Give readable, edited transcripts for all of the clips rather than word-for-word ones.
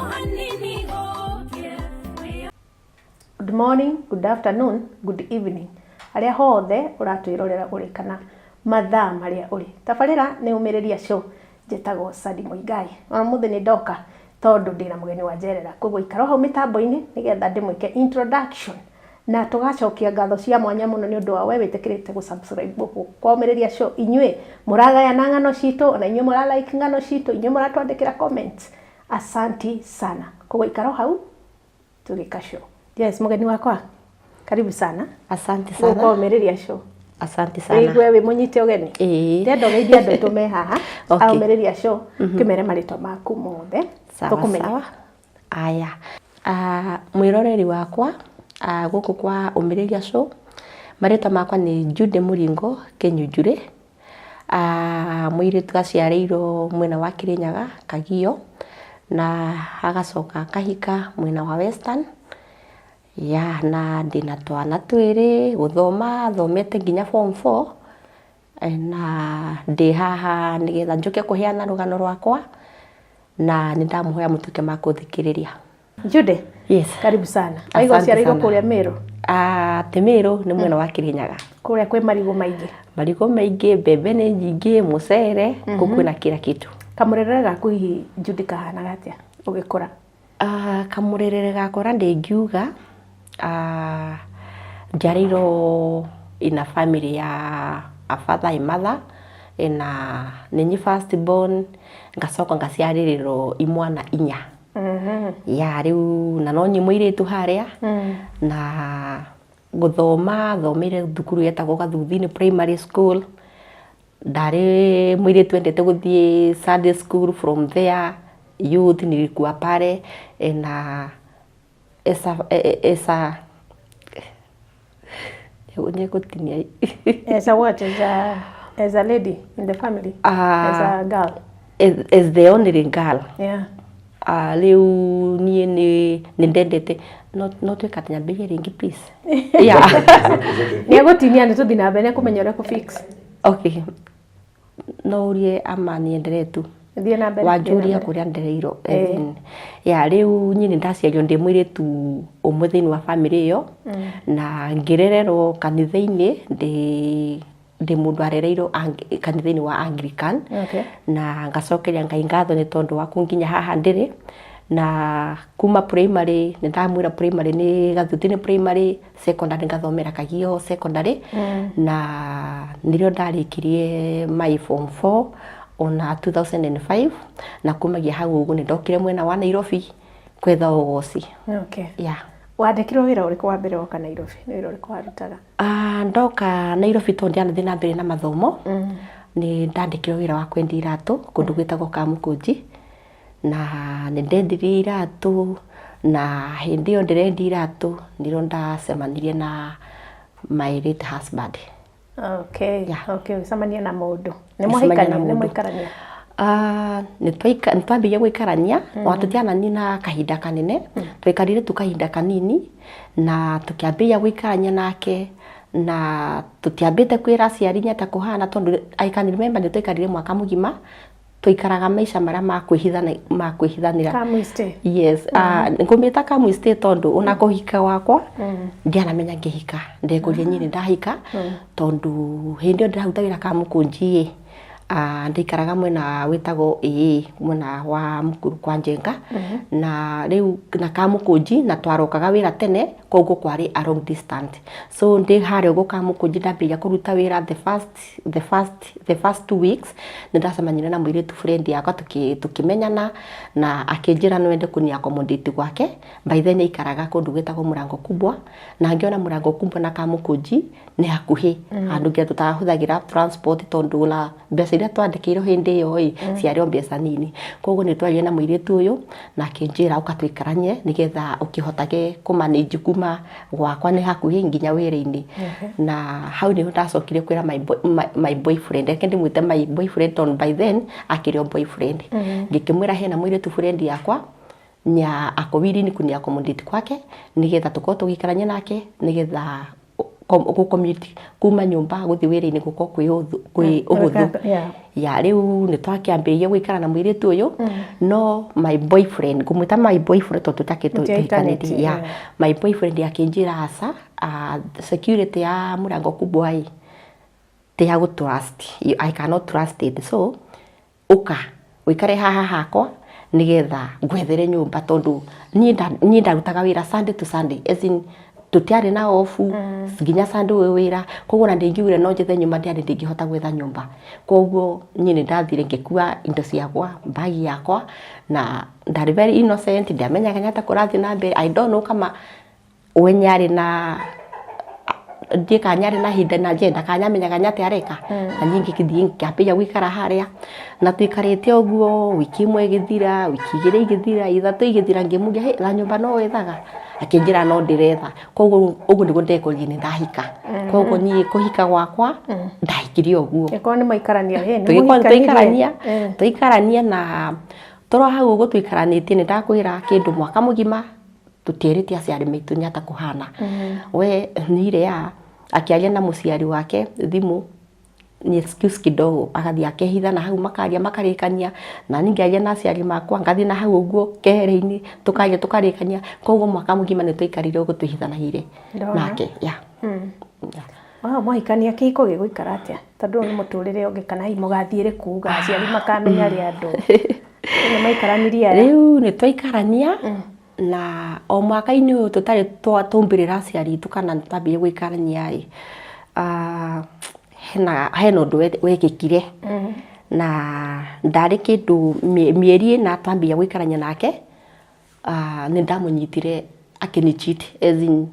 Hanini gũkĩre. Good morning, good afternoon, good evening. Harĩa hothe ũratwĩrorera ũrĩ kana mathaa marĩa ũrĩ. Tabarĩra nĩ Ũmĩrĩria Show. Njĩtagwo Sandi Mũigai. Ona mũthĩ nĩ ndoka tondũ ndĩna mũgeni wa njerera. Koguo ikara hau mĩtambo-inĩ nĩgetha ndĩmwĩke introduction. Na tũgacokia ngatho cia mwanya mũno nĩ ũndũ wa we wĩtĩkĩrĩte gũ subscribe gũkũ kwa Ũmĩrĩria Show. Inyuĩ mũragayana ng'ano citũ, ona inyuĩ mũra like ng'ano citũ, inyuĩ mũratwandĩkĩra comments. Asanti sana. Koguo ikara hau tũgĩka show. Yes, mũgeni wakwa. Karibu sana. Asante Gũkũ sana. Ũmĩrĩria Show. Asante sana. Wĩigue wĩ mũnyite ũgeni. Ĩĩ. Ndĩrenda ũgeithie andũ aitũ me haha. Okay. A Ũmĩrĩria Show. Kĩmere marĩtwa maku mothe. Sawa Tũkũmenye. sawa. Aya. Mwĩroreri wakwa gũkũ kwa Ũmĩrĩria Show, marĩtwa makwa nĩ Jude Mũringo Kĩnyunjurĩ. Mũirĩtu aciarĩirwo mwena wa Kĩrĩnyaga, Kagio, na agacoka akahika mwena wa Western. Ya, na ndĩna twana twĩrĩ, gũthoma thomete nginya form 4, na ndĩ haha nĩgetha njũke kũheana rũgano rwakwa, na nĩ ndamũhoya mũtuĩke ma kũthikĩrĩria. Jude. Yes. Karibu sana. Waigua Asante ũciarĩirwo sana. kũrĩa Meru. Ti Meru, nĩ mwena wa Kĩrĩnyaga. Kũrĩa kwĩ marigũ maingĩ. Marigũ maingĩ, mbembe nĩ nyingĩ, mũcere, kũu kwĩna kila kitu. Kamũrerere gaku hihi Jude kahanaga atĩa ũgĩkũra? Kamũrerere gakwa ndĩngiuga njiarĩirwo in a family ya a father a mother na nĩ niĩ first born, ngacoka ngaciarĩrĩrwo imwana 4. Ya rĩu na no niĩ mũirĩtu harĩa, na gũthoma thomeire thukuru yetagwo Gathuthini Primary School. Ndarĩ mũirĩtu wendete gũthiĩ Sunday school, from there youth nilikuwa pale na esa esa nĩgũtinia. As a what? As a lady in the family? As a girl? As the only girl. Rĩu niĩ nĩ ndendete no twĩka atĩ nyambĩrĩrie rĩngĩ, please, yeah. Nĩ egũtinia, nĩ tũthiĩ na mbere, nĩ ekũmenya ũrĩa kũ fix. Okay, no ũrie ama niendelee tu? Thiĩ na mbere. Wanjũria kũrĩa ndereirwo. Ya, rĩu niĩ nĩ ndaciarirwo ndĩ mũirĩtu ũmwe thĩinĩ wa family ĩyo, na ngĩrererwo kanitha-inĩ, ndĩ mũndũ arereirwo kanitha-inĩ wa Anglican. Na ngacokeria Ngai ngatho nĩ tondũ wa kũnginya haha ndĩrĩ. Na kuma primary, nĩ ndamwĩra primary nĩ Gathuthini Primary, secondary ngathomera Kagio Secondary, na nĩrĩo ndarĩkirie my form 4 ona 2005, na kumagia hau ũguo nĩ ndokire mwena wa Nairobi kwetha ũgoci. Yeah. Wandĩkirwo wĩra ũrĩkũ wa mbere woka Nairobi? Nĩ wĩra ũrĩkũ warutaga? Ndoka Nairobi, tondũ ndianathiĩ na mbere na mathomo, nĩ ndandĩkirwo wĩra wa kwendia iratũ kũndũ gwĩtagwo Kamũkũnji, na nĩ ndendirie iratũ, na hĩndĩ ĩyo ndĩrendia iratũ nĩrĩo ndacemanirie na my late husband. Okay. Okay, ũcemania na mũndũ. Nĩ Ngĩcemania mwahikania, na nĩ mũndũ. mwaikarania? Nĩ twambirie gũikarania, ona tũtiananina kahinda kanene, twaikarire tu kahinda kanini na tũkĩambĩrĩria gũikarania nake, na tũtiambĩte kwĩra aciari nĩ atĩa kũhana, tondũ I can remember nĩ twaikarire mwaka mũgima tũikaraga maica marĩa ma kwĩhithana, ma kwĩhithanĩra. Come stay. Yes, ngũmĩta come stay tondũ ona kũhika gwakwa ndianamenya ngĩhika, ndekũria niĩ nĩ ndahika, tondũ hĩndĩ ĩyo ndĩraruta wĩra Kamũkũnji ĩ, ndaikaraga mwena wĩtagwo ĩĩ mwena wa Mukuru kwa Njenga, na rĩu na Kamũkũnji na twarokaga wĩra tene, koguo kwarĩ a long distance. So ndĩ harĩa ũguo Kamũkũnji ndambĩrĩria kũruta wĩra, the first 2 weeks nĩ ndacemanirie na mũirĩtu friend yakwa, tũkĩmenyana na akĩnjĩra no ende kũni accommodate gwake. By then aikaraga kũndũ gwĩtagwo Mũrango Kubwa, na ngĩona Mũrango Kubwa na Kamũkũnji nĩ hakuhĩ, handũ nginya tũtahũthagĩra transport, tondũ na mbeca iria twandĩkĩirwo hĩndĩ ĩyo ĩ ciarĩ o mbeca nini. Koguo nĩ twaririe na mũirĩtu ũyũ na akĩnjĩra ũka tũikaranie nĩgetha ũkĩhotage kũmanage kuma gwakwa nĩ hakuhĩ nginya wĩra-inĩ. Na hau nĩho ndacokire kwĩra my boyfriend, reke ndĩmwĩte my boyfriend tondũ by then akĩrĩ o boyfriend. Ngĩkĩmwĩra hena mũirĩtu friend yakwa nya ako willing kuni accommodate kwake nĩgetha tũkorwo tũgĩikarania nake nĩgetha Gũ commute kuma nyũmba gũthiĩ wĩra-inĩ gũkorwo kwĩ ũhũthũ. Ya rĩu nĩ twakĩambĩrĩria gũikara na mũirĩtu ũyũ, no my boyfriend, ngũmwĩta my boyfriend tondũ tũtakĩ tũhikanĩtie ya. My boyfriend akĩnjĩra aca, security ya Mlango Kubwa ĩ ti ya gũ trust, I cannot trust it, so ũka ũikare haha hakwa nĩgetha ngwethere nyũmba, tondũ niĩ ndarutaga wĩra Sunday to Sunday, as in tũtiarĩ na off, nginya Sunday wĩ wĩra. Koguo ona ndĩngiugire no njethe nyũmba, ndiarĩ ndingĩhota gwetha nyũmba. Koguo niĩ nĩ ndathire ngĩkua indo ciakwa, bagi yakwa, na ndarĩ very innocent, ndiamenyaga nĩ atĩa kũrathiĩ na mbere. I don't know kama we nĩarĩ na ndiĩ kana nĩarĩ na hinda na agenda, kana nĩamenyaga nĩ atĩa areka. Na niĩ ngĩgĩthiĩ ngĩambĩrĩria gũikara harĩa, na tũikarĩte ũguo, wiki ĩmwe ĩgĩthira, wiki 2 igĩthira, 3 igĩthira, ngĩmũria, "Hĩ, na nyũmba no wethaga?" Akĩnjĩra no ndĩretha. Koguo ũguo nĩguo ndekorire nĩ ndahika. Koguo niĩ kũhika gwakwa ndahikire ũguo. Ĩkorwo nĩ maikarania ĩ nĩ Tũgĩkorwo mũhikanirie. tũikarania tũikarania na tũrĩ hau ũguo tũikaranĩtie, nĩ ndakwĩra kĩndũ mwaka mũgima tũtierĩte aciari maitũ nĩ ata kũhana. We nire ya akĩaria na mũciari wake thimũ ni excuse kidogo, agathiĩ akehitha na hau, makaria makarĩkania, na niĩ ngĩaria na aciari makwa, ngathiĩ na hau ũguo kehere-inĩ, tũkaria tũkarĩkania. Koguo mwaka mũgima nĩ twaikarire ũguo twĩhithanagĩire. Ndona. Nake ya. Wao mwahikania, kĩhiko gĩgũikara atĩa, tondũ ũyũ nĩ mũtũrĩre ũngĩ, kana hihi mũgathiĩ rĩ kuga aciari makamenya rĩ andũ nĩ maikaranirie aya? Rĩu nĩ twaikarania na o mwaka-inĩ ũyũ tũtarĩ tũmbĩrĩra aciari itũ kana twambĩrĩrie gũikarania ĩ, hena ũndũ wekĩkire na ndarĩ kĩndũ mĩeri 4 twambĩrĩria gũikarania nake, nĩ ndamũnyitire akĩni cheat, as in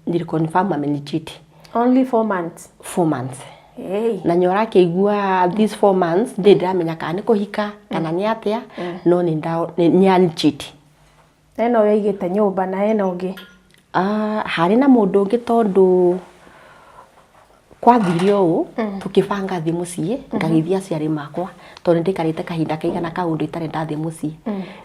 nili confirm ameni cheat. Only 4 months? 4 months. Hey. Na nĩ ũrakĩigua these 4 months ndĩ ndĩramenya kana nĩ kũhika kana nĩ atĩa, no nĩ ani cheat. Ena ũyũ aigĩte nyũmba na ena ũngĩ. Ah, harĩ na mũndũ ũngĩ, tondũ kwathire ũũ, tũkĩbanga thiĩ mũciĩ ngagĩthiĩ aciari makwa, tondũ nĩndaikarĩte kahinda kaigana kaũndũ itarĩ ndathiĩ mũciĩ.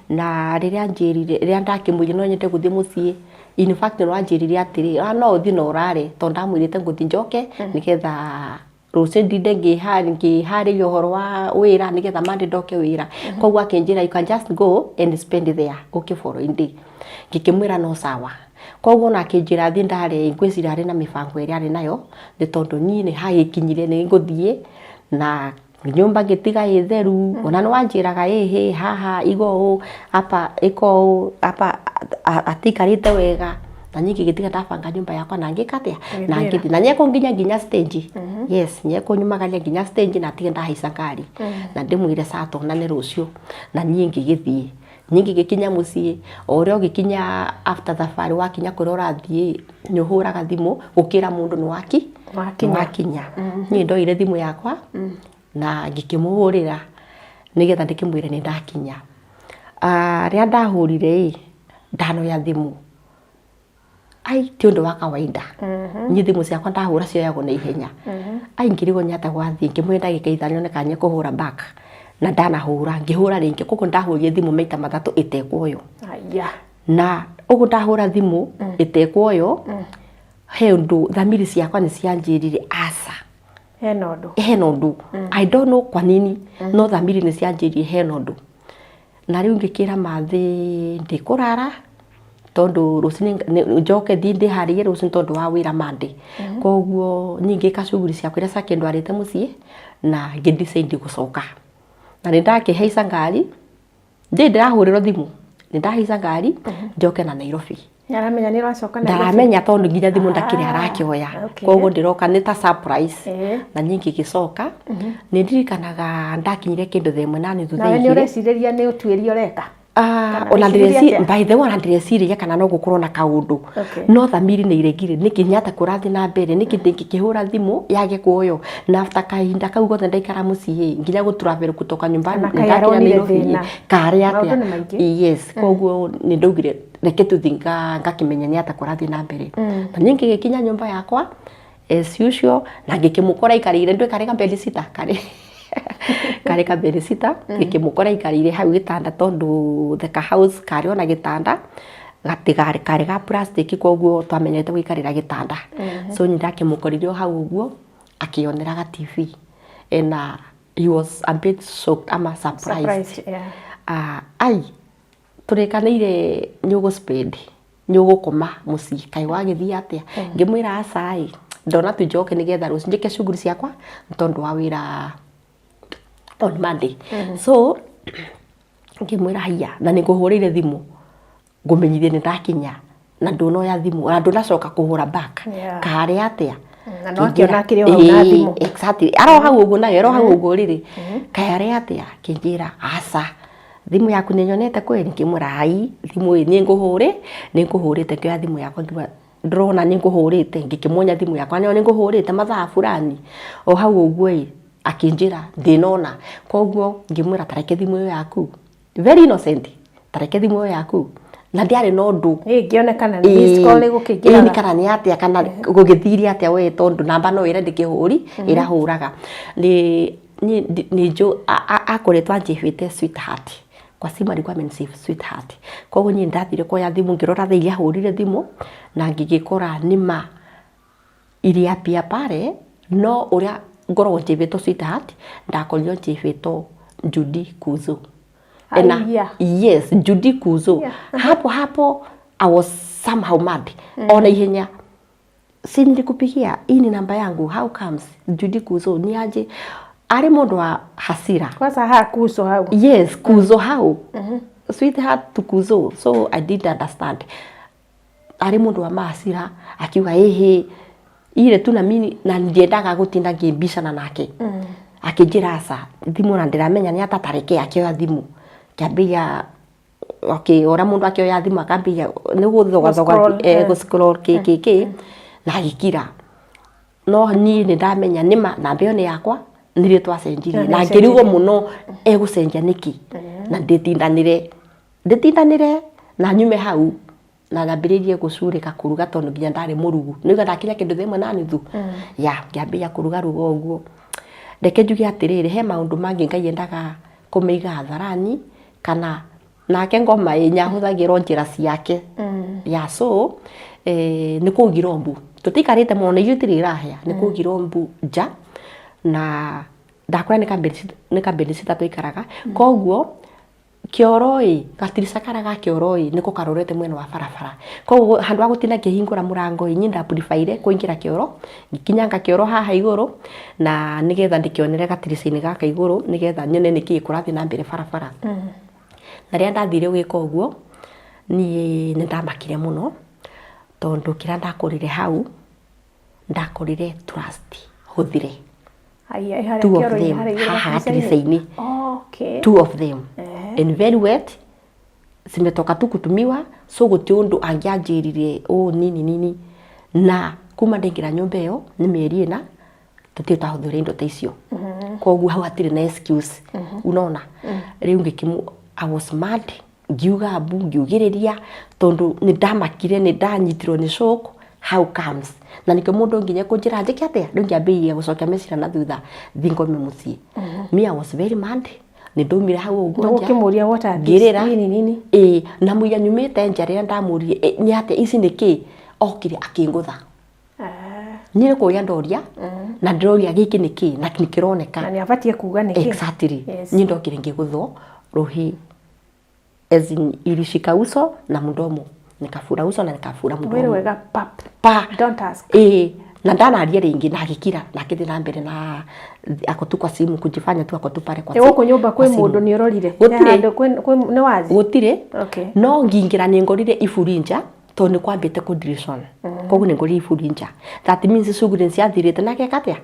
Na rĩrĩa anjĩrire, rĩrĩa ndakĩmwĩrire no nyende gũthiĩ mũciĩ, in fact nĩ wanjĩrire atĩrĩ, "Ah, no ũthiĩ na ũrare," tondũ ndamwĩrĩte ngũthiĩ njoke nĩgetha rũciũ ndinde ngĩharĩria ũhoro wa wĩra, nĩgetha Monday ndoke wĩra. Koguo akĩnjĩra, "You can just go and spend there ũke following day." Ngĩkĩmwĩra no sawa. Koguo ona akĩnjĩra thiĩ ndare, ngwĩciria arĩ na mĩbango ĩrĩa arĩ nayo, nĩ tondũ niĩ nĩ hagĩkinyire nĩ ngũthiĩ na nyũmba ngĩtiga ĩ theru. Ona nĩ wanjĩraga, "Ĩhĩ, haha igo ũũ, hapa ĩko ũũ, hapa atikarĩte wega," na niĩ ngĩgĩtiga ndabanga nyũmba yakwa na ngĩka atĩa na Ũgĩthiĩra. Ngĩthiĩ na nyekũnginya nginya stage, yes, nyekũnyumagaria nginya stage na atige ndahaica ngari na ndĩmwĩre saa tuonane rũciũ. Na niĩ ngĩgĩthiĩ, niĩ ngĩgĩkinya mũciĩ o ũrĩa ũgĩkinya after thabarĩ, wakinya kũrĩa ũrathiĩ nĩ ũhũraga thimũ gũkĩra mũndũ nĩ waki Wakinya. Nĩ wakinya. Niĩ ndoire thimũ yakwa na ngĩkĩmũhũrĩra nĩgetha ndĩkĩmwĩre nĩ ndakinya. Ah, rĩrĩa ndahũrire ĩ ndanoya thimũ, ai, ti ũndũ wa kawaida. Niĩ thimũ ciakwa ndahũra cioyagwo na ihenya. Ai, ngĩrigwo nĩ atĩa gwathiĩ. Ngĩmwĩra ndagĩka 5 nyone kana nĩekũhũra back, na ndanahũra, ngĩhũra rĩngĩ. Koguo ndahũrire thimũ maita matatũ ĩtekuoywo. Aya. Na ũguo ndahũra thimũ ĩtekuoywo, he ũndũ thamiri ciakwa nĩ cianjĩrire aca. Hena ũndũ. Hena ũndũ. I don't know kwa nini, no thamiri nĩ cianjĩrire hena ũndũ. Na rĩu ngĩkĩra mathĩ ndikũrara, tondũ rũcinĩ njoke thiĩ ndĩharĩrie rũcinĩ tondũ wa wĩra Monday. Koguo niĩ ngĩka shughuli ciakwa iria ciakĩndwarĩte mũciĩ na ngĩ decide gũcoka, na nĩ ndakĩhaica ngari, ndĩ ndĩrahũrĩrwo thimũ, nĩ ndahaica ngari njoke na Nairobi. Nĩaramenya nĩ ũracoka Nairobi? Ndaramenya, tondũ nginya thimũ ndakĩrĩ arakĩoya. Koguo ndĩroka nĩ ta surprise. Na niĩ ngĩgĩcoka, nĩ ndirikanaga ndakinyire kĩndũ thaa 1:30 Nawe nĩ 2:00. Ũrecirĩria nĩ ũtuĩria ũreka? Ah, Kana ona wĩciririe ndĩreci atĩa? by the way, ona ndĩreciririe kana no gũkorwo na kaũndũ. No thamiri nĩ iregire nĩkĩ nyata kũrathiĩ na mbere, nĩkĩ ndĩngĩkĩhũra thimũ yage kuoywo, na after kahinda kau gothe ndaikara mũciĩ nginya gũtravel kutoka nyumbani Kana kaĩ ndakinya aronire Nairobi thĩna. karĩ Maũndũ atĩa. nĩ maingĩ. Yes, koguo nĩ ndaugire reke tũthiĩ ngakĩmenya nĩ atĩa kũrathiĩ na mbere. Na niĩ ngĩgĩkinya nyũmba yakwa as usual na ngĩkĩmũkora aikarĩire, ndũĩ karĩ kabedsitter, karĩ kabedsitter, ngĩkĩmũkora aikarĩire hau gĩtanda, tondũ the ka house karĩ ona gĩtanda. Gatigarĩ karĩ ga plastic, koguo twamenyerete gũikarĩra gĩtanda. So niĩ ndakĩmũkorire o hau ũguo akĩonera ga TV, and he was a bit shocked ama surprised. Surprised, yeah. Ah, ai tũrĩkanĩire nĩ ũgũ-spend, nĩ ũgũkoma mũciĩ, kaĩ wagĩthiĩ atĩa? Ngĩmwĩra aca ĩ, ndona tu njoke nĩgetha rũciũ njĩke shughuli ciakwa nĩ tondũ wa wĩra on Monday. So ngĩmwĩra haiya, na nĩ ngũhũrĩire thimũ ngũmenyithie nĩ ndakinya na ndũnoya thimũ na ndũnacoka kũhũra back. Karĩ atĩa? Na no akĩona akĩrĩ o hau na Ĩĩ, thimũ. Exactly, aro hau ũguo nayo aro hau ũguo rĩrĩ, kaĩ arĩ atĩa? Kĩnjĩra aca, thimũ yaku nĩ nyonete kweli. Ngĩmwĩra ai, thimũ ĩ nĩ ngũhũrĩte. Ngĩoya thimũ yakwa, ngiuga ndĩrona nĩ ngũhũrĩte, ngĩkĩmuonia thimũ yakwa nĩyo nĩ ngũhũrĩte mathaa fulani o hau ũguo ĩ. Akĩnjĩra ndĩnona, koguo ngĩmwĩra tareke thimũ ĩyo yaku, very innocent, tareke thimũ ĩyo yaku, na ndiarĩ na ũndũ. Ĩngĩonekana nĩ missed call ĩgũkĩingĩraga. Ĩĩ, kana nĩ atĩa, kana gũgĩthirie atĩa we, tondũ namba no ĩre ndĩkĩhũri ĩrahũraga nĩ nĩ njũ akoretwo anjĩhĩte sweetheart kwa simu, alikuwa amenisave sweetheart. Koguo niĩ ndathire kuoya thimũ, ngĩrora thaa iria ahũrire thimũ na ngĩgĩkora nĩma iria pia pale, no ũrĩa ngoragwo njĩvĩtwo sweetheart, ndakorirwo njĩvĩtwo Judy Kuzo. Ena, Aiya. Yes, Judy Kuzo. Hapo hapo I was somehow mad. Ona ihenya, si nilikupigia, hii ni namba yangu, how comes Judy Kuzo? Ni aje arĩ mũndũ wa hasira. Kwanza ha kuzo hau. Yes, Kuzo hau, sweetheart to Kuzo. So I didn't understand, arĩ mũndũ wa mahasira, akiuga ĩhĩ ile tu na mimi na ndiendaga gũtinda ngĩmbicana nake. Akĩnjĩra aca, thimũ na ndĩramenya nĩ atatareke. Akĩoya thimũ, kĩambĩrĩria, okay, ũrĩa mũndũ akĩoya thimũ akambĩrĩria nĩ gũthogathoga. Gũ-scroll, Gũ-scroll kĩ kĩ kĩ na agĩkira, no niĩ nĩ ndamenya nĩma namba ĩyo nĩ yakwa, nĩrĩo twacenjirie. Na na nĩ ngĩrigwo mũno egũcenjia nĩkĩ, na ndĩtindanĩre na nyume hau na nyambĩrĩrie gũcurĩka kũruga, tondũ nginya ndarĩ mũrugu, nĩuga ndakinya kĩndũ 1:30 ya ngĩambĩrĩria kũruga ruga ũguo. Reke njuge atĩrĩrĩ, he maũndũ mangĩ Ngai endaga kũmĩiga hadharani, kana nake ngoma ĩ nyahũthagĩrwo njĩra ciake ya. So nĩ kũgirwo mbu, tũtiikarĩte mũno na irio itirĩ irahĩa, nĩ kũgirwo mbu nja na ndakũra nĩ kambĩrĩria twaikaraga, koguo kĩoro ĩ gatirica karĩa ga kĩoro ĩ nĩko karorete mwena wa barabara. Koguo handũ ha gũtinda ngĩhingũra mũrango ĩ, niĩ ndapreferire kũingĩra kĩoro, ngĩkinyanga kĩoro haha igũrũ na nĩgetha ndĩkĩonere gatirica-inĩ gaka igũrũ, nĩgetha nyone nĩkĩĩ kũrathiĩ na mbere barabara. Na rĩrĩa ndathire gwĩka ũguo, niĩ nĩ ndamakire mũno, tondũ kĩrĩa ndakorire hau, ndakorire trust hũthire. Aya, harĩa Two of kĩoro-inĩ, them harĩa igũrũ haha gatirica-inĩ? gatirica-inĩ. Two of them and very wet, zimetoka tu kutumiwa. So gũtirĩ ũndũ angĩanjĩrire ũũ nini nini, na kuma ndaingĩra nyũmba ĩyo nĩ mĩeri 4, tũtirĩ twahũthĩra indo ta icio. Koguo hau hatirĩ na excuse, unaona? Rĩu ngĩkĩmũ, I was mad, ngiuga mbu, ngiugĩrĩria, tondũ nĩ ndamakire, nĩ ndanyitirwo nĩ shock, how comes? Na nikĩo mũndũ nginya kũnjĩra njĩke atĩa. Rĩu ngĩambĩrĩria gũcokia meciria na thutha, thi ngome mũciĩ. Me, I was very mad. Nĩ ndaumire hau ũguo nja. Ũkĩmũria, "What are these?" Ngĩrĩra. Nini nini. Ĩĩ, na mũira nyumĩte nja, rĩrĩa ndamũririe, "Nĩ atĩa ici, nĩ kĩ?" Okire akĩngũtha. Niĩ nĩ kũria ndoria, na ndĩroria gĩkĩ nĩ kĩ, na nĩ kĩroneka. Na nĩ abatiĩ kuga nĩkĩ. Exactly. Yes. Niĩ ndokire ngĩgũthwo rũhĩ, as in ilishika uso na mdomo, nikafura uso na nikafura Wĩrĩ mdomo. Wega pap. Pa. Don't ask. Ĩĩ, na ndanaria rĩngĩ, na agĩkira na akĩthiĩ na mbere na ako tu kwa simu, kujifanya tu ako tu pale kwa Ĩ gũkũ nyũmba kwa kwĩ simu. mũndũ nĩ ũrorire? Gũtirĩ. He handũ nĩ wazi? Gũtirĩ. Okay. No ngingĩra nĩ ngorire iburi nja, tondũ nĩ kwambĩte kũdiricon, koguo nĩ ngorire iburi nja. That means shughuli nĩ ciathirĩte, na ageka atĩa,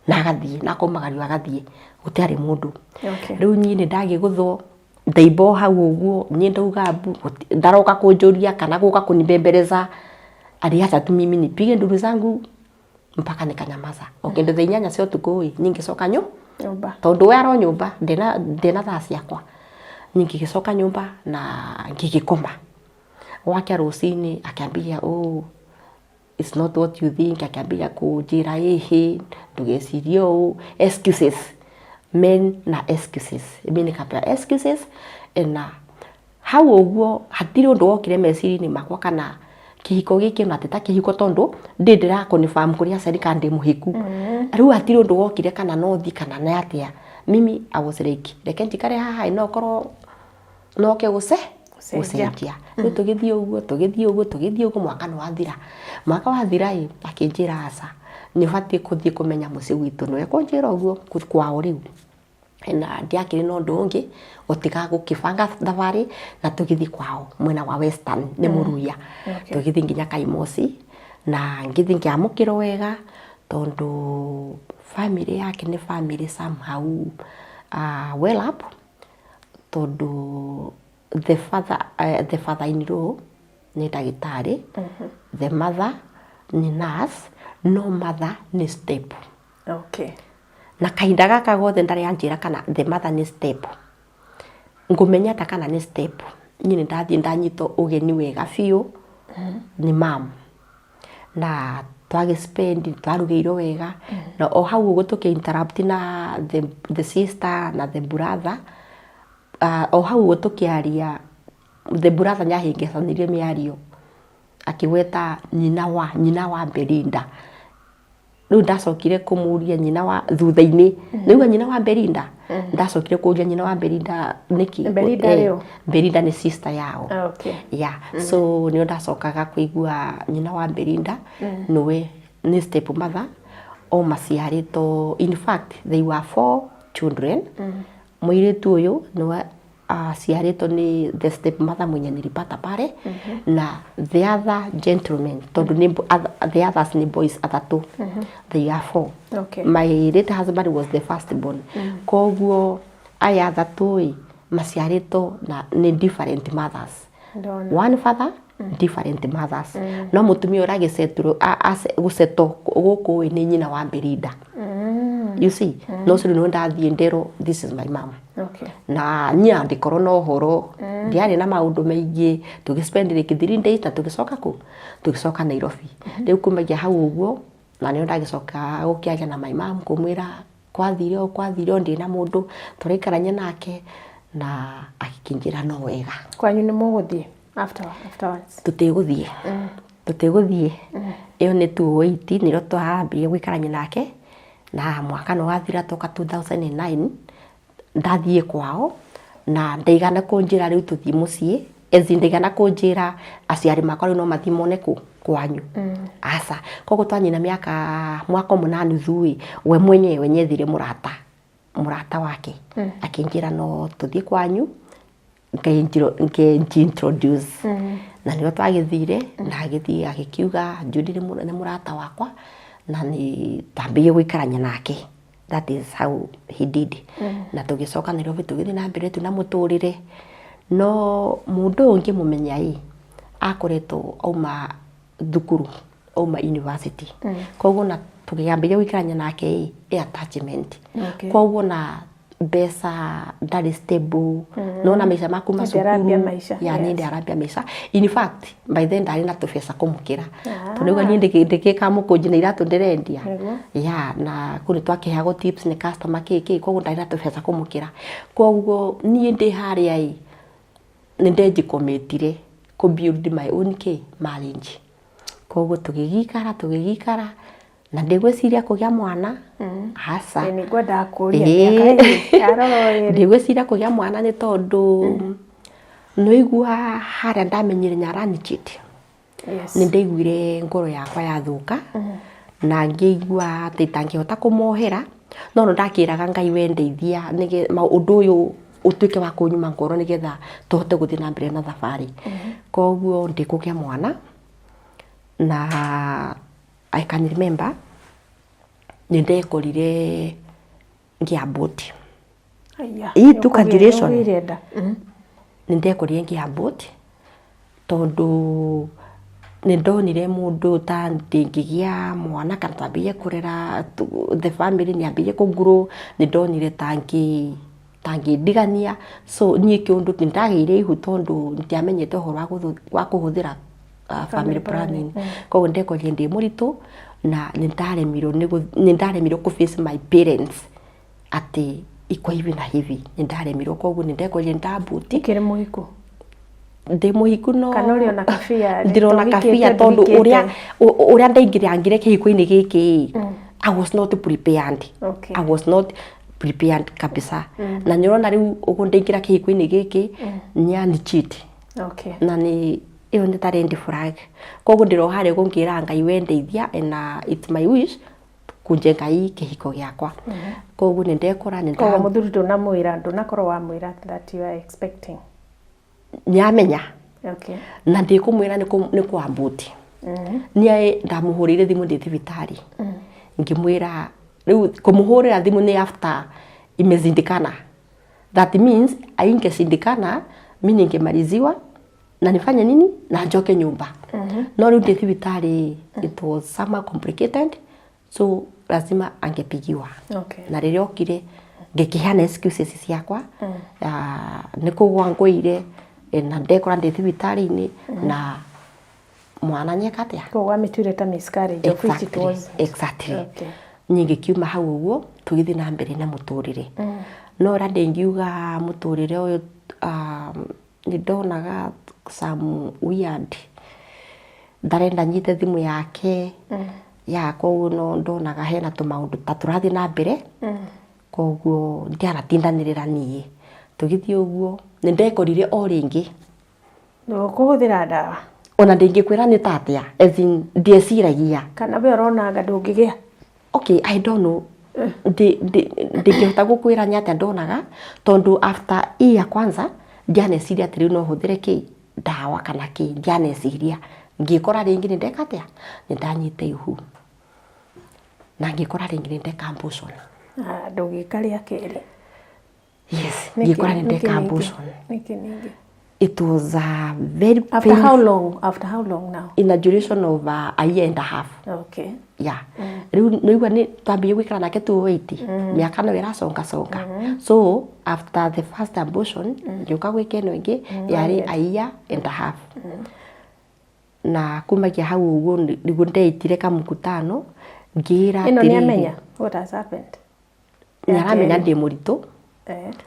na agathiĩ na akomagario agathiĩ, gũtiarĩ mũndũ. Rĩu niĩ nĩ ndagĩgũthwo, ndaimba o hau ũguo. Niĩ ndauga mbu, ndaroka kũnjũria kana gũka kũnibembeleza, aliacha tu mimi nipige nduru zangu mpaka nikanyamaza. O kĩndũ thaa 8 cia ũtukũ ĩ, niĩ ngĩcoka nyũmba, tondũ we aro nyũmba, ndĩna thaa ciakwa. Niĩ ngĩgĩcoka nyũmba na ngĩgĩkoma. Gwakĩa rũcinĩ akĩambia, "Oh, it's not what you think." Akĩambia kũnjĩra, "Ĩhĩ, ndũgecirie ũũ." Excuses, men na excuses, mi nikapewa excuses, na hau Hau ũguo hatirĩ ũndũ wokire meciria-inĩ makwa kana kĩhiko gĩkĩ ona ti ta kĩhiko, tondũ ndĩ ndĩra confirm kũrĩ aciari kana ndĩ mũhiku. Rĩu hatirĩ ũndũ wokire kana no thiĩ kana nĩ atĩa. Mimi I was like, reke njikare haha, no korwo noke gũce Gũcenjia. Gũcenjia. Rĩu tũgĩthiĩ ũguo, tũgĩthiĩ ũguo, tũgĩthiĩ ũguo, mwaka nĩ wathira. Mwaka wathira ĩ, akĩnjĩra aca, nĩ ũbatiĩ kũthiĩ kũmenya mũciĩ gwitũ. Nĩwe kũnjĩra ũguo kwao rĩu na ndiakĩrĩ na ũndũ ũngĩ gũtiga gũkĩbanga thabarĩ na tũgĩthiĩ kwao mwena wa Western, nĩ Mũruya. Tũgĩthiĩ nginya Kaimosi na ngĩthiĩ ngĩamũkĩrwo wega, tondũ family yake nĩ family somehow well up, tondũ the father in law nĩ ndagĩtarĩ, the mother nĩ nurse, no mother nĩ step. Na kahinda gaka gothe ndarĩ anjĩra kana the mother nĩ step. Ngũmenya ta kana nĩ step, niĩ nĩ ndathiĩ ndanyitwo ũgeni wega biũ nĩ mam, na twagĩ spend, twarugĩirwo wega, na o hau ũguo tũkĩ interrupt na the sister na the brother. O hau ũguo tũkĩaria, the brother nĩahĩngĩcanirie mĩario akĩgweta nyina wa Belinda. Rĩu ndacokire kũmũria nyina wa thutha-inĩ, nĩuga nyina wa Belinda, ndacokire kũria nyina wa Belinda nĩkĩ. Belinda rĩo? Belinda nĩ sister yao. Yeah, so nĩo ndacokaga kũigua nyina wa Belinda nĩwe nĩ step mother o maciarĩtwo. In fact, they were four children. Mũirĩtu ũyũ nĩwe aciarĩtwo nĩ the step mother mwenye nilipata pale, na the other gentleman, tondũ nĩ the others nĩ boys atatũ, they are four. My late husband was the first born. Koguo aya athatũ ĩ maciarĩtwo na nĩ different mothers. Ndona. One father, different mothers. No mũtumia ũrĩa agĩceturwo gũcetwo gũkũ ĩ nĩ nyina wa Belinda, you see. No ũcio nĩwe ndathiĩ nderwo, "This is my mom." Na niĩ ndĩkorwo na ũhoro, ndiarĩ na maũndũ maingĩ. Tũgĩ spend like 3 days na tũgĩcoka kũ tũgĩcoka Nairobi. Rĩu kumagia hau ũguo na nĩo ndagĩcoka gũkĩaria na my mom, kũmwĩra kwathire ũũ, kwathire ũũ, ndĩ na mũndũ tũraikarania nake, na agĩkĩnjĩra no wega. Kwanyu nĩ mũgũthiĩ afterwards? Tũtigũthiĩ, tũtigũthiĩ. Ĩyo nĩ 2008 nĩrĩo twambire gũikarania nake, na mwaka nĩ wathira toka 2009 ndathiĩ kwao, na ndaigana kũnjĩra rĩu tũthiĩ mũciĩ, as in ndaigana kũnjĩra aciari makwa rĩu no mathiĩ mone kũ kwanyu, aca. Koguo twanyina mĩaka mwaka ũmwe na nuthu ĩ, we mwenyewe nyethire mũrata wake, akĩnjĩra no tũthiĩ kwanyu nge-introduce, na nĩo twagĩthire, na agĩthiĩ agĩkiuga Judy nĩ mũrata wakwa na nĩ twambĩrĩirie gũikarania nake. That is how he did. Na tũgĩcoka Nairobi, tũgĩthiĩ na mbere tu na mũtũrĩre. No mũndũ ũyũ ngĩmũmenya ĩ, akoretwo auma thukuru, auma university, koguo na tũkĩambĩrĩria gũikarania nake ĩ attachment. Koguo na mbeca ndarĩ stable, nona maica ma kuma Hĩndĩ arambia cukuru maica, ya nĩ arambia maica. In fact, by then ndarĩ na tũbeca kũmũkĩra, tondũ rĩu niĩ ndĩkĩka mũkũnji na iratũ ndĩrendia. Ya na kũu nĩ twakĩheagwo tips nĩ customer kĩ kĩ, koguo ndarĩ na tũbeca kũmũkĩra. Koguo niĩ ndĩ harĩa ĩ, nĩ ndenjikomitire kũ build my own kĩ marriage. Koguo tũgĩgĩikara, tũgĩgĩikara, na ndĩgwĩciria kũgĩa mwana, aca. Ĩ, nĩ ngwendaga kũria mĩaka ĩrĩ yarora ĩrĩ. Ndĩgwĩciria kũgĩa mwana nĩ tondũ nĩigua harĩa ndamenyire nyaranicheat. Nĩ ndaiguire ngoro yakwa yathũka na ngĩigua atĩ itangĩhota kũmohera, no no ndakĩraga Ngai, we ndeithia ũndũ ũyũ ũtuĩke wa kũnyuma ngoro nĩgetha tũhote gũthiĩ na mbere na thabarĩ. Koguo ndĩkũgĩa mwana, na I can remember nĩ ndekorire ngĩabort. Aya, Ii tu congratulation. nĩũkũgĩire nda. Nĩ ndekorire ngĩabort tondũ nĩ ndonire mũndũ ta ndĩngĩgĩa mwana kana twambĩrĩrie kũrera the family nĩ ambĩrĩrie kũgrow, nĩ ndonire tangĩndigania. So niĩ kĩũndũ nĩ ndagĩire ihu tondũ ndiamenyete ũhoro wa kũhũthĩra family planning. Koguo ndekorire ndĩ mũritũ na nĩ ndaremirwo kũ face my parents atĩ iko hivi na hivi. Nĩ ndaremirwo, koguo nĩ ndekorire ndabort. Ũkĩrĩ mũhiku? Ndĩ mũhiku no Kana ũrĩ ona kabia? Ndĩrona kabia tondu uria uria ndaingĩrangire kĩhiko-inĩ gĩkĩ, I was not prepared. I was not prepared kabisa. Na nĩ ũrona rĩu ũguo ndaingĩra kĩhiko-inĩ gĩkĩ, nyani cheat. Na nĩ ĩyo nĩ ta red flag. Koguo ndĩro harĩa ũguo ngĩra Ngai, we ndeithia, and it's my wish kunjenga hii kĩhiko gĩakwa. Koguo nĩ ndekora nĩ Koguo mũthuri ndũnamwĩra, ndũnakorwo wamwĩra that you are expecting? Nĩamenya. Na ndĩkũmwĩra nĩ kwambuti. Niĩ ndamũhũrĩire thimũ ndĩ thibitarĩ, ngĩmwĩra rĩu kũmũhũrĩra thimũ nĩ after imeshindikana. That means aingeshindikana, mi ningemaliziwa na nifanye nini na njoke nyumba. No rĩu ndĩ thibitarĩ, it was somehow complicated, so lazima angepigiwa. Na rĩrĩa okire, ngĩkĩheana excuses ciakwa, nĩ kũgwa ngũire, na ndekora ndĩ thibitarĩ-inĩ na mwana nyeka atĩa. Koguo wamĩtuire ta miscarriage, of which it wasn't. Exactly. Niĩ ngĩkiuma hau ũguo, tũgĩthiĩ na mbere na mũtũrĩre. No ũrĩa ndĩngiuga mũtũrĩre ũyũ, nĩ ndonaga some weird, ndarenda nyite thimũ yake ya, koguo no ndonaga hena tũmaũndũ ta tũrathiĩ na mbere. Koguo ndianatindanĩrĩra niĩ, tũgĩthiĩ ũguo nĩ ndekorire o rĩngĩ. Ndũkũhũthĩra ndawa? Ona ndingĩkwĩra nĩ ta atĩa, as in ndieciragia. Kana we ũronanga ndũngĩgĩa? Okay, I don't know. Ndingĩhota gũkwĩra nĩ atĩa ndonaga, tondũ after hii ya kwanza ndianeciria atĩ rĩu no hũthĩre kĩ ndawa kana kĩ. Ndianeciria. Ngĩkora rĩngĩ nĩ ndeka atĩa, nĩ ndanyita ihu, na ngĩkora rĩngĩ nĩ ndeka abortion. Ah, ndũgĩka rĩa kerĩ? Yes. Nĩkĩ? Ngĩkora nĩ Nĩkĩ ndeka ningĩ? abortion. Nĩkĩ ningĩ? It was a very After painful how long? After how long now? In a duration of a year and a half. Yeah, rĩu nĩigua nĩ twambire gũikara nake 280, mĩaka no ĩraconga conga. So after the first abortion, ngĩũka gwĩka ĩno ĩngĩ yarĩ a year and a half. Na kumagia hau ũguo nĩguo ndeitire kamũkutano, ngĩĩra Ĩno nĩ atĩrĩrĩ, amenya what has happened? Nĩaramenya ndĩ mũritũ.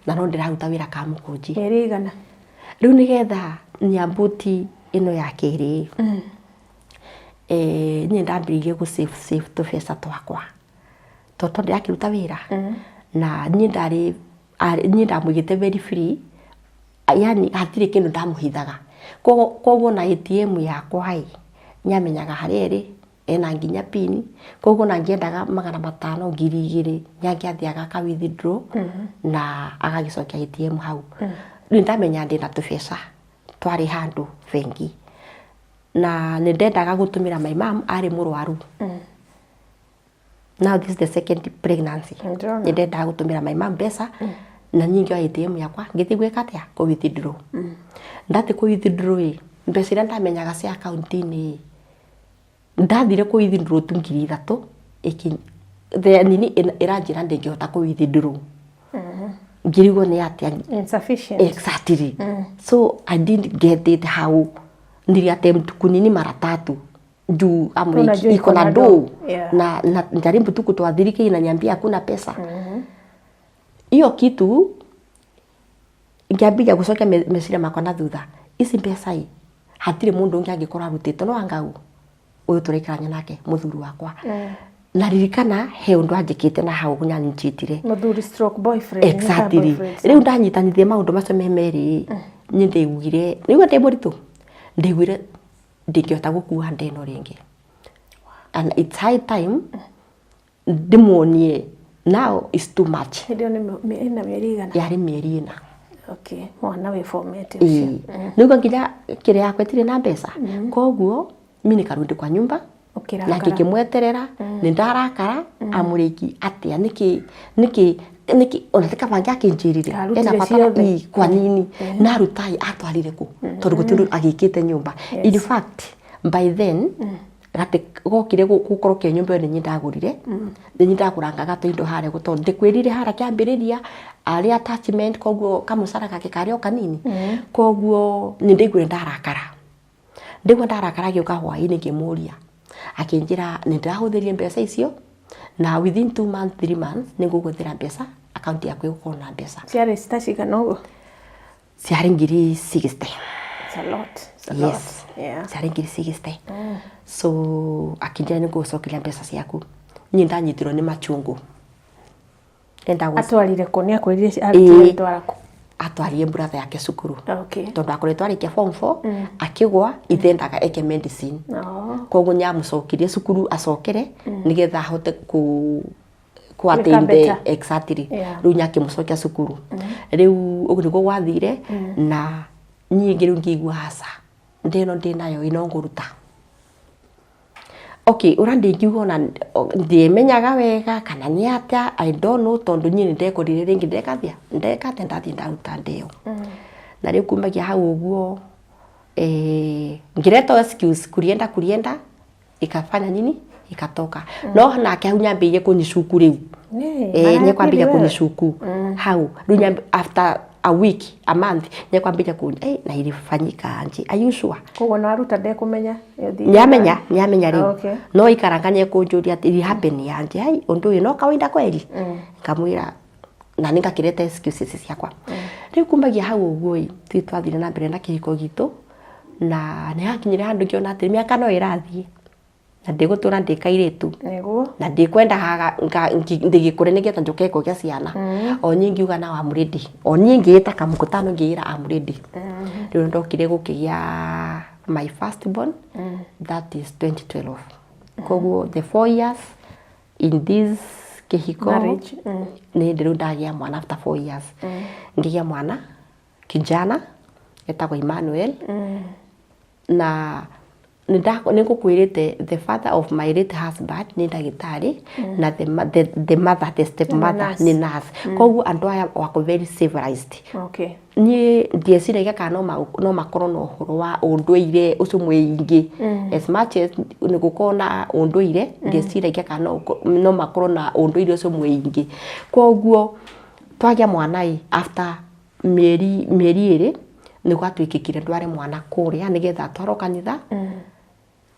Na no ndĩraruta wĩra kamũkũnji. Mĩeri igana? Rĩu nĩgetha nyambuti ĩno ya kerĩ, niĩ ndambĩrĩirie gũ save save tũbeca twakwa tondũ ndĩrakĩruta wĩra na niĩ ndarĩ niĩ ndamũigĩte very free, yani hatirĩ kĩndũ ndamũhithaga. Koguo na ATM yakwa ĩ, nĩamenyaga harĩa ĩrĩ, ena nginya pin. Koguo ona angĩendaga 500, 2000, nĩangĩathiaga aka withdraw na agagĩcokia ATM hau. Rĩu ndamenya ndĩna tũbeca twarĩ handũ bengi, na nĩ ndendaga gũtũmĩra my mom, arĩ mũrwaru. Now this is the second pregnancy. Ndĩrona. Nĩ ndendaga gũtũmĩra my mom mbeca, na niĩ ngĩoya ATM yakwa ngĩthiĩ gwĩka atĩa, kũ withdraw. Ndathiĩ kũ withdraw ĩ, mbeca iria ndamenyaga cia akaunti-inĩ ĩ, ndathire kũ withdraw tu 3000, the nini ĩranjĩra ndĩngĩhota kũ withdraw. Ngĩrigwo nĩ atĩa. Insufficient. Exactly. So I didn't get it how nili attempt kunini mara tatu juu I'm like, Unajua iko na iko na do do. Na jaribu tu kutoa 3K, inaniambia hakuna pesa. Hiyo kitu ngĩambia gũcokia meciria makwa na thutha, ici mbeca ĩ, hatirĩ mũndũ ũngĩ angĩkorwo arutĩte no angau ũyũ tũraikarania nake, mũthuri wakwa. Na ririkana he ũndũ anjĩkĩte na hau nyanjitire. Mũthuri stroke boyfriend, nĩ ta boyfriend. Rĩu ndanyitanithie maũndũ macio me merĩ, niĩ ndaiguire nĩguo ndĩ mũritũ, ndaiguire ndingĩhota gũkua nda ĩno rĩngĩ, and it's high time ndĩmuonie now is too much. Hĩndĩ ĩyo nĩ ĩna mĩeri igana? Yarĩ mĩeri 4. Okay, mwana wĩ form 8 ũcio. Ĩĩ, nĩguo nginya kĩrĩa yakwa ĩtirĩ na mbeca. Koguo mi nikarudi kwa nyumba na Ũkĩrakara. ngĩkĩmweterera. Nĩ ndarakara amũrĩki atĩa, nĩkĩ nĩkĩ nĩkĩ ona ti kaba angĩakĩnjĩrire Arutire ena bata ciothe. Ĩ, kwa nini naruta ĩ, atwarire kũ, tondũ gũtirĩ ũndũ agĩkĩte nyũmba. In fact, by then gatĩ gokire gũkorwo ke nyũmba ĩyo nĩ niĩ ndagũrire, nĩ niĩ ndagũrangaga tũindo harĩa tondũ ndĩkwĩrire harĩa kĩambĩrĩria arĩ attachment. Koguo kamũcara gake karĩ o kanini. Koguo nĩ ndaiguire ndarakara, ndaigua ndarakara, agĩũka hwaĩ-inĩ, ngĩmũria, akĩnjĩra nĩ ndĩrahũthĩrire mbeca icio, na within 2 months, 3 months nĩ ngũgwethera mbeca, akaunti yaku ĩgũkorwo na mbeca. Ciarĩ cita cigana ũguo? Ciarĩ 60,000. It's a lot. It's a lot. Yes. Yeah. Ciarĩ 60,000. So akĩnjĩra nĩ ngũgũcokeria mbeca ciaku. Niĩ ndanyitirwo nĩ machungu. Enda Atwarire kũ? Nĩ akwĩrire Ĩĩ. arutire twara kũ? Atwarire brother yake cukuru. Okay. Tondũ akoretwo arĩkia form 4 akĩgwa, ithendaga eke medicine. Oh. Koguo nĩamũcokirie cukuru acokere nĩgetha ahote ku attain the better. Exactly. Yeah. Rĩu nĩakĩmũcokia cukuru. Rĩu ũguo nĩguo gwathire, na niĩ rĩu ngĩigua aca, ndĩno ndĩnayo ĩno ngũruta. Okay, ũrĩa ndingiuga ona ndimenyaga wega kana nĩ atĩa, I don't know, tondũ niĩ nĩndekorire rĩngĩ ndekathia ndeka atĩa, ndathiĩ ndaruta ndeo. Na rĩu kumagia hau ũguo ngĩreta excuse kurienda kurienda ikafanya nini, ikatoka. No nake hau nyambĩrĩirie kũnyicuku rĩu. Nĩ, Nyekwambĩrĩria marakiri wewe. Kũnyicuku hau rĩu after a week, a month, nyekwambĩrĩria kũny na ilifanyika anje, are you sure? Koguo na waruta ndekũmenya. Ĩyo Nyamenya nyamenya rĩu. Okay. No ikaranga nyekũnjũria atĩ it happen yanje, ai, ũndũ ũyũ no kawaida kweli? Ngamwĩra na nĩ ngakĩreta excuses ciakwa. Rĩu kumbagia hau ũguo ĩ, tũi twathire na mbere na kĩhiko gitũ, na nĩ hakinyire handũ ngĩona atĩ mĩaka no ĩrathiĩ na ndĩgũtũra ndĩ kairĩtu. Nĩguo. Na ndikwenda haga ndigikure nigetha njuke kũgĩa ciana. O niĩ ngiuga now I'm ready. O niĩ ngĩĩta kamũkutano, ngĩĩra I'm ready. Rĩu ndokire gũkĩgĩa my first born, that is 2012. Koguo the 4 years in this kĩhiko Marriage. Nĩ hĩndĩ rĩu ndagĩa mwana. After 4 years ngĩgĩa mwana kijana etagwo Emmanuel. Na nĩ ngũkwĩrĩte the father of my late husband nĩ ndagĩtarĩ, na the mother, the step mother, nurse. Nĩ nurse. Koguo andũ aya wako very civilized. Niĩ ndieciragia kana no makorwo na ũhoro wa ũndũire ũcio mũingĩ. As much as nĩ gũkorwo na ũndũire, ndieciragia kana no makorwo na ũndũire ũcio mũingĩ. Koguo twagĩa mwana ĩ, after mĩeri 2 nĩ gwatuĩkĩkire ndware mwana kũrĩa nĩgetha atwarwo kanitha.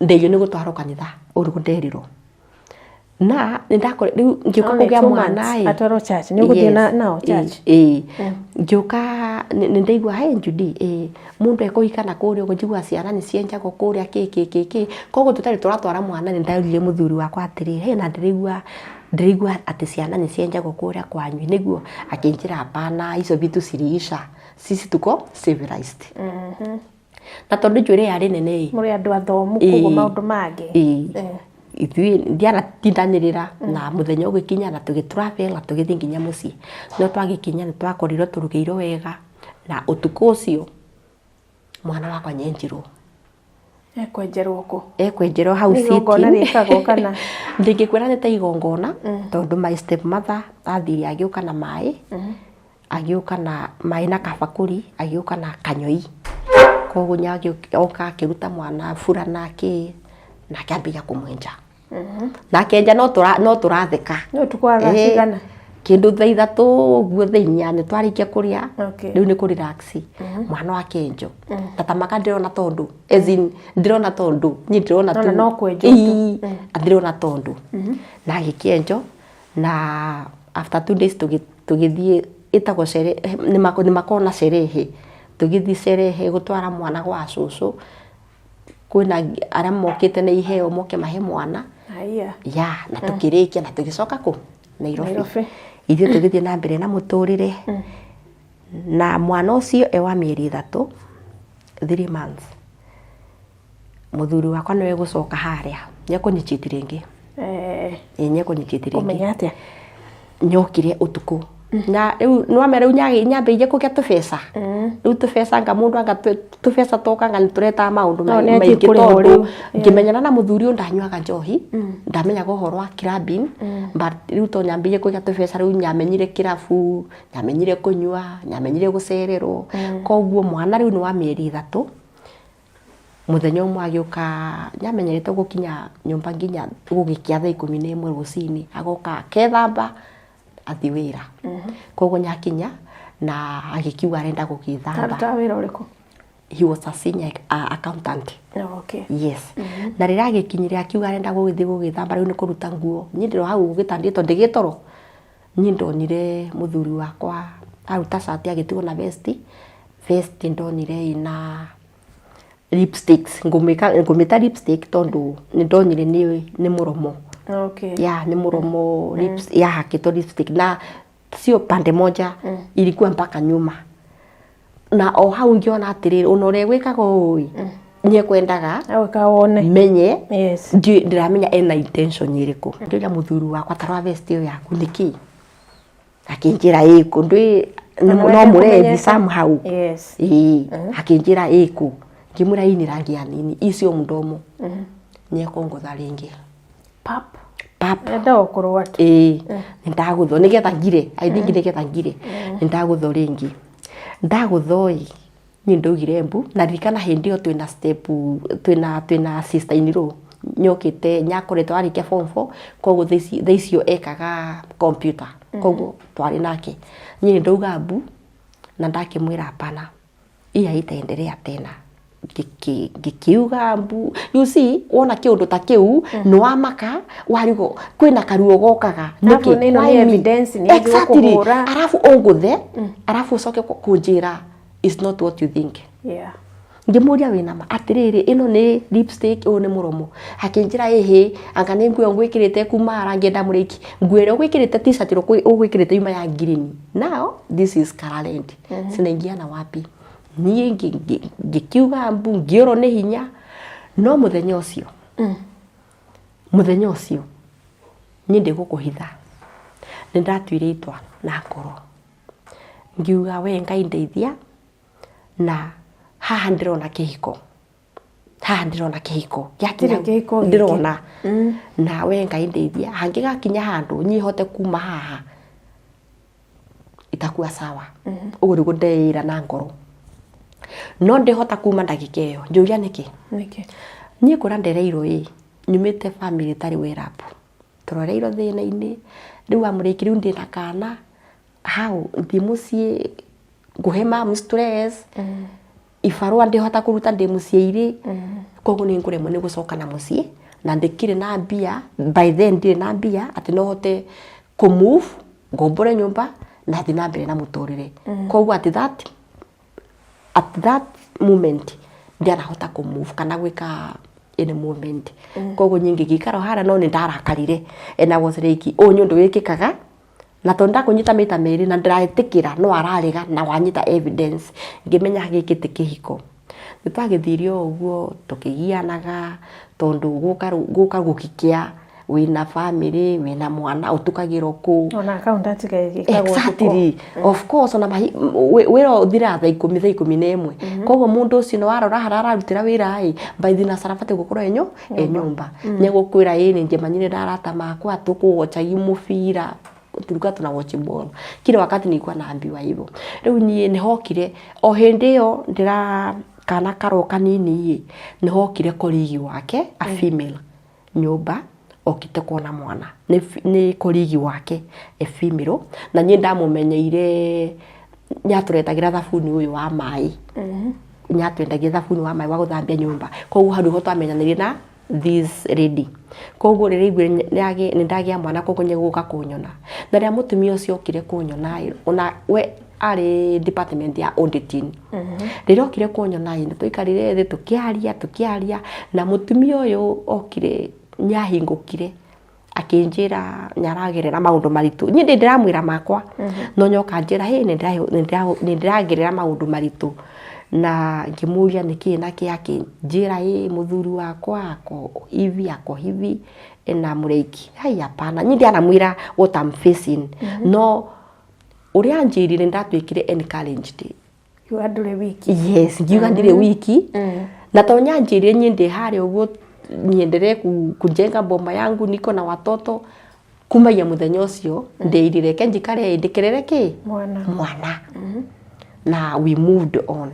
Nderio nĩ gũtwarwo kanitha, ũguo nĩguo nderirwo. Na nĩndakore rĩu ngĩũka Only kũgĩa 2 mwana months ĩ. Atwarwo church. Nĩ ũgũthiĩ nao church? Ĩĩ, ngĩũka nĩ ndaigua hey Judy, ĩ mũndũ ekũhika na kũrĩa ũguo, njiguaga ciana nĩ cienjagwo kũrĩa kĩ kĩ kĩ kĩ. Koguo tũtarĩ tũratwara mwana, nĩ ndoririe mũthuri wakwa atĩrĩrĩ, hey, na ndĩraigua atĩ ciana nĩ cienjagwo kũrĩa kwanyu, nĩguo? Akĩnjĩra hapana, hizo vitu ziliisha, sisi tuko civilized. Na tondũ njuĩrĩ yarĩ nene ĩ. Mũrĩ andũ athomu, koguo maũndũ mangĩ. Ĩĩ. Ithuĩ ndianatindanĩrĩra, na mũthenya ũgĩkinya na tũgĩ travel na tũgĩthiĩ nginya mũciĩ. No twagĩkinya nĩ twakorirwo tũrugĩirwo wega, na ũtukũ ũcio mwana wakwa nyenjirwo. Ekwenjerwo kũ? Ekwenjerwo hau Nĩ igongona sitting. Rĩkagwo kana? Ndingĩkwĩra nĩ ta igongona, tondũ my step mother athire agĩũka na maĩ, agĩũka na maĩ na kabakũri, agĩũka na kanyoi. Koguo oka akĩruta mwana burana kĩ, na akĩambĩrĩria kũmwenja. Na akĩenja no tũratheka. Nĩ ũtukũ wa thaa cigana? Kĩndũ thaa 3 ũguo, thaa 4 nĩ twarĩkia kũrĩa. Rĩu nĩ kũ relax, mwana wakenjo tatamaka ndĩrona, tondũ as in ndĩrona, tondũ niĩ ndĩrona Nona no kwenjwo tu. Ĩĩ, ndĩrona tondũ na agĩkĩenjo, na after 2 days tũgĩthiĩ ĩtagwo sherehe, nĩ makoragwo na sherehe. Tũgĩthiĩ sherehe gũtwara mwana gwa cũcũ, kwĩna arĩa mokĩte na iheo moke mahe mwana. Haya. Ya na tukĩrĩkia na tũgĩcoka kũ Nairobi. Nairobi. Ithuĩ tũgĩthiĩ na mbere na mũtũrĩre na mwana ũcio e wa mĩeri 3, 3 months, mũthuri wakwa nĩwe gũcoka harĩa nĩekũnyichiti rĩngĩ. Ĩ, nĩekũnyichiti rĩngĩ. Ũmenya atĩa? Nyokire ũtukũ na rĩu nĩwamenya rĩu nyambĩrĩirie kũgĩa tũbeca. Rĩu tũbeca anga mũndũ anga tũbeca twoka anga nĩtũretaga maũndũ No, nĩ anjie maingĩ kũrĩhwo tondũ rĩu. Ngĩmenyana na mũthuri ũyũ ndanyuaga njohi, ndamenyaga ũhoro wa clubbing, but rĩu to nyambĩrĩirie kũgĩa tũbeca, rĩu nyamenyire kĩrabu, nyamenyire kũnyua, nyamenyire gũcererwo. Koguo mwana rĩu nĩ wa mĩeri 3. Mũthenya ũmwe agĩũka, nyamenyerete gũkinya nyũmba nginya gũgĩkĩa thaa 11 rũcinĩ, agoka akethamba athiĩ wĩra. Koguo nyakinya na agĩkiuga arenda gũgĩthamba. Arutaga wĩra ũrĩkũ? He was a senior accountant. Yes. Na rĩrĩa agĩkinyire akiuga arenda gũgĩthiĩ gũgĩthamba, rĩu nĩ kũruta nguo. Niĩ ndĩro hau gĩtandĩtwo ndĩgĩtoro, niĩ ndonire mũthuri wakwa aruta cati agĩtigwo na vesti. Vesti ndonire ĩna Lipsticks ngũmĩka ngũmĩta lipstick tondũ nĩ ndonire nĩ mũromo. Ya nĩ mũromo lips yahakĩtwo lipstick na sio pande moja, ilikuwa mpaka nyuma. Na o hau ngĩona atĩrĩrĩ, ona ũrĩa gwĩkaga ũũ ĩ, nĩekwendaga Agwĩka wone. Menye. Ndiramenya ena intention ĩrĩkũ. Ngĩũria mũthuri wakwa, tarora vest ĩyo yaku nĩkĩ? Akĩnjĩra ĩkũ ndwĩ Ona no we mũrethi ndekũmenyete. somehow. Ĩĩ, akĩnjĩra ĩkũ, ngĩmwĩra hii ni rangi ya nini, hii sio mdomo. Nĩekũngũtha rĩngĩ. Pap. Pap. Enda o kũrũa tu. Ĩĩ, nĩndagũthwo nĩgetha ngire, I think nĩgetha ngire. Nĩndagũthwo rĩngĩ, ndagũthwo ĩ, niĩ ndaugire mbu. Na ririkana hĩndĩ ĩyo twĩna step twĩna sister in law nyokĩte, nyakoretwo arĩkia form 4, koguo thaa icio ekaga computer, koguo twarĩ nake. Niĩ nĩ ndauga mbu na ndakĩmwĩra hapana, hii haitaendelea tena. Ngĩkiuga mbu. You see, wona kĩũndũ ta kĩu nĩ wamaka, warigwo kwĩna karuo gokaga. Alafu Nĩkĩ? nĩ ĩno Why nĩ me? evidence, nĩ Exactly. ĩgũkũhũra. Arabu ũngũthe, arabu ũcoke kũnjĩra is not what you think. Ngĩmũria, wĩna ma atĩrĩrĩ, ĩno nĩ lipstick, ũyũ nĩ mũromo? Akĩnjĩra ĩhĩ, anga nĩ nguo ĩyo ngwĩkĩrĩte kuma hara ngĩenda mũrĩki, nguo ĩrĩa ũgwĩkĩrĩte, t-shirt ĩrĩa ũgwĩkĩrĩte yuma ya green, now this is color red, zinaingiana wapi? Niĩ ngĩkiuga mbu, ngĩũrwo nĩ hinya. No mũthenya ũcio niĩ ndĩgũkũhitha, nĩ ndatuire itua na ngoro, ngiuga, we Ngai ndeithia, na haha ndĩrona kĩhiko, haha ndĩrona kĩhiko. Gĩtirĩ kĩhiko gĩkĩ. Ndĩrona na we Ngai ndeithia, hangĩgakinya handũ niĩ hote kuma haha, itakuwa sawa. Ũguo nĩguo ndeĩra na ngoro, no ndĩhota kuma ndagĩka ĩyo. Njũria nĩkĩ? Nĩkĩ? Niĩ kũrĩa ndereirwo ĩ, nyumĩte family ĩtarĩ wĩrabu, tũroreirwo thĩna-inĩ. Rĩu amũrĩki, rĩu ndĩna kana hau, thiĩ mũciĩ ngũhe mamu stress, ibarũa ndĩhota kũruta ndĩ mũciĩ irĩ, koguo nĩ ngũremwo nĩ gũcoka na mũciĩ, na ndĩkĩrĩ na mbia by then, ndirĩ na mbia atĩ no hote kũ move ngombore nyũmba na thiĩ na mbere na mũtũrĩre. Koguo at that moment ndianahota kũ move kana gwĩka any movement. Koguo niĩ ngĩgĩikara o harĩa, no nĩ ndarakarire and I was like, ũyũ nĩ ũndũ wĩkĩkaga, na tondũ ndakũnyita maita merĩ na ndĩraĩtĩkĩra no ararega na wanyita evidence, ngĩmenya gĩkĩ ti kĩhiko. Nĩ twagĩthire o ũguo tũkĩgianaga, tondũ gũka gũgĩkĩa, wĩna family, wĩna mwana, ũtukagĩrwo kũu. Ona accountant ĩkagwo ũtukũ. Exactly, of course. Ona wĩra ũthiraga thaa 10, thaa 11, koguo mũndũ ũcio nĩ warora harĩa ararutĩra wĩra ĩ, by thinacara abatiĩ gũkorwo e nyũmba. Nĩegũkwĩra ĩ, nĩ njemanyire na arata makwa, tũkũwochagi mũbira, tulikuwa tuna watch ball kila wakati. Nilikuwa naambiwa hivyo. Rĩu niĩ nĩ hokire o hĩndĩ ĩyo ndĩra kana karoka nini ĩ, nĩ hokire colleague wake, a female, nyũmba okite kuona mwana. Nĩ colleague wake, a female, na niĩ ndamũmenyeire nyatũretagĩra thabuni ũyũ wa maĩ, nyatwendagia thabuni wa maĩ wa gũthambia nyũmba. Koguo hau nĩho twamenyanĩire na this lady. Koguo rĩrĩa aiguire nĩ ndagĩa mwana, koguo nĩ egũka kũnyona. Na rĩrĩa mũtumia ũcio okire kũnyona ĩ, ona we arĩ department ya auditing, rĩrĩa okire kũnyona ĩ, nĩ twaikarire thĩ tũkĩaria, na mũtumia ũyũ okire nĩahingũkire akĩnjĩra nĩaragerera maũndũ maritũ. Niĩ ndĩ ndĩramwĩra makwa, no nyoka njĩra hĩ, nĩ ndĩragerera maũndũ maritũ. Na ngĩmũria nĩkĩ na kĩ, akĩnjĩra ĩ, mũthuri wakwa ako hivi, ako hivi, na mũrĩki hai. Hapana, niĩ ndianamwĩra what I'm facing, no ũrĩa anjĩrire nĩ ndatuĩkire encouraged. Kiuga ndũrĩ wiki. Yes, ngiuga ndirĩ wiki. Na to nyanjĩrire niĩ ndĩ harĩa ũguo niendelee kujenga boma yangu, niko na watoto. Kumagia mũthenya ũcio ndeirire reke njikare ndĩkerere kĩ Mwana. Mwana. Na we moved on.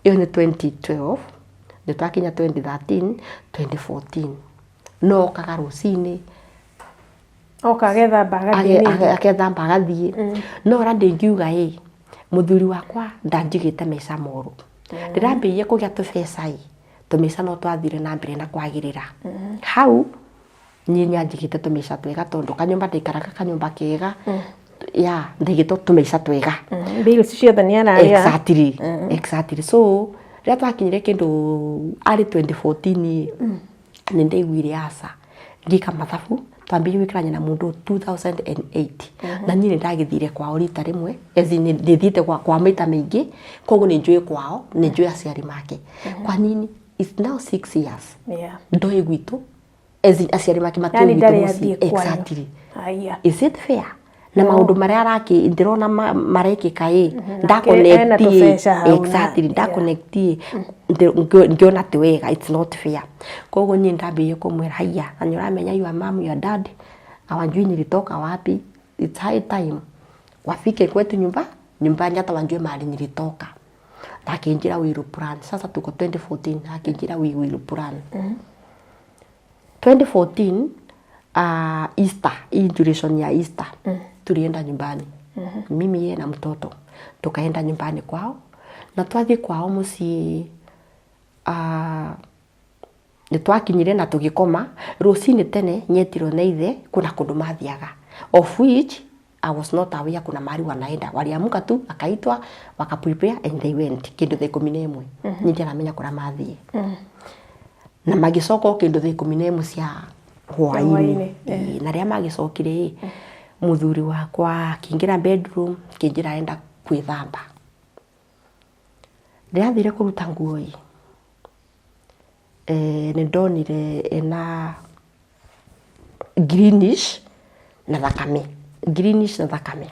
Ĩyo nĩ 2012, nĩ twakinya 2013, 2014, no okaga rũcinĩ. Oka agethamba agathiĩ ningĩ. Akethamba agathiĩ. No ũrĩa ndĩngiuga ĩ, mũthuri wakwa ndanjigĩte maica moru. Ndĩrambĩrĩirie kũgĩa tũbeca ĩ, tũmaica no twathire na mbere na kwagĩrĩra. Hau niĩ nĩanjigĩte tũmaica twega, tondũ kanyũmba ndaikaraga kanyũmba kega ya ndaigĩtwo tũmaica twega. Bills ciothe nĩ ararĩha. Exactly. So Rĩrĩa twakinyire kĩndũ arĩ 2014 nĩ ndaiguire aca ngĩka mathabu. Twambire gwĩkarania na mũndũ 2008 na niĩ nĩ ndagĩthire kwao rita rĩmwe, as in ndĩthiĩte kwa maita maingĩ, koguo nĩ njũĩ kwao, nĩ njũĩ aciari make. Kwa nini it's now 6 years ndoĩ gwitũ, as in aciari make matiũĩ Yani gwitũ ndarĩ mũciĩ. athiĩ kwanyu. Exactly. Haya. Is it fair na maũndũ marĩa araki ndĩrona marekĩka ĩ ena tũbeca hau na- exactly, ndaconnectie ngĩona ti wega, it's not fair. Koguo niĩ ndambĩrĩirie kũmwĩra, haiya, na nĩ ũramenya your mom, your dad hawajui nilitoka wapi. It's high time wafike kwetu nyumba nyumbani, hata wajue mahali nilitoka. Na akĩnjĩra, "We will plan." Sasa tuko 2014. Akĩnjĩra, "We will plan." 2014 Easter, hii duration ya Easter, tulienda nyumbani, mimi, yeye na mtoto. Tukaenda nyumbani kwao na twathiĩ kwao mũciĩ, nĩ twakinyire na tũgĩkoma. Rũcinĩ tene nyetirwo na ithe kuna kũndũ mathiaga, of which I was not aware kuna mahali wanaenda. Waliamuka tu, akaitwa, waka prepare and they went kĩndũ thaa 11. Niĩ ndiaramenya kũrĩa mathiĩ na magĩcoka o kĩndũ thaa 11 cia hwaĩ-inĩ. Hwaĩ-inĩ. Ĩĩ, na rĩrĩa magĩcokire ĩ, mũthuri wakwa akĩingĩra bedroom, akĩnjĩra enda kwĩthamba. Rĩrĩa athire kũruta nguo ĩ, nĩ ndonire ena greenish na thakame, greenish na thakame.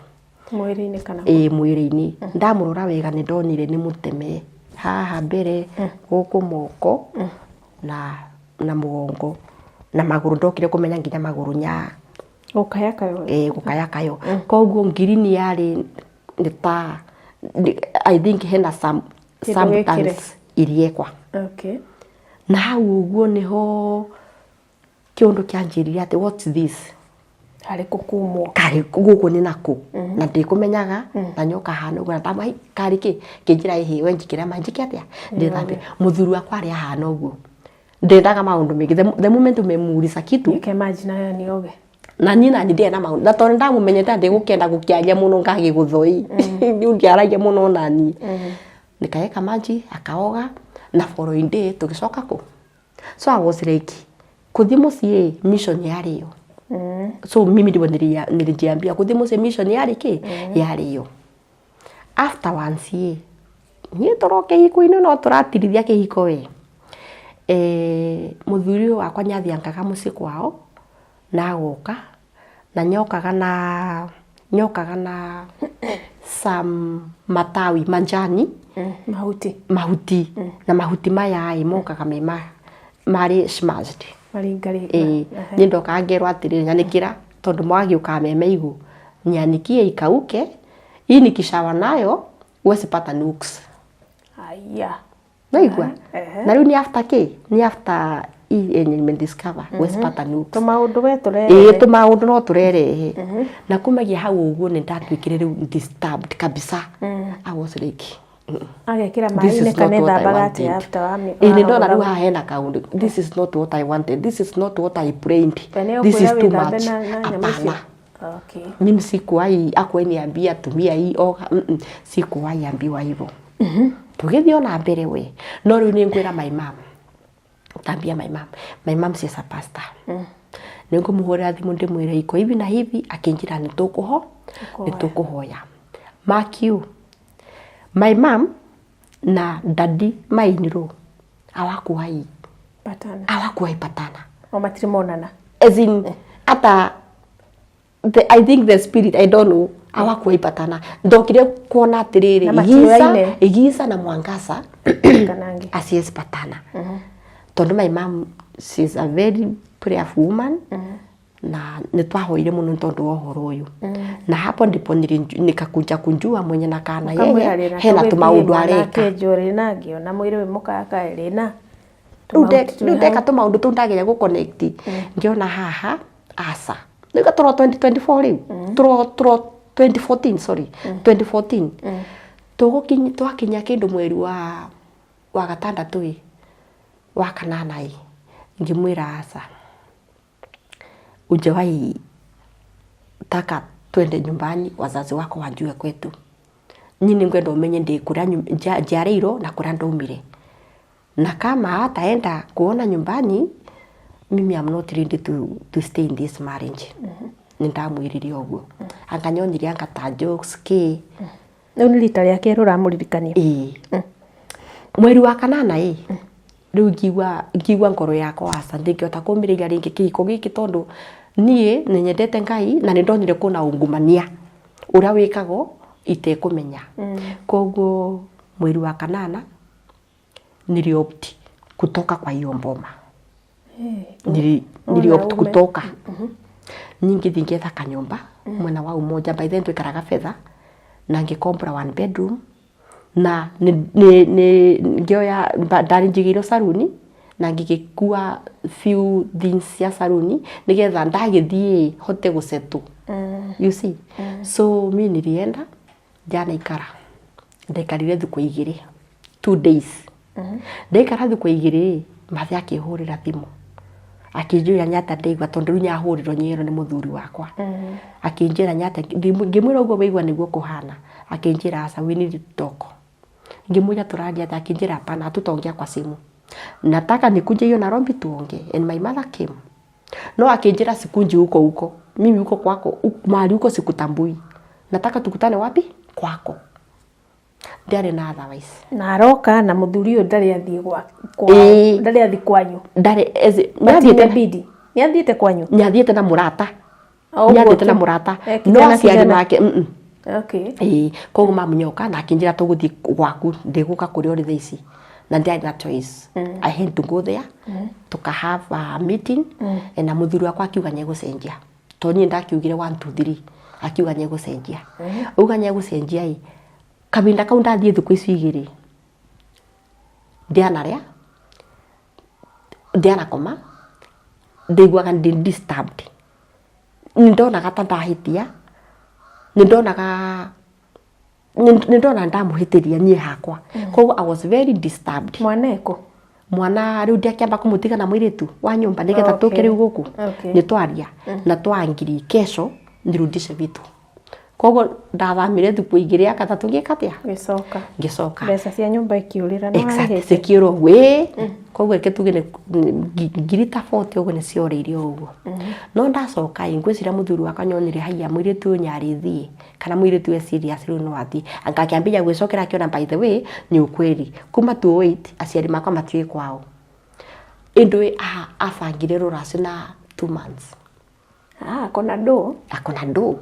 Mwĩrĩ-inĩ kana? Ĩ, mwĩrĩ-inĩ. Ndamũrora wega nĩ ndonire nĩ mũteme haha mbere, gũkũ moko na mũgongo na magũrũ. Ndokire kũmenya nginya magũrũ nya. Gũkaya kayo. Ĩ, gũkaya kayo. Koguo ngirini yarĩ nĩ ta I think hena some Kĩndũ substance gĩkĩre. iriekwa. Na hau ũguo nĩho kĩũndũ kĩanjĩrire atĩ, "What's this?" Harĩ kũkumwo. Karĩ gũkũ nĩ nakũ na ndĩkũmenyaga na nyoka hana ũguo na ndamai karĩ kĩ kĩnjĩra ĩhĩ we njikĩra maĩ njike atĩa ndĩthambe. Mũthuri wakwa arĩ ahana ũguo, ndendaga maũndũ maingĩ. The moment umemuuliza kitu, Nike maji nayo nioge. Na niĩ nani ndirĩ na maũndũ na tondũ ndamũmenyete ndĩgũkĩenda gũkĩaria mũno ngagĩgũthoi rĩu ndiaragia mũno nani. Nikaeka maji akaoga na following day tũgĩcoka kũ. So I was like, kũthiĩ mũciĩ mission yarĩ yo. So mimi ndivyo nilijiambia, kũthiĩ mũciĩ mission yarĩ kĩ yarĩ yo. After once ĩ, niĩ tũro kĩhiko-inĩ no tũratirithia kĩhiko ĩ, mũthuri ũyũ wakwa nĩathiangaga mũciĩ kwao na agoka na nyokaga na some matawi manjani. Mahuti. Mahuti, na mahuti maya ĩ mokaga me marĩ smashed. Maringaringa. Ĩĩ, niĩ ndokaga ngerwo atĩrĩrĩ, nyanĩkĩra tondũ mwagĩũkaga me maigũ, nianikie ikauke, hii nikishawa nayo huwezi pata nuks. Aya. Naigua. Ehe. Na rĩu nĩ after kĩ, nĩ after hii yenye nimediscover huwezi pata nuks. Tũmaũndũ we tũrerehe. Ĩĩ, tũmaũndũ no tũrerehe. Na kumagia hau ũguo nĩ ndatuĩkire rĩu disturbed kabisa. I was like, Agekĩra "This maĩ-inĩ is kana not what I ethambaga atĩa wanted." after wami? Ĩĩ, nĩ ndona rĩu haha hena kaũndũ. This is not what I wanted, this is not what I prayed, this is too much. Hapana. Okay. Mimi sikuwahi akuwahi niambia tumia hii oga. Sikuwahi ambiwa hivyo. Tũgĩthiĩ ona mbere we, no rĩu nĩ ngwĩra my mom, tambia my mom, my mom is a pastor. Nĩ ngũmũhũrĩra thimũ ndĩmwĩre iko hivi na hivi, akĩnjĩra nĩ tũkũho nĩ tũkũhoya. Mark you, my mom na daddy my in-law hawakuwahi Patana. Hawakuwahi patana. O matirĩ monana. As in hata I think the spirit, I don't know, hawakuwahi patana. Ndokire kuona atiriri Na giza matiũaine. Giza na mwangaza Kanangi. asiezi patana, tondu my mom, she's a very prayerful woman, na nĩ twahoire mũno nĩ tondũ wa ũhoro ũyũ, na hapo ndipo nikakuja kunjua mwenye na kana Ũkamwĩra yeye rĩna hena tũmaũndũ areka. Akĩenjwo rĩna ngĩona mwĩrĩ wĩ mũkaka rĩna. Rĩu ndeka tũmaũndũ tũu ndageria gũ-connect ngĩona haha aca rĩu tũro 2024 rĩu tũro 2014, sorry, 2014 tũgũkinya twakinya kĩndũ mweri wa gatandatũ ĩ wa kanana ĩ, ngĩmwĩra, "Aca, hujawahi taka twende nyumbani wazazi wako wajue kwetu. Niĩ nĩ ngwenda ũmenye ndĩ kũrĩa njiarĩirwo na kũrĩa ndaumire." Na kama hataenda kuona nyumbani, mimi am not ready to stay in this marriage. Nĩ ndamwĩrire ũguo. Anga nyonire anga ta jokes kĩ. Rĩu nĩ rita rĩa kerĩ ũramũririkania. Ĩĩ. Mweri wa kanana ĩ, rĩu ngĩigua ngĩigua ngoro yakwa aca ndingĩhota kũmĩrĩria rĩngĩ kĩhiko gĩkĩ tondũ niĩ nĩ nyendete Ngai na nĩ ndonire kwĩna ungumania ũrĩa wĩkagwo itekũmenya. Koguo mweri wa kanana niliopt kutoka kwa hiyo mboma. Niliopt Ona ume. kutoka. Nyingĩ ngetha kanyũmba mwena wa Umoja, by then twikaraga Fedha, na ngĩkombora one bedroom na nĩ ngĩoya ndarĩ njigĩirwo saruni na ngĩgĩkua few things cia saruni nĩgetha ndagĩthiĩ hote gũsettle, you see. So mi nilienda njanaikara, ndaikarire thikũ 2, 2 days. Ndaikara thikũ 2, mathe akĩhũrĩra thimũ akĩnjũria nyata ndaigua, tondũ rĩu nyahũrĩrwo nyero nĩ mũthuri wakwa. Akĩnjĩra nyata, ngĩmwĩra ũguo waigua nĩguo kũhana. Akĩnjĩra, "Aca, we need to talk." Ngĩmwĩra, "Tũraria atĩa?" Akĩnjĩra, "Hapana, hatutaongea kwa simu, nataka nikuje hiyo Nairobi tuongee." And my mother came, no akĩnjĩra, "Sikunji huko huko, mimi huko kwako mahali huko sikutambui, nataka tukutane wapi? Kwako." Ndiarĩ na otherwise. Na aroka na mũthuri ũyũ ndarĩ athiĩ gwa kwao? Ĩĩ. Ndarĩ athiĩ kwanyu? Ndarĩ But nĩathiĩte. imebidi nĩ athiĩte kwanyu? Nĩathiĩte na mũrata. O ũguo Nĩathiĩte na tu. mũrata. Eh, No kijana aciari kijana. make Okay. Ĩĩ, koguo mamunyoka na akĩnjĩra, "Tũgũthiĩ gwaku, ndĩgũka kũrĩa ũrĩ thaa ici." Na ndiarĩ na choice, I had to go there, tuka have a meeting. Na mũthuri wakwa akiuga nĩegũcenjia, tondũ niĩ ndakiugire 1 2 3, akiuga nĩegũcenjia. Auga nĩegũcenjia ĩ, kahinda kau ndathiĩ thikũ icio 2 ndianarĩa, ndianakoma, ndaiguaga ndĩ disturbed, nĩ ndonaga ta ndahĩtia, nĩ ndonaga ndamũhĩtĩria niĩ hakwa, koguo I was very disturbed. Mwana eko? Mwana rĩu ndiakĩamba kũmũtiga na mũirĩtu wa nyũmba nĩgetha tũke rĩu gũkũ. Nĩ twaria na twangiri kesho nirudishe vitu, koguo ndathamire thikũ 2 ya gatatũ ngĩka atĩa? Gĩcoka. Ngĩcoka. Mbeca cia nyũmba ikiũrĩra nĩ Exact, warĩhĩte? cikiũrwo ũguo, ĩĩ. Koguo reke tuge nĩ ngiri ta 40 ũguo nĩ ciorĩire ũguo. No ndacoka ĩ, ngwĩciria mũthuri wakwa nyonire haiya mũirĩtu ũyũ nyarĩthiĩ kana mũirĩtu e serious, rĩu no athiĩ. Anga akĩambĩrĩria gwĩcokera, akĩona by the way nĩ ukweli kuma 2008 aciari makwa matiũĩ kwao. Ĩndũ abangire rũracio na 2 months. Ah, kona ndũ. Akona ndũ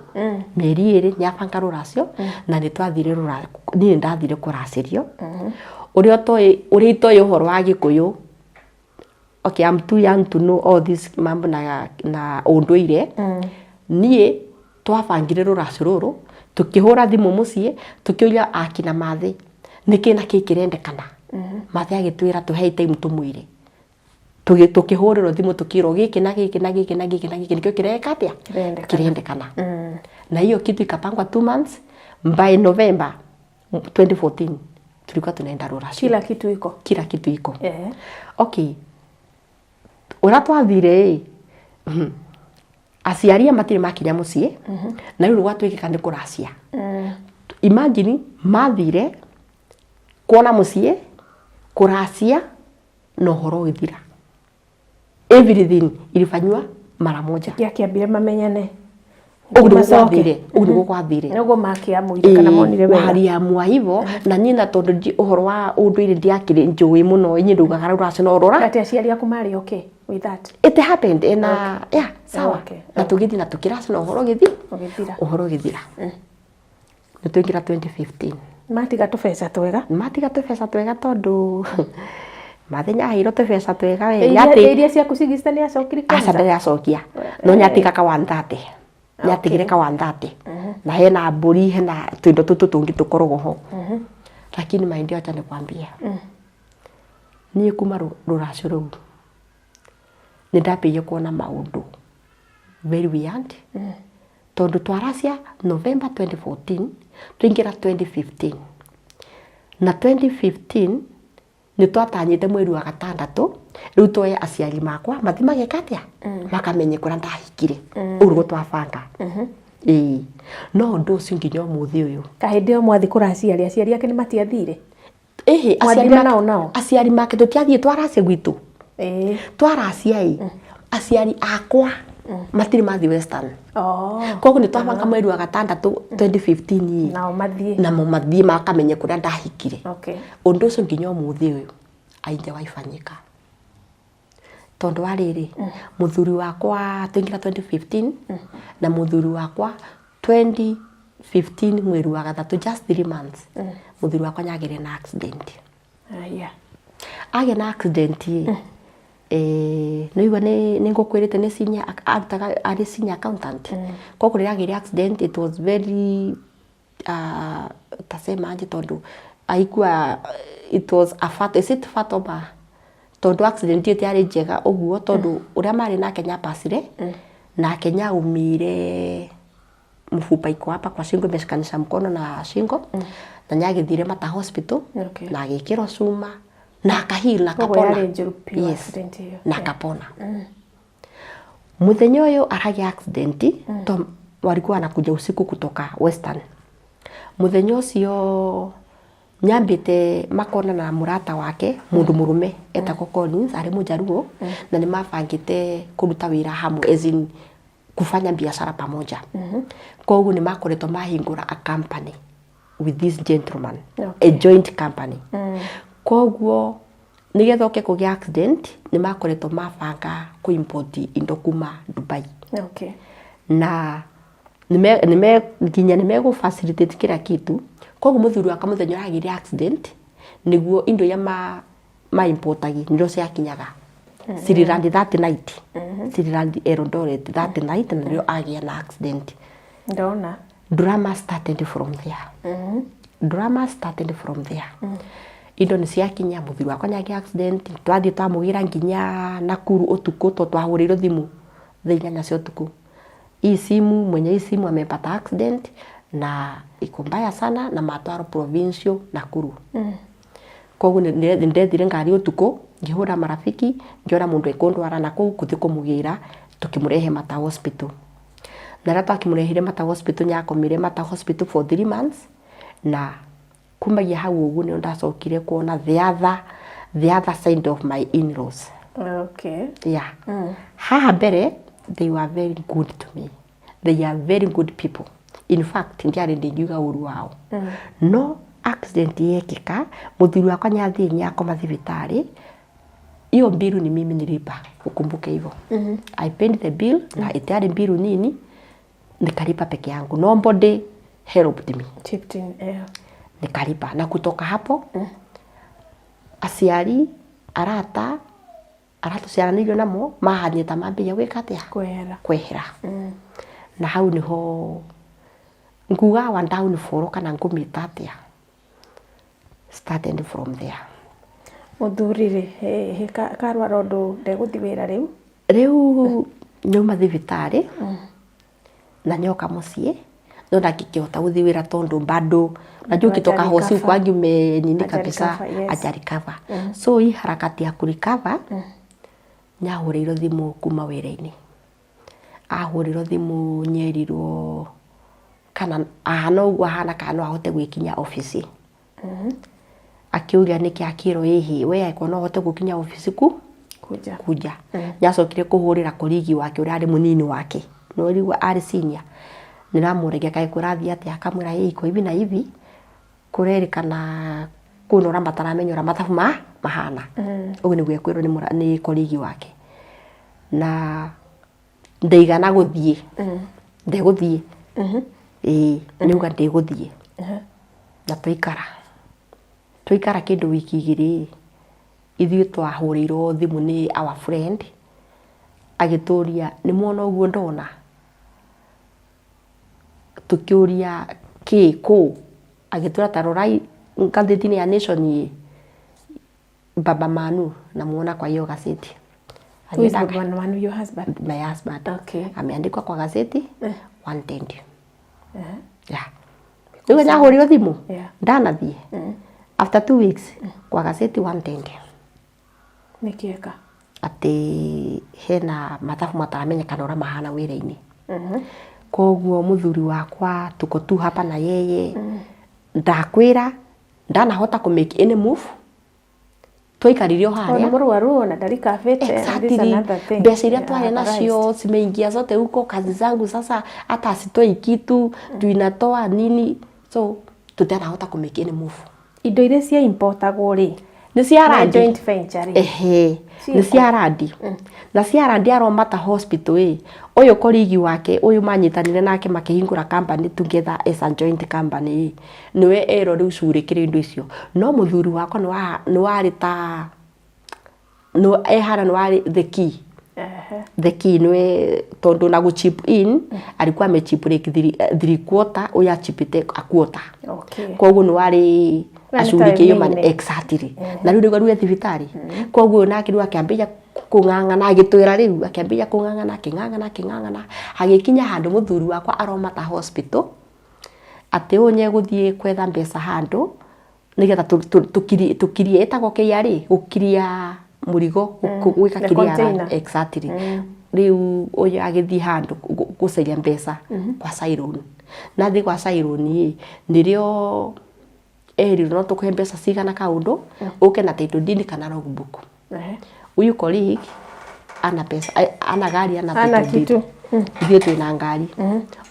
mĩeri 2 nĩabanga rũracio na nĩ twathire niĩ nĩ ndathire kũracĩrio ũrĩa ũtoĩ, ũrĩa itoĩ ũhoro wa Gĩkũyũ. Okay, I'm too young to know all this mambo na ũndũire. Niĩ twabangire rũracio rũrũ, tũkĩhũra thimũ mũciĩ, tũkĩũria akina mathĩ nĩkĩ na kĩ kĩrendekana. Mathĩ agĩtwĩra tũhei time tũmwĩre. Tũkĩhũrĩrwo thimũ, tũkĩrwo gĩkĩ na gĩkĩ na gĩkĩ na gĩkĩ na gĩkĩ nĩkĩo kĩreka atĩa? Kĩrendekana. Kĩrendekana. Na hiyo kitu ikapangwa 2 months. By November 2014 tulikuwa tunaenda rũracio. Kila kitu iko. Kila kitu iko. Okay, ũrĩa twathire ĩ, aciari aya matirĩ makinya mũciĩ na rĩu gwatuĩkĩka nĩ kũracia. Imagine mathire kuona mũciĩ, kũracia, na ũhoro ũgĩthira, everything ilifanywa mara moja. Gĩakĩambire mamenyane. Ũguo nĩguo Macoke. gwathire, ũguo nĩguo gwathire. Nĩguo makĩamũire kana monire wega. Waliamua hivyo na niĩ na tondũ ũhoro wa ũndũire ndiakĩrĩ njũĩ mũno, inyuĩ ndaugaga rũracio no rũra. Ati aciari aku marĩ okay with that? It happened and yeah, sawa. Na tũgĩthiĩ na tũkĩracia na ũhoro ũgĩthi Ũgĩthira. Ũhoro ũgĩthira. Nĩ twaingĩra 2015. Matiga tũbeca twega. Matiga tũbeca twega, tondũ mathenya aheirwo tũbeca twega we. Iria ciaku cigicita nĩ acokire? Aca, ndarĩ acokia, no nĩatiga ka 130, nĩatigire ka 130, na hena mbũri, hena tũindo tũtũ tũngĩ tũkoragwo ho. Lakini my dear, acha nikwambie, niĩ kuma rũracio rũu nĩ ndambĩrĩirie kuona maũndũ very weird, tondũ twaracia November 2014, twaingĩra 2015, na 2015 nĩ twatanyĩte mweri wa gatandatũ rĩu twoye aciari makwa mathi mageka atĩa, makamenye kũrĩa ndahikire. Ũguo nĩguo twabanga, ĩĩ, no ũndũ ũcio nginya ũmũthĩ ũyũ. Kahĩndĩ ĩyo mwathi kũracia rĩ, aciari ake nĩ matiathire? Ĩĩ, Ĩhĩ, aciari Mwathire make- nao nao? Aciari make tũtiathiĩ twaracia gwitũ. Ĩĩ. Twaracia ĩ, aciari akwa matirĩ mathiĩ Western. Oh. Koguo nĩ twabanga mweri wa gatandatũ 2015 ĩ. Nao mathiĩ. Namo mathiĩ makamenye kũrĩa ndahikire. Okay. Ũndũ ũcio nginya ũmũthĩ ũyũ haijawahi fanyika. Tondũ wa rĩrĩ, mũthuri wakwa twaingĩra 2015 na mũthuri wakwa 2015 mweri wa gatatũ, just 3 months, mũthuri wakwa nĩagĩire na accident. Aya. Agĩa na accident ĩ, nĩũigua nĩ ngũkwĩrĩte nĩ senior arutaga, arĩ senior accountant. Koguo rĩrĩa agĩire accident, it was very tasema aje, tondũ haikuwa, it was a fatal, is it fatal ma, tondũ accident ĩyo ĩtiarĩ njega ũguo, tondũ ũrĩa marĩ nake nĩapacire nake, nĩaumire mfupa iko hapa kwa shingo, imeshikanisha mkono na shingo, na nĩagĩthire Mata Hospital na agĩkĩrwo cuma na akaheal na Koguo akapona. yarĩ njũru biũ Yes. accident ĩyo. Na akapona. Muthenya ũyũ aragĩa accident, to walikuwa wanakuja usiku kutoka Western, muthenya ũcio nyambĩte makona na mũrata wake mũndũ mũrũme etagwo Collins, arĩ mũjaruo, na nĩ mabangĩte kũruta wĩra hamwe, as in kufanya biashara pamoja. Koguo nĩ makoretwo mahingũra a company with this gentleman, a joint company. Koguo nĩgetha oke kũgĩa accident, nĩ makoretwo mabanga kũ-import indo kuma Dubai na nime nginya nĩmegũ facilitate kila kitu. Koguo mũthuri wakwa mũthenya ũragĩire accident, nĩguo indo iria ma importagi nĩrĩo ciakinyaga Siriland that night, Siriland Eldoret that night, na nĩrĩo agĩa na accident. Ndona. Drama started from there. Drama started from there. Indo nĩ ciakinya, mũthuri wakwa nĩagĩa accident, twathiĩ twamũgĩra nginya Nakuru ũtukũ, to twahũrĩirwo thimũ thaa 8 cia ũtukũ, hii simu, mwenye hii simu amepata accident na iko mbaya sana na matwaro provincial Nakuru. Koguo nĩ ndethire ngari ũtukũ, ngĩhũra marafiki, ngĩona mũndũ ekũndwara na kũu kũthiĩ kũmũgĩra, tũkĩmũrehe Mata Hospital. Na rĩrĩa twakĩmũrehire Mata Hospital, nĩakomire Mata Hospital for 3 months, na kumagia hau ũguo nĩo ndacokire kuona the other side of my in-laws. Yeah, haha mbere they were very good to me, they are very good people. In fact, ndiarĩ ndingiuga ũru wao. No accident yekĩka, mũthuri wakwa nĩathiĩ nĩakoma thibitarĩ, hiyo bill ni mimi nilipa, ukumbuke hivyo. I paid the bill, na itiarĩ bill nini, nikalipa peke yangu, nobody helped me. Chipped in, yeah. Nikalipa, na kutoka hapo aciari, arata arĩa tũciaranĩirio namo mahanire ta mambĩrĩria gwĩka atĩa? Kwehera. Kwehera. Na hau niho nguga wa downfall, kana ngũmĩta atĩa, started from there. Mũthuri rĩ, karwara ũndũ ndegũthiĩ wĩra rĩu? Rĩu nyauma thibitarĩ na nyoka mũciĩ, no ndangĩkĩhota gũthiĩ wĩra tondũ bado najua ukitoka Haja hosi recover. ukwangi ume nini Haja kabisa. recover, yes. Haja recover. So hii harakati ya kurecover, nyahũrĩirwo thimũ kuma wĩra-inĩ, ahũrĩrwo thimũ, nyerirwo kana ahana ũguo ahana, kana no ahote gwĩkinya obici. Akiuria nĩkĩ, akĩrwo ĩhĩ, we angĩkorwo no ũhote gũkinya obici ku Kuja. Kuja. Nĩacokire kũhũrĩra colleague wake ũrĩa arĩ mũnini wake, no rĩu arĩ senior, nĩramũragia kaĩ kũrathiĩ atĩa, akamwĩra ĩ iko hivi na hivi, kũrerĩkana kwĩna ũrĩa mataramenya ũrĩa mathabu ma mahana. Ũguo nĩguo ekwĩrwo nĩ colleague wake, na ndaigana gũthiĩ, ndegũthiĩ, ĩĩ nĩuga ndĩgũthiĩ. Na twaikara twaikara kĩndũ wiki 2, ithuĩ twahũrĩirwo thimũ nĩ our friend, agĩtũria nĩ mwona ũguo ndona, tũkĩũria kĩ kũ, agĩtwĩra ta rorai ngathĩti-inĩ ya Nation ĩ Baba Manu namuona kwa hiyo gazeti. Who is Agĩenda Baba Manu, your husband? My husband. Ameandikwa kwa gazeti wanted. Yeah, rĩu nyahũrĩrwo thimũ ndanathiĩ after 2 weeks kwa gazeti wanted. Nĩkĩeka? Atĩ hena mathabu mataramenyekana ũrĩa mahana wĩra-inĩ. Koguo mũthuri wakwa tuko tu hapa na yeye, ndakwĩra Ndanahota kũ make any move. Twaikarire o Tondũ harĩa. nĩ mũrwaru ona ndarikabĩte. This Exactly. another thing. Mbeca iria Yeah, twarĩ nacio zimeingia zote huko kazi zangu sasa hata sitoi kitu, tuinatoa nini, so tutianahota kũ make any move. Indo iria cia importagwo rĩ, Nĩ cia na randi. joint venture rĩ, Ehe, Ciĩkũ? nĩ cia randi. Na cia randi aromata hospital ĩ, ũyũ colleague wake ũyũ manyitanire nake makĩhingũra company together as a joint company ĩ, nĩwe erwo rĩu cugurĩkĩre indo icio. No mũthuri wakwa nĩ warĩ ta nĩ ehara nĩ warĩ the key. The key nĩwe tondũ na gũ chip in alikuwa amechip like three quarter, ũyũ achipĩte a quarter. Koguo nĩ warĩ Na nĩ acugurĩkĩire tawe mani main. Exactly. Na rĩu nĩguo rĩu e thibitarĩ. Koguo ũyũ nake rĩu akĩambĩrĩria kũng'ang'ana agĩtwĩra rĩu akĩambĩrĩria kũng'ang'ana akĩng'ang'ana akĩng'ang'ana hagĩkinya handũ mũthuri wakwa aromata hospital atĩ ũyũ nĩegũthiĩ kwetha mbeca handũ nĩgetha tũkirie ĩtagwo KRA gũkiria mũrigo gwĩka The clearance. container. Exactly. Rĩu ũyũ agĩthiĩ handũ gũcaria mbeca kwa Cyrone. Na athiĩ kwa Cyrone ĩ nĩrĩo erirwo no tũkũhe mbeca cigana kaũndũ ũke na title deed kana logbook. Huyu colleague ana pesa ana gari ana Ana title deed. kitu. Ithuĩ twĩna ngari.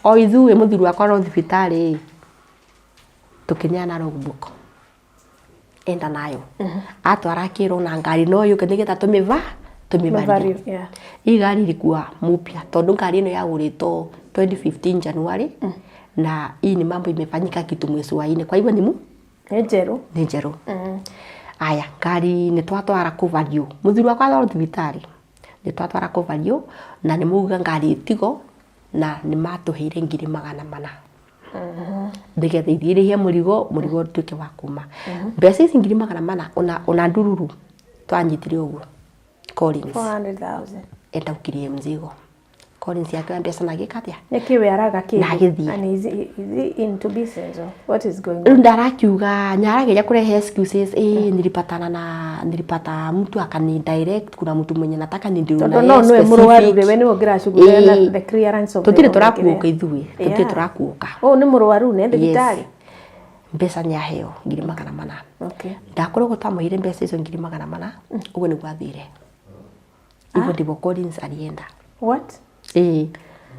O ithuĩ mũthuri wakwa no thibitarĩ ĩ tũkĩneana logbook. Enda nayo. Atwara akĩrwo na ngari no yũke nĩgetha tũmĩva tũmĩvalue. Value, yeah. Hii gari ilikuwa mupya tondu ngari ĩno yagũrĩtwo 2015 January na hii ni mambo imefanyika kitu mwezi wa ine, kwa hivyo ni mu Nĩ njerũ. Nĩ njerũ. Aya, ngari nĩ twatwara kũvario, mũthuri wakwa atwarwo thibitarĩ nĩ twatwara kũvario na nĩ mauga ngari ĩtigo na nĩ matũheire 400,000 nĩgetha ithiĩ irĩhe mũrigo, mũrigo ũtuĩke wa kuma. Mbeca ici 400,000 ona ndururu twanyitire ũguo Collins 400,000. Enda ũkirie mzigo. Collins akĩoya mbeca na agĩka atĩa? Nĩkĩ we araga kĩndũ? Na agĩthiĩ. And is he into business or what is going Rĩu on? ndarakiuga nyarageria kurehe excuses, nilipatana na nilipata mtu akani direct, kuna mtu mwenye nataka ni deal na Tondũ yeye no nĩwe mũrwaru rĩ, specific. we nĩwe ũngĩracugurĩra na Ĩĩ. the clearance of the Tũtirĩ of the tũrakuũka kĩrĩa. ithuĩ, tũtirĩ tũrakuũka. Ũyũ nĩ mũrwaru nĩ thibitarĩ. Yes. Mbeca nĩ aheo 400,000. Ndakoragwo twamũheire mbeca icio 400,000, ũguo nĩguo athire. Hivyo ndivyo Collins alienda. What? Ĩĩ.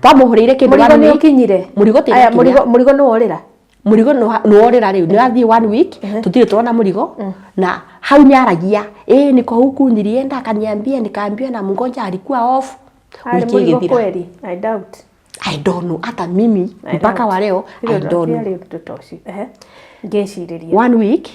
Twamũhũrĩire kĩndũ Mũrigo one nĩ week. ũkinyire? Mũrigo Aya, tũtinakinya. mũrigo nĩ worĩra? Mũrigo nĩ worĩra rĩu, nĩ wathiĩ one week, tũtirĩ tuona mũrigo, na hau nĩaragia, ĩĩ niko huku nilienda akaniambia nikaambiwa na mgonjwa alikuwa off. Arĩ Wiki mũrigo ĩgĩthira. kweri? I doubt. I don't know, hata mimi I mpaka doubt. wa leo I Ndirĩ don't know. ndĩarĩ ũndũ ta ũcio. Ehe. Ngĩcirĩria. One week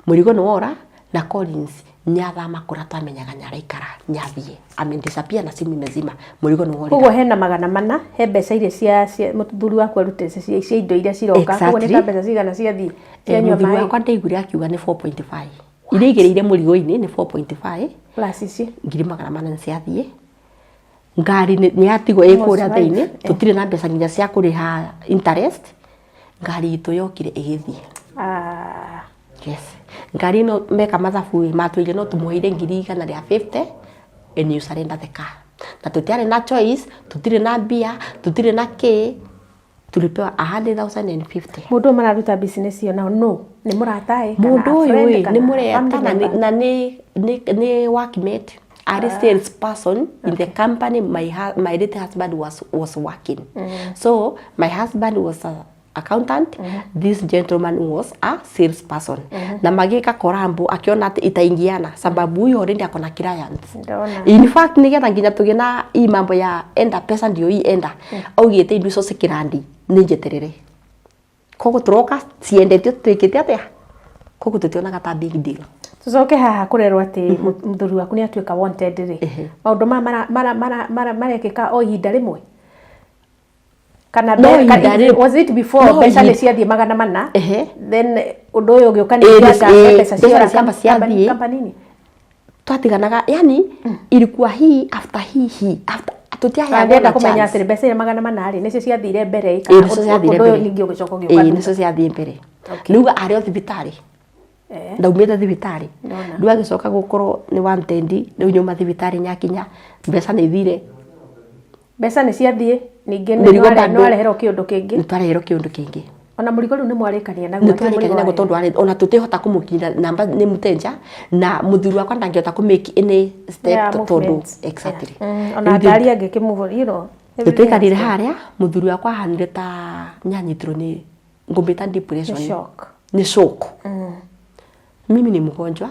mũrigo nĩ wora na Collins nĩathama kũrĩa twamenyaga nĩaraikara, nĩathiĩ amedisappear na simu imezima, mũrigo nĩ worĩra. Koguo hena 400, he mbeca iria cia mũthuri waku arutĩte cia indo iria ciroka. Koguo nĩ ta mbeca cigana ciathiĩ cianyua Mũthuri maĩ? wakwa ndaiguire akiuga nĩ 4.5 iria igĩrĩire mũrigo-inĩ nĩ 4.5 Plus ici. 400,000 nĩ ciathiĩ. Ngari nĩ yatigwo ĩ kũrĩa Almost thĩinĩ, five. tũtirĩ na mbeca nginya cia kũrĩha interest. Ngari itũ yokire ĩgĩthiĩ. Ah. Yes. Ngari ĩno meka mathabu ĩ matwĩrire no tũmũheire 150,000 and you surrender the car. Na tũtiarĩ na choice, tũtirĩ na mbia, tũtirĩ na kĩ, tulipewa 100,050. Mũndũ ũyũ mararuta business ĩyo nao no nĩ mũrata ĩ kana Mũndũ a ũyũ friend ĩ kana nĩ mũreta family na member? na nĩ workmate, arĩ sales person in the company my late husband was working. So my husband was a accountant, this gentleman was a salesperson. Na magĩka korambo akiona atĩ itaingiana sababu huyu already ako na clients. Ndona. In fact nĩgetha nginya tũgĩe na hii mambo ya enda pesa ndio hii enda augĩte indo icio cikĩrandi nĩ njeterere. Koguo tũroka ciendetio twĩkĩte atĩa? Koguo tũtionaga ta big deal. Tucoke haha kũrerwo atĩ mũthuri waku nĩ atuĩka wanted rĩ. Maũndũ maya marekĩka o ihinda rĩmwe? Kana No ihinda rĩmwe. was it before No mbeca nĩ ihinda- ciathiĩ 400? Then ũndũ ũyũ ũgĩũka Ĩĩ, nĩ ĩĩ, mbeca mbeca ciora nĩ ciamba ciathiĩ. kambanini? Twatiganaga yani ilikuwa hii after hii hii after tũtiaheagwo Ndĩrenda na kũmenya chance. atĩrĩ mbeca iria 400 rĩ nĩcio ciathire mbere ĩ Ĩĩ, kana nĩcio ciathire ũndũ ũyũ mbere. ningĩ ũgĩcoka ũgĩũka Ĩĩ, thutha? nĩcio ciathiĩ mbere. Nĩuga arĩ o thibitarĩ. Ndaumĩte thibitarĩ. Ndona. Rĩu agĩcoka gũkorwo nĩ wanted, rĩu nyuma thibitarĩ nyakinya mbeca nĩ ithire. Mbeca nĩ ciathiĩ ningĩ Mĩrigo bado. nĩwareherwo kĩũndũ kĩngĩ. Nĩ twareherwo kĩũndũ kĩngĩ. Ona mũrigo rĩu nĩ mwarĩkania naguo. Nĩ twarĩkania naguo tondũ arĩ ona tũtihota kũmũkinyĩra namba nĩ mũtenja na mũthuri wakwa ndangĩhota kũ make any step Yeah, tondũ movements. exactly. Ona Rĩu ngari angĩkĩmove, tũtaikarire harĩa mũthuri wakwa ahanire ta nyanyitirwo nĩ ngũmĩta depression. Nĩ shock. Ni shock. Mimi ni mgonjwa,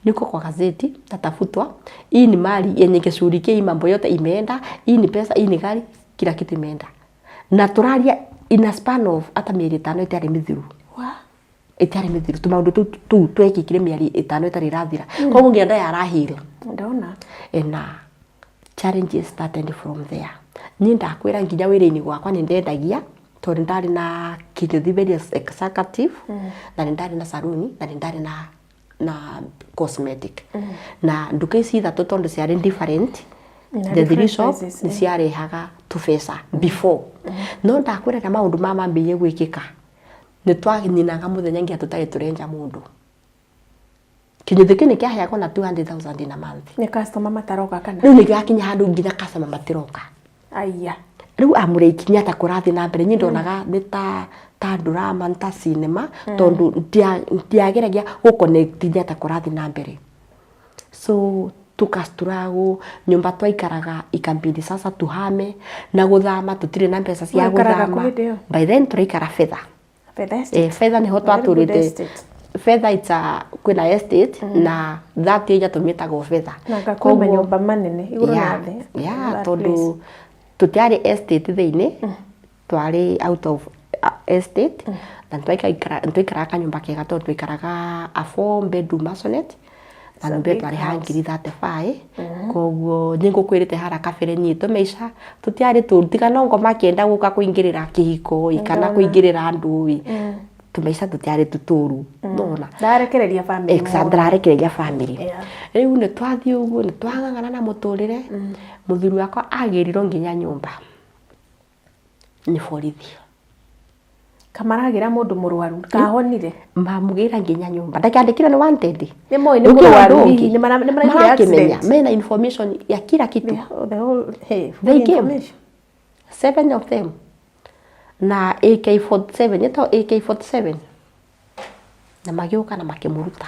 niko kwa gazeti natafutwa, hii ni mali yenye ingeshughulikia hii mambo yote imeenda, hii ni pesa, hii ni gari, kila kitu imeenda. Na tũraria in a span of hata mĩeri 5 ĩtarĩ mĩthiru. Ĩtarĩ mĩthiru tũmaũndũ tũu tũu twekĩkire mĩeri 5 ĩtarĩ ĩrathira. Koguo nginya ndaya arahila. Ndona. Na challenges started from there. Niĩ ndakwĩra nginya wĩra-inĩ gwakwa nĩ ndendagia tondũ ndarĩ na Kinyuthi very executive na nĩ ndarĩ na saruni na nĩ ndarĩ na cosmetic. Na nduka ici ithatũ tondũ ciarĩ different, Na the three different shop prices, nĩ ciarehaga tũbeca before. No ndakwĩra rĩrĩa maũndũ maya mambĩrĩirie gwĩkĩka nĩ twaninaga mũthenya nginya tũtarĩ tũrenja mũndũ. Kinyuthi kĩu nĩ kĩaheagwo na 200,000 in a month. Nĩ customer mataroka kana? Rĩu nĩ gĩgakinya handũ nginya customer matiroka. Aya. Rĩu amũre ikinya ta kũrathiĩ na mbere niĩ ndonaga nĩ ta drama nĩ ta cinema tondũ ndiageragia gũ connect nĩ ta kũrathiĩ na mbere. So tukastruggle nyũmba twaikaraga ikabidi sasa tuhame na gũthama tũtirĩ na mbeca cia Mwaikaraga gũthama. kũ hĩndĩ ĩyo? By then tũraikara Fedha. Fedha estate. Fedha nĩho Very good twatũrĩte. estate. Fedha it's a kwĩna estate na that area tũmĩtagwo Fedha. Na nga kwĩ Koguo- manyũmba manene igũrũ na Yeah, thĩ. yeah, That tondũ place. tũtiarĩ estate thĩinĩ twarĩ out of estate na nĩtwaikaraga kanyũmba kega tondũ twaikaraga a 4 bedroom maisonette na nyũmba ĩyo big twarĩhaga house. ngiri 35. Koguo nĩ ngũkwĩrĩte haria kabere niĩ tũmaica tũtiarĩ tũru tiga no ngoma akĩenda gũka kũingĩrĩra kĩhiko ĩ kana Ndona. kũingĩrĩra andũ ĩ tũmaica tũtiarĩ tũtũru nona. Ndarekereria family. Exactly, ndararekereria family. Yeah. Rĩu nĩ twathiĩ ũguo nĩ twang'ang'ana na mũtũrĩre mũthuri wakwa agĩrirwo nginya nyũmba nĩ borithi. Kamaragĩra mũndũ mũrwaru kahonire. Mamũgĩra nginya nyũmba ndakĩandĩkirwo nĩ wanted. Nĩ moĩ nĩ Ũngĩ mũrwaru ũndũ hihi ũngĩ. nĩ maraiguire Marakĩmenya accident. mena information ya kila kitu. The whole, hey, full They came. information. 7 of them na AK47 ĩtagwo AK47 na magĩũka na makĩmũruta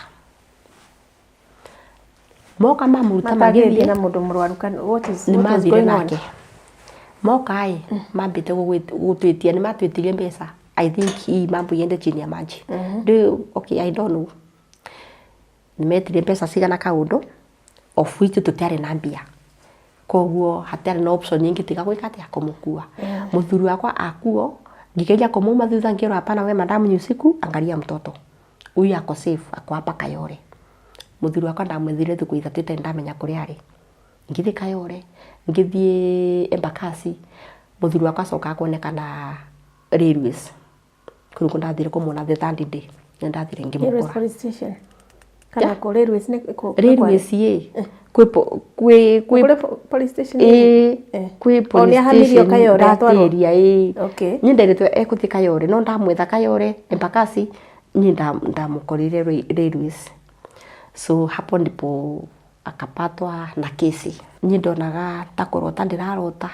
moka mamũruta Matagĩthiĩ magĩthiĩ na mũndũ mũrwaru kana what is nĩ what was mathire going on? nake moka ĩ mambĩte gũtwĩtia nĩ matwĩtirie mbeca. I think hii mambo iende chini ya maji. Rĩu okay, I don't know nĩ metirie mbeca cigana kaũndũ of which tũtiarĩ na mbia koguo hatiarĩ na option nyingĩ tiga gwĩka atĩa kũmũkua. Mũthuri wakwa akuo ngĩgeria kũmuma thutha ngĩrwo hapana we madamu ni usiku angalia mtoto huyu ako safe ako hapa Kayole. Mũthuri wakwa ndamwethire thikũ ithatũ itarĩ ndamenya kũrĩa arĩ. Ngĩthiĩ Kayole ngĩthiĩ Embakasi mũthuri wakwa acokaga kuonekana Railways kũu nĩkuo ndathire kũmuona the third day nĩ ndathire Railways ngĩmũkora. police station. Kana kũ Railways nĩ kũ Railways ĩ kwĩ kwĩ kwĩ kũrĩ police station. ĩ kwĩ O nĩ police ahamirio station Kayole atwarwo? ndatĩria ĩ Okay. niĩ nderitwe ekũthiĩ Kayole no ndamwetha Kayole Embakasi niĩ ndamũkorire Railways. So hapo ndipo akapatwa na kesi. Niĩ ndonaga ta kũrota ndĩrarota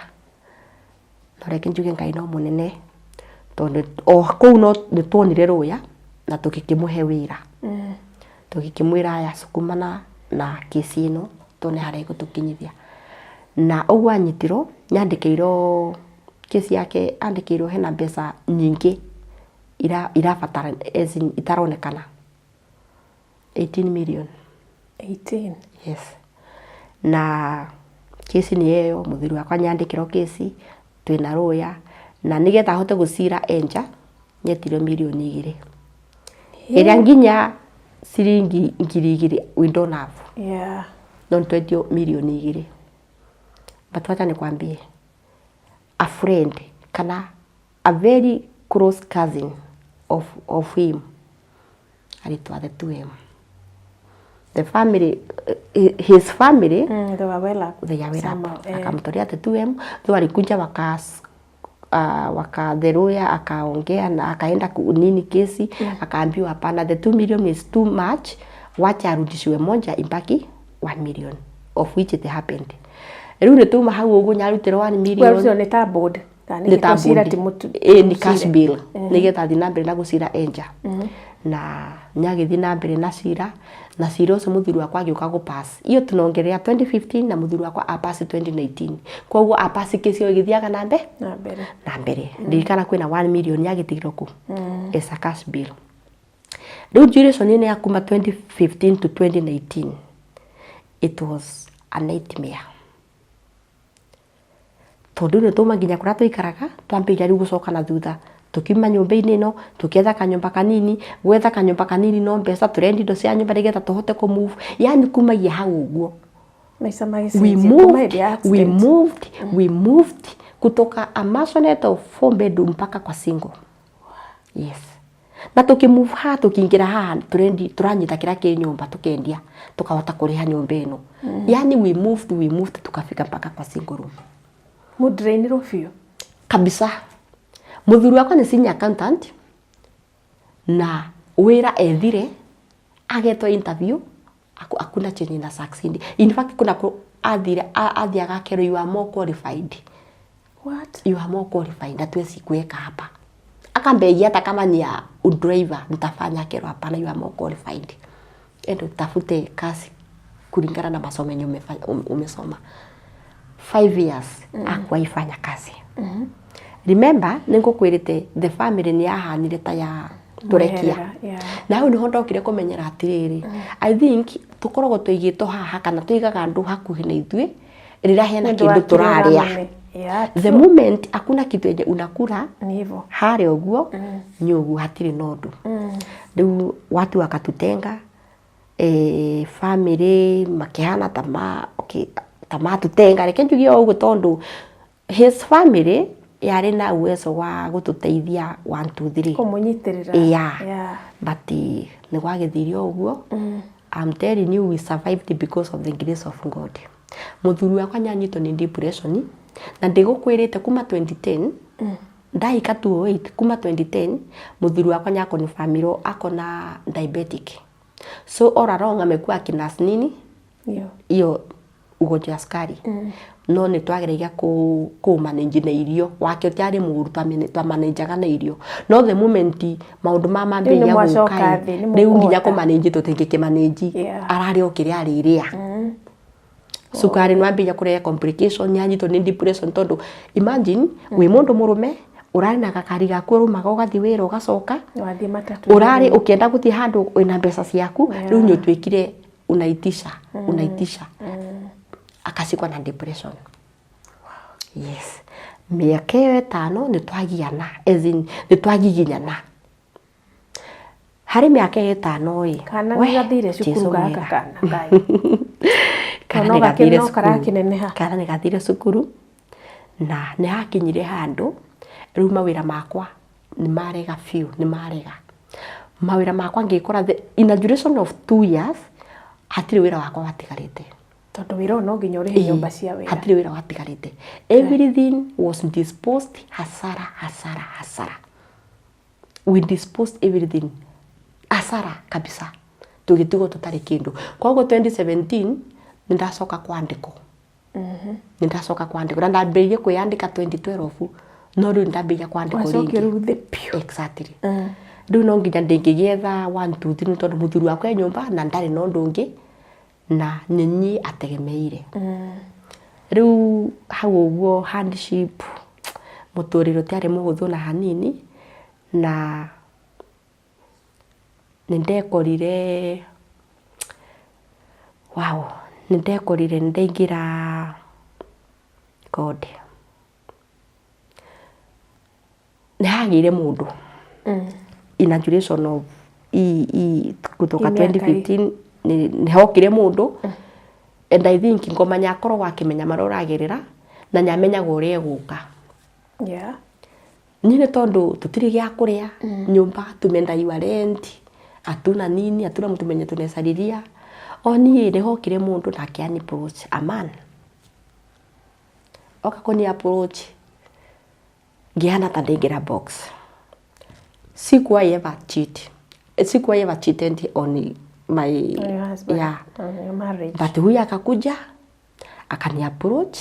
no reke njuge Ngai no mũnene tondũ o kũu no nĩ tuonire rũya na tũgĩkĩmũhe wĩra. Tũgĩkĩmwĩra aya sukumana na kesi ĩno tuone harĩa ĩgũtũkinyithia. Na ũguo anyitirwo nyandĩkĩirwo kesi yake andĩkĩirwo hena mbeca nyingĩ irabatara as in itaronekana 18 million. 18. Yes. Na kesi nĩ ĩyo mũthuri wakwa nyandĩkĩrwo kesi twĩna rũya na nĩgetha ahote gũcira enja nyetirio mirioni 2 ĩrĩa nginya ciringi 2,000 we don't have. Yeah. No nĩtwetio mirioni 2. But wacha nikwambie a friend kana a very close cousin of him aritwa the 2M. The family, his family, They were well up. they are well up. Somehow, eh. Akamtolea the 2M though alikuja waka the lawyer akaongea na akaenda nini kesi akaambiwa hapana the 2 million is too much wacha arudishiwe moja ibaki 1 million of which it happened. Rĩu nĩ tuma hau ũguo nyarutĩrwo 1 Well, million. ũcio nĩ ta board. Kana nĩ ta nĩ cira bond. ti mũtu Ĩĩ, nĩ cash bail nĩgetha athiĩ na mbere na gũcira enja na nĩagĩthiĩ na mbere na cira na cira ũcio mũthuri wakwa agĩũka gũ pass hiyo tunaongelea 2015 na mũthuri wakwa a pass 2019 koguo a pass kesi ĩyo ĩgĩthiaga na mbere na mbere na mbere ndirikana kwĩna 1 million yagĩtigirwo kũ as a cash bail rĩu duration ĩno ya kuma 2015 to 2019 it was a nightmare tondũ nĩ tũma nginya kũrĩa tũikaraga twambĩrĩria rĩu gũcoka na thutha tũkiuma nyũmba-inĩ ĩno tũkĩetha kanyũmba kanini gwetha kanyũmba kanini no mbeca tũrendia indo cia nyũmba nĩgetha tũhote kũ move yani kumagia hau ũguo maica we magĩcenjia kuma moved hĩndĩ ya we accident moved we moved kutoka a maisonette of four bedroom mpaka kwa single yes na tukimove haha tukiingira haha turendi turanyita kira ki nyumba tukendia tukahota kuriha nyumba ino yani we moved tukafika mpaka kwa single room mũdrainirwo biũ kabisa muthuri wakwa ni senior accountant na wira ethire agetwo interview aku, akuna chenye na succeed in fact kuna ku athire athiaga akerwo you are more qualified what you are more qualified na tuwezi kuweka hapa akambegia hata kama ni ya udriver nitafanya akerwo hapana you are more qualified endo utafute kazi kulingana na masomo yenye umesoma 5 years akwaifanya kazi remember nĩngũkwĩrĩte the family nĩ yahanire ta ya tũrekia Mweherera, yeah. na hau nĩho ndokire kũmenyera atĩrĩrĩ I think tũkoragwo tũigĩtwo haha kana tũigaga andũ hakuhĩ na ithuĩ rĩrĩa hena Nĩ ũndũ wa kĩndũ kĩrĩa tũrarĩa ũramene. Yeah, the true. moment hakuna kitu yenye unakula Ni hivyo harĩa ũguo nĩ ũguo hatirĩ na ũndũ rĩu watu wakatutenga family makĩhana ta ma okay, ta matutenga reke njuge o ũguo tondũ his family yarĩ na uwezo wa gũtũteithia 1 2 3 kũmũnyitĩrĩra yeah. Yeah. But nĩ gwagĩthire o ũguo I'm telling you we survived because of the grace of God mũthuri wakwa nyanyitwo nĩ depression na ndĩgũkwĩrĩte kuma 2010 ndahika 208 kuma 2010 mũthuri wakwa nyakonfamirwo akona diabetic so all along amekuwa akinurse nini Hiyo. hiyo ugonjwa ya sukari no nĩ twageragia kũ manage na irio wake ũtiarĩ mũru twamanajaga na irio no the moment maũndũ ma mambĩrĩria Rĩu nĩ mwacoka gũka thĩ, nĩ rĩu nginya mũkũhota. kũ manage tũtingĩkĩmanage Yeah. ararĩa o kĩrĩa arĩrĩa cukari nĩ wambĩrĩria kũrehe complication nĩanyitwo nĩ depression tondũ imagine wĩ mũndũ mũrũme ũrarĩ na gakari gaku ũrũmaga ũgathiĩ wĩra ũgacoka Wathiĩ matatũ ũrarĩ ũkĩenda gũthiĩ handũ wĩna mbeca ciaku Yeah. rĩu nĩ ũtuĩkire unaitisha unaitisha akashikwa na depression yes mĩaka ĩyo ĩtano nĩ twagiana as in nĩ twagiginyana harĩ mĩaka ĩyo ĩtano ĩ kana we, nĩ gathire cukuru Jesũ gaka mwega. kana Ngai Kana No nĩ gathire no cukuru. karakĩneneha. Kana nĩ gathire cukuru na nĩ hakinyire handũ rĩu mawĩra makwa nĩ marega biũ nĩ marega mawĩra makwa ngĩkora in a duration of 2 years hatirĩ wĩra wakwa watigarĩte tondũ wĩra ũyũ no nginya ũrĩhe nyũmba cia wĩra hatirĩ wĩra watigarĩte everything was disposed hasara hasara hasara we disposed everything hasara kabisa tũgĩtigwo tũtarĩ kĩndũ koguo 2017 nĩ ndacoka kwandĩkwo nĩ ndacoka kwandĩkwo na ndambĩrĩirie kwĩyandĩka 2012 no rĩu nĩ ndambĩrĩria kwandĩkwo wacokio rĩngĩ rĩu thĩ piũ exactly rĩu no nginya ndĩngĩgĩetha 1 2 3 tondũ mũthuri wakwa e nyũmba na ndarĩ na ũndũ ũngĩ na nĩ niĩ ategemeire rĩu hau ũguo hardship mũtũrĩre ũtiarĩ mũhũthũ na hanini na nĩ ndekorire wow nĩ ndekorire nĩ ndaingĩra God nĩ hagĩire mũndũ in a duration of i kutoka Hii miaka hii. 2015 nĩ hokire mũndũ and I think ngomanya akoragwo akĩmenya marĩa ũragerera na nĩamenyaga ũrĩa egũka yeah niĩ nĩ tondũ tũtirĩ gĩa kũrĩa nyũmba tumendaiwa rent hatuna nini hatuna mtu mwenye tunasalilia o niĩ nĩ hokire mũndũ na akĩani approach a man oka kũni approach ngĩhana ta ndaingĩra box sikuwahi ever cheat sikuwahi ever cheated on my On your husband. yeah On your marriage. but huyu akakuja akani approach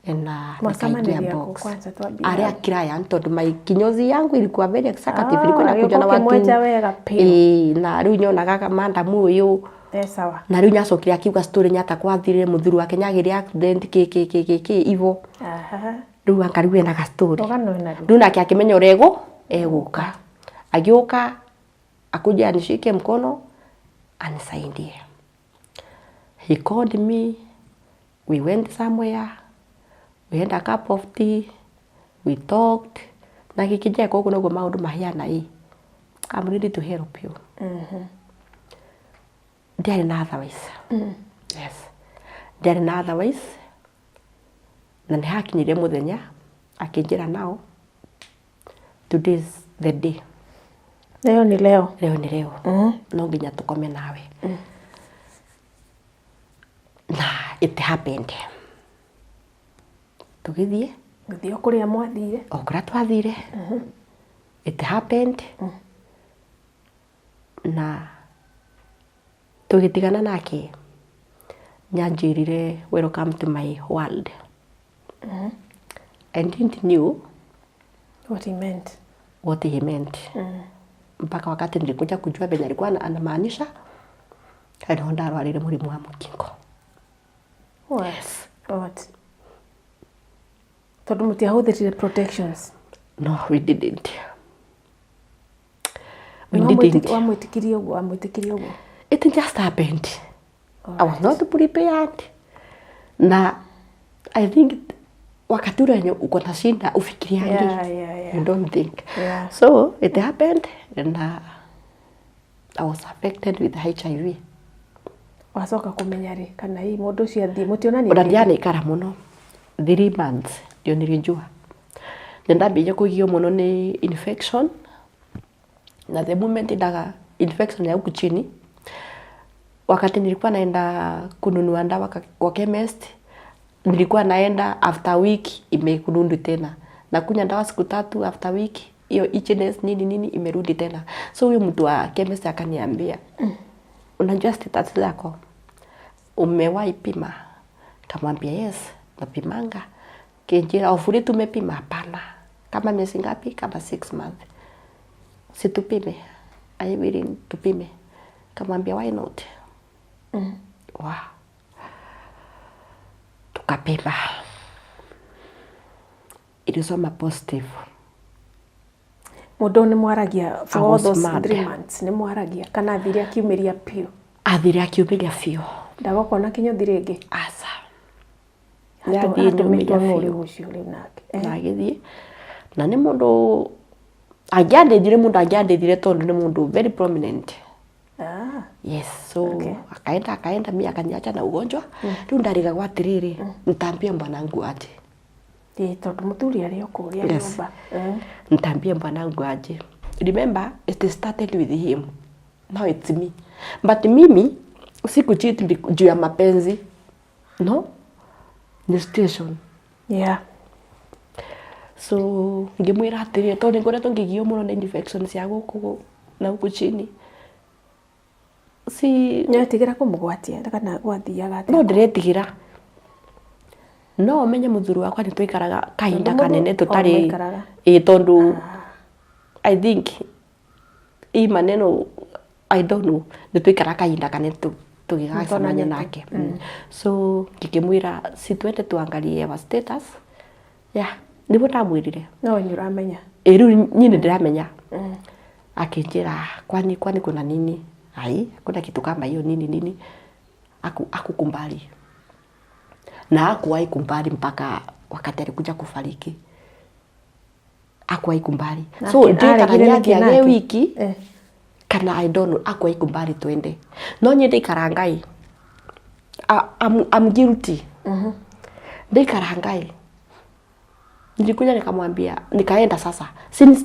Na Mwacemanĩria nikaingia kũ box. kwanza twambie Aria hau? client tondu my kinyozi yangu ilikuwa very executive, Ah, ilikuwa inakuja na agĩũka watu ũkĩmwenja wega biũ. Ĩĩ, na riu nyonaga madam uyu. Eh, sawa. Na riu nyacokire akiuga story nyata kwathire muthuri wake nyagire accident ki ki ki ki ki ivo. Aha. Riu anga riu enaga story. Rũgano ĩnaruo. Riu nake akimenya uria egu eguka, agiuka akuja anishike mkono anisaidie. He called me, we went somewhere, we had a cup of tea, we talked, na gĩkĩnjeka ũguo noguo maũndũ mahiana ĩ, I'm ready to help you. Ndiarĩ na otherwise. Yes, ndiarĩ na otherwise. Na nĩ hakinyire mũthenya akĩnjĩra, "Now today is the day." Leo ni leo. Leo ni leo, no nginya tukome nawe. Na it happened, tũgĩthiĩ. Gũthiĩ o kũrĩa mwathire. O kũrĩa twathire. It happened na tũgĩtigana nake. Nyanjĩrire, "Welcome to my world." I didn't knew what he meant. What he meant mpaka wakati nilikuja kujua venye alikuwa anamaanisha nĩho ndarwarire mũrimũ wa mũkingo. What? What? Tondũ mũtiahũthĩrire protections. No, we didn't, we didn't. Wamwĩtĩkirie ũguo, wamwĩtĩkirie ũguo. It just happened. I was not prepared. Na I think wakati ule wenye uko na shida ufikiriangi. You don't think. So it happened and I was affected with HIV. Wacoka kũmenya rĩ kana hii mũndũ ũcio athiĩ mũtionania? Ona ndianaikara mũno, 3 months ndio nilijua. Na ndambĩrĩria kũgio mũno nĩ infection, na the moment ndaga infection ya huku chini, wakati nilikuwa naenda kununua ndawa kwa chemist, nilikuwa naenda, after week imerudi tena. Nakunywa dawa siku 3, after week hiyo itchiness nini nini imerudi tena. So huyo mtu wa chemist akaniambia, "Unajua status zako? Umewahi pima?" Kamwambia, "Yes, napimanga." Kinjira ofuri, "Tumepima?" "Hapana." "Kama miezi ngapi?" "Kama 6 months." "Situpime? Are you willing tupime?" Kamwambia, "Why not?" Wow. Tukapima, ilisoma positive. Mũndũ ũyũ nĩ mwaragia for I all was those mad. 3 months? Nĩ mwaragia kana athire akiumĩria piũ? Athire akiumĩria biũ. Ndagoka na kĩnyũthi rĩngĩ? Aca. Nĩathiĩ Atũmĩtwo nyumĩria nũ biũ. Rĩu ũcio rĩu nake? Eh. Na agĩthiĩ, na nĩ mũndũ angĩandĩthire, mũndũ angĩandĩthire tondũ nĩ mũndũ very prominent. Ah. Yes, so akaenda, akaenda, mi akaniacha na ugonjwa. Rĩu ndarigagwo atĩrĩrĩ, nitaambia bwanangu aje? Ĩĩ, tondũ mũthuri arĩ o kũrĩa nyũmba. Eh. Nitaambia bwanangu aje? Remember, it started with him, now it's me. But mimi sikucheat juu ya mapenzi, no, ni situation. So ngĩmwĩra atĩrĩrĩ, tondũ nĩngoretwo ngĩgio mũno na infection cia gũkũ na gũkũ chini, si Nĩwetigĩra kũmũgwatia kana gwathiaga atĩa? No ndĩretigĩra, no ũmenye mũthuri wakwa nĩ twaikaraga kahinda Tondũ kanene o tũtarĩ. mwaikaraga. Ĩ, tondũ I think hii maneno, I don't know, nĩ twaikaraga kahinda kanene tũgĩgacemania Mũtonanĩte. nake. So ngĩkĩmwĩra, "Si twende tuangalie our status?" Yeah, nĩguo ndamwĩrire. No nĩ ũramenya. Ĩ, rĩu niĩ nĩ ndĩramenya. Akĩnjĩra, Kwani kuna nini?" "Ai, hakuna kitu kama hiyo." Nini nini, akukubali na hakuwahi kubali mpaka wakati alikuja kufariki, hakuwahi kubali. So Nake ndiũĩ kana aregire nĩkĩ nĩathiage nake? wiki Eh. kana I don't know, hakuwahi kubali twende. No niĩ ndaikara Ngai, I'm guilty. Ndaikara Ngai, nilikuja nikamwambia, nikaenda sasa. Since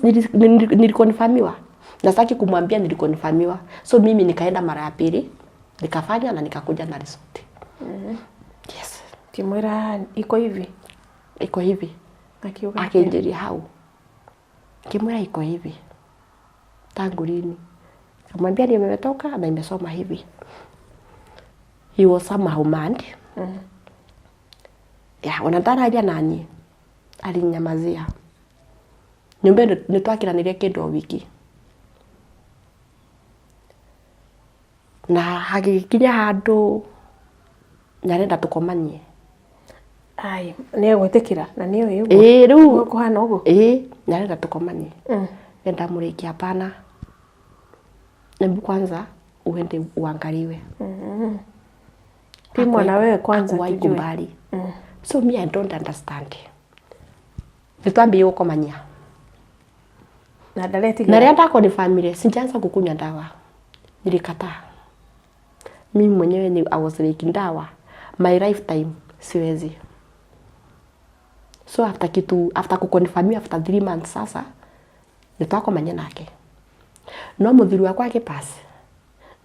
nilikonfirmiwa na sitaki kumwambia nilikonfirmiwa, so mimi nikaenda mara ya pili, nikafanya na nikakuja na result. Yes. Kĩmwĩra iko hivi. Iko hivi. Akiuga atĩa? Akinjiria hau, kimwira iko hivi tangu lini? Kamwambia nimetoka na imesoma hivi. He was somehow mad. Ya ona ndararia naniĩ, alinyamazia. Nyũmba ĩno nĩ twakiranĩrie kĩndũ o wiki. Na hagĩkinya handũ nĩarenda tũkomanie. Ai, nĩ egwĩtĩkĩra na nĩ oĩ ũguo. Ĩĩ rĩu Kũhana ũguo. Ĩĩ nĩarenda tũkomanie. Nĩndamũrĩkia hapana. Hebu kwanza uende uangaliwe. Pimwa na wewe kwanza Hakuwahi tujue. kubali. So me I don't understand. Nĩtwambĩrĩirie gũkomania. Na ndaretigĩra. Na rĩrĩa ndakonifamire sijaanza kukunywa dawa. Nilikataa. Mimi mwenyewe ni I was like dawa. My lifetime siwezi. So after kitu after kukonfirmiwa after 3 months sasa nĩtwakomania nake. No mũthuri wakwa akĩpass.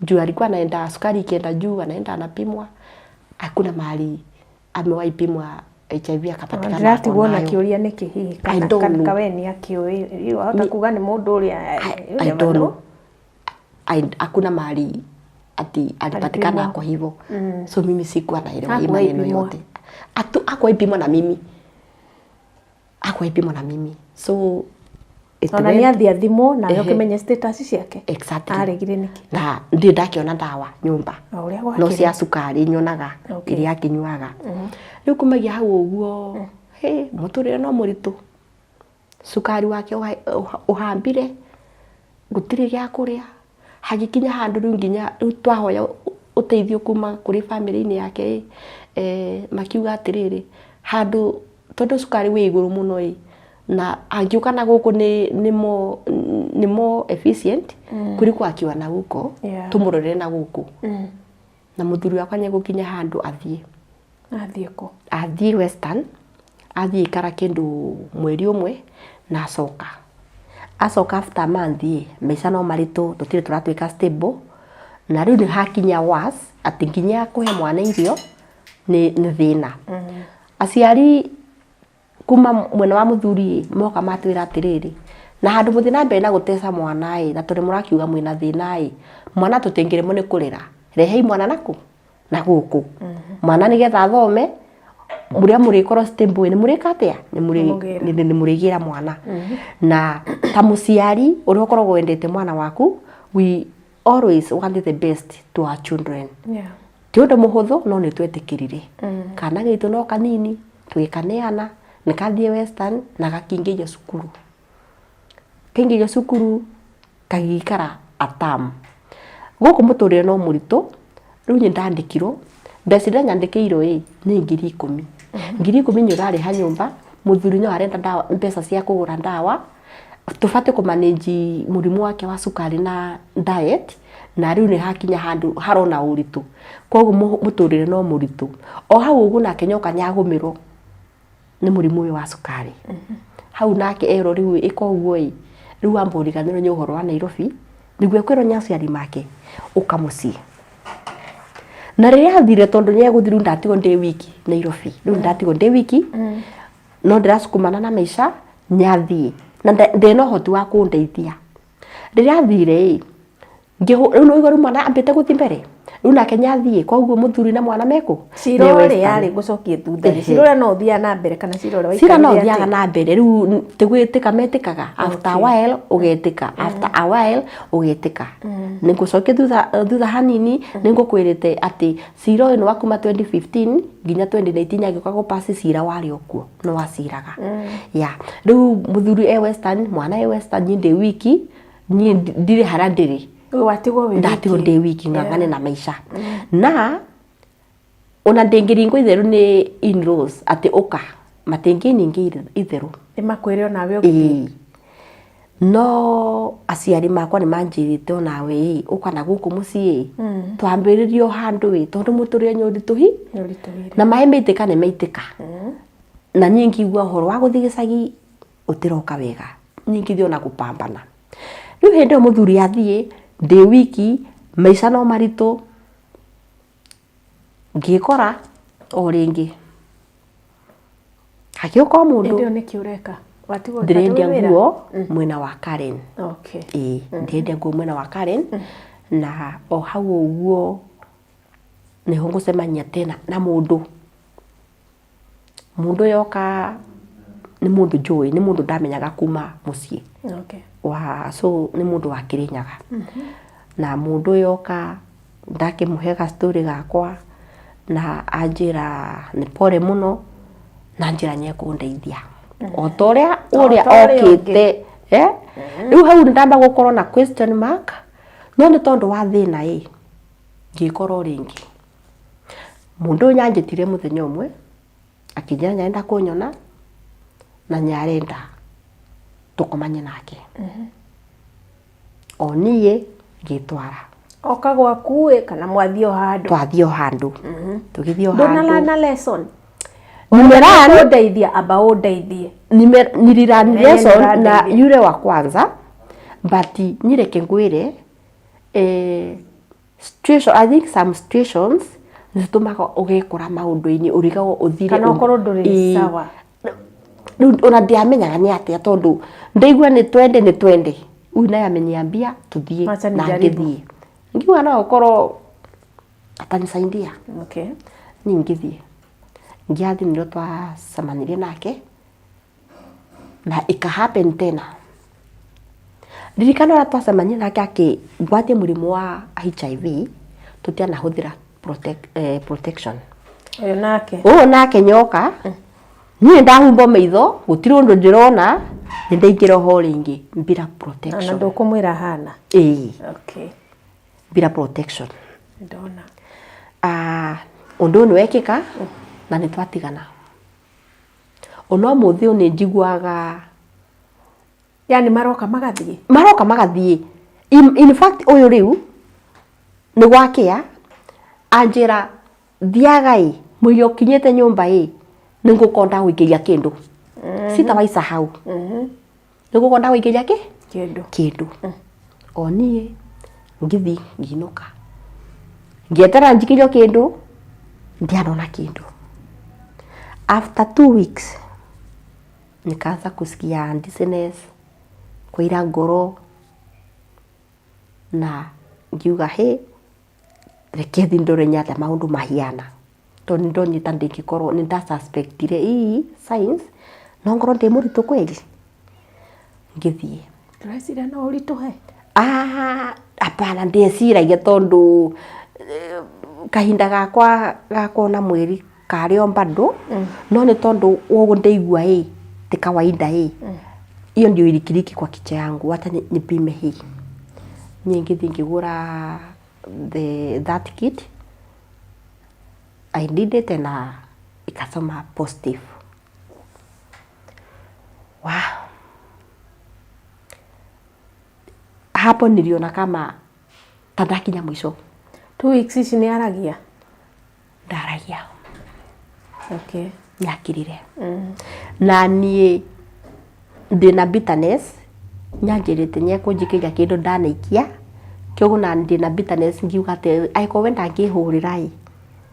Juu alikuwa anaenda sukari ikienda juu anaenda anapimwa. Hakuna mahali amewahi pimwa HIV akapatikana ako Ndĩratigwo na nayo. kĩũria nĩkĩ hihi I kana don't kana know. kawe nĩ akĩũĩ rĩu wahota kuga nĩ mũndũ ũrĩa you I never don't know. know. Hakuna mahali ati alipatikana Alipimwa. ako hivyo. So mimi sikuwa naelewa hii Hakuwahi maneno pimwa. yote. Atu hakuwahi pimwa na mimi. Hakuwahi pimwa na mimi. So it Ona went- nĩ athiĩ athimwo nawe Ehe. ũkĩmenye status ciake. Exactly. Aregire nĩkĩ? Na ndirĩ ndakĩona ndawa nyũmba. O ũrĩa No gwakĩrĩ. cia cukari nyonaga Okay. iria akĩnyuaga. Rĩu kumagia hau ũguo, hĩ, mũtũrĩre no mũritũ. Cukari wake ũhambire, gũtirĩ gĩa kũrĩa. Hagĩkinya handũ rĩu nginya rĩu twahoya ũteithio kuma kũrĩ bamĩrĩ-inĩ yake ĩ, makiuga atĩrĩrĩ, handũ tondũ cukari wĩ igũrũ mũno ĩ, na angĩũka na gũkũ nĩ more efficient kuliko akiwa na huko, Yeah. tũmũrorere na gũkũ. Na mũthuri wakwa nĩegũkinya handũ athiĩ. Athiĩ kũ? Athiĩ Western, athiĩ ikara kĩndũ mweri ũmwe na acoka. Acoka after month ĩ, maica no maritũ, tũtirĩ tũratuĩka stable. Na rĩu nĩ hakinya worse, atĩ nginya kũhe mwana irio nĩ thĩna. Aciari kuma mwena wa mũthuri ĩ, moka matwĩra atĩrĩrĩ, na handũ mũthiĩ na mbere na gũteca mwana ĩ, na tondũ mũrakiuga mwĩna thĩna ĩ, mwana tũtingĩremwo nĩ kũrera. Rehei mwana nakũ? Na gũkũ. Mwana nĩgetha athome, mũrĩa mũrĩkorwo stable nĩ mũrĩka atĩa? Nĩmũgĩra. Nĩ mũrĩgĩra mwana. Na ta mũciari ũrĩa ũkoragwo wendete mwana waku, we always want the best to our children. Yeah. Ti ũndũ mũhũthũ no nĩ twetĩkĩrire. Kana gaitũ no kanini, tũgĩkaneana, nĩ kathiĩ Western na gakĩingĩrio cukuru. Kaingĩrio cukuru kagĩikara a term. Gũkũ mũtũrĩre no mũritũ, rĩu niĩ ndandĩkirwo, mbeca iria nyandĩkĩirwo ĩ, nĩ 10,000. 10,000 nĩ ũrarĩha nyũmba, mũthuri no arenda ndawa, mbeca cia kũgũra ndawa, tũbatiĩ kũmanage mũrimũ wake wa cukari na diet, na rĩu nĩ hakinya handũ harona ũritũ. Koguo mũtũrĩre no mũritũ. O hau ũguo nake nyoka nĩagũmĩrwo nĩ mũrimũ ũyũ wa cukari. Hau nake erwo rĩu ĩka ũguo ĩ, rĩu amba ũriganĩrwo nĩ ũhoro wa Nairobi, nĩguo ekwĩrwo nĩ aciari make, ũka mũciĩ. Na rĩrĩa athire tondũ nĩ egũthiĩ rĩu ndatigwo ndĩ wiki Nairobi, rĩu ndatigwo ndĩ wiki, no ndĩracukumana na maica, nĩathiĩ. Na ndĩ na ũhoti wa kũndeithia. Rĩrĩa athire ĩ, rĩu nĩ ũigua rĩu mwana ambĩte gũthiĩ mbere, rĩu nake nĩathiĩ, koguo mũthuri na mwana mekũ? Cira Me ũrĩa Western. yarĩ gũcokie thutha rĩ, Ehe. cira ũrĩa no ũthiaga na mbere kana cira ũrĩa Cira no waikarire ũthiaga atĩa? na mbere, rĩu ti gwĩtĩka metĩkaga, after a Okay. while ũgetĩka, after a while ũgetĩka. Nĩngũcokia thutha hanini, nĩngũkwĩrĩte atĩ cira ũyũ nĩ wa kuma 2015 nginya 2019 agĩũka gũpass cira warĩ o kuo, no waciraga. Yeah. Rĩu mũthuri e Western, mwana e Western, niĩ ndĩ wiki, niĩ ndirĩ harĩa ndĩrĩ. Rĩu watigwo wĩ Ndatigwo wiki. ndĩ wiki ng'ang'ane na maica. Na ona ndĩngĩringwo itherũ nĩ in-laws atĩ ũka, matingĩningia itherũ. Nĩmakwĩre onawe ũgĩthiĩ. Ĩĩ. No aciari makwa nĩ manjĩrĩte onawe ĩ, ũka na gũkũ mũciĩ ĩ, twambĩrĩrie o handũ ĩ, tondũ mũtũrĩre nĩ ũritũhi. Nĩ ũritũhire. Na maĩ maitĩka nĩ maitĩka. Na niĩ ngĩigua ũhoro wa gũthiĩ gĩcagi ũtĩroka wega. Niĩ ngĩthiĩ ona gũpambana. Rĩu hĩndĩ ĩyo mũthuri athiĩ, ndĩ wiki, maica no maritũ, ngĩkora o rĩngĩ. Hagĩũka o mũndũ. Hĩndĩ ĩyo nĩkĩ ũreka? Watigwo Ndĩrendia wĩra? nguo mwena wa Karen. Okay. Ĩĩ, ndĩrendia nguo mwena wa Karen. Na o hau ũguo nĩho ngũcemania tena na mũndũ. Mundu ũyũ oka nĩ mundu njũĩ, nĩ mundu ndamenyaga kuma mũciĩ. Okay. Wa so nĩ mundu wa Kĩrĩnyaga. Na mundu ũyũ oka ndakĩmũhe ga story gakwa na anjĩra nĩ pole mũno na anjĩra nĩ ekũndeithia. O ta ũrĩa ũrĩa ta ũrĩa okĩte eh? Rĩu hau nĩndamba gũkorwo na question mark no nĩ tondũ wa thĩna ĩ ngĩkorwo rĩngĩ. Mũndũ ũyũ nyanjĩtire mũthenya ũmwe akĩnjĩra nĩarenda kũnyona na nĩarenda tũkomanie nake. O niĩ ngĩtwara. Oka gwaku ĩ kana mwathiĩ o handũ? Twathiĩ o handũ. Tũgĩthiĩ o handũ. Ndũnalana lesson? Nimeran Ũndeithia amba ũndeithie. Nililearn Menye lesson na nĩũrandeithia. yule wa kwanza but nyireke ngwĩre eh, situation, I think some situations nĩcitũmaga ũgekora maũndũ-inĩ ũrigagwo ũthire Kana ũkorwo ndũrĩ Ĩĩ. sawa. Rĩu ona ndiamenyaga nĩ atĩa tondũ ndaigua nĩ twende nĩ twende huyu naye ameniambia tuthiĩ Wacha na nijaribu. ngĩthiĩ ngiuga no ũkorwo atanisaidia. Okay. Niĩ ngĩthiĩ ngĩathiĩ nĩrĩo twacemanirie nake na ika happen tena. Ririkana ũrĩa twacemanirie nake akĩngwatia mũrimũ wa HIV tũtianahũthĩra protection. Ũyũ nake. Ũyũ nake nyoka niĩ ndahumbwo maitho gũtirĩ ũndũ ndĩrona nĩ ndaingĩra ho rĩngĩ bila Na protection. ndũkũmwĩra hana. Ĩĩ, Okay. bila protection. Ndona. Ah, ũndũ ũyũ nĩ wekĩka na nĩ twatigana. Ona ũmũthĩ ũyũ nĩ njiguaga Yani maroka magathiĩ. Maroka magathiĩ. In fact ũyũ rĩu nĩ gwakĩa anjĩra thiaga ĩ mũiria ũkinyĩte nyũmba ĩ nĩ ngũkorwo ndagũikĩria kĩndũ. Sitawahi sahau. Nĩ ngũkorwo ndagũikĩria kĩ? Kĩndũ. Kĩndũ. O niĩ ngĩthiĩ ngĩinũka. Ngĩeterera njikĩrio kĩndũ ndianona kĩndũ. After 2 weeks nikaanza kusikia dizziness, kũira ngoro na ngiuga hĩ reke thiĩ ndore nĩ atĩa maũndũ mahiana tondũ nĩ ndonire ta ndĩngĩkorwo nĩ nda suspectire ii signs no ngorwo ndĩ mũritũ kweli. Ngĩthiĩ. Ndũreciria no ũritũhe? Ah, hapana ndieciragia tondũ kahinda gakwa ga kuona mweri karĩ o bado no nĩ tondũ ũguo ndaigua ĩ ti kawaida ĩ hiyo ndio ilikiliki kwa kichwa yangu, wacha nipime hii. Niĩ ngĩthiĩ ngĩgũra the that kit. I did it na ikasoma positive. Wow. Hapo niliona kama ta ndakinya mwisho. 2 weeks ici nĩ aragia? Ndaragia. Okay. Nyakirire na niĩ ndĩna bitterness nyanjĩrĩte nĩekũnjikĩria kĩndũ ndanaikia kĩoguo na ndĩna bitterness ngiuga atĩ angĩkorwo we ndangĩhũrĩra ĩ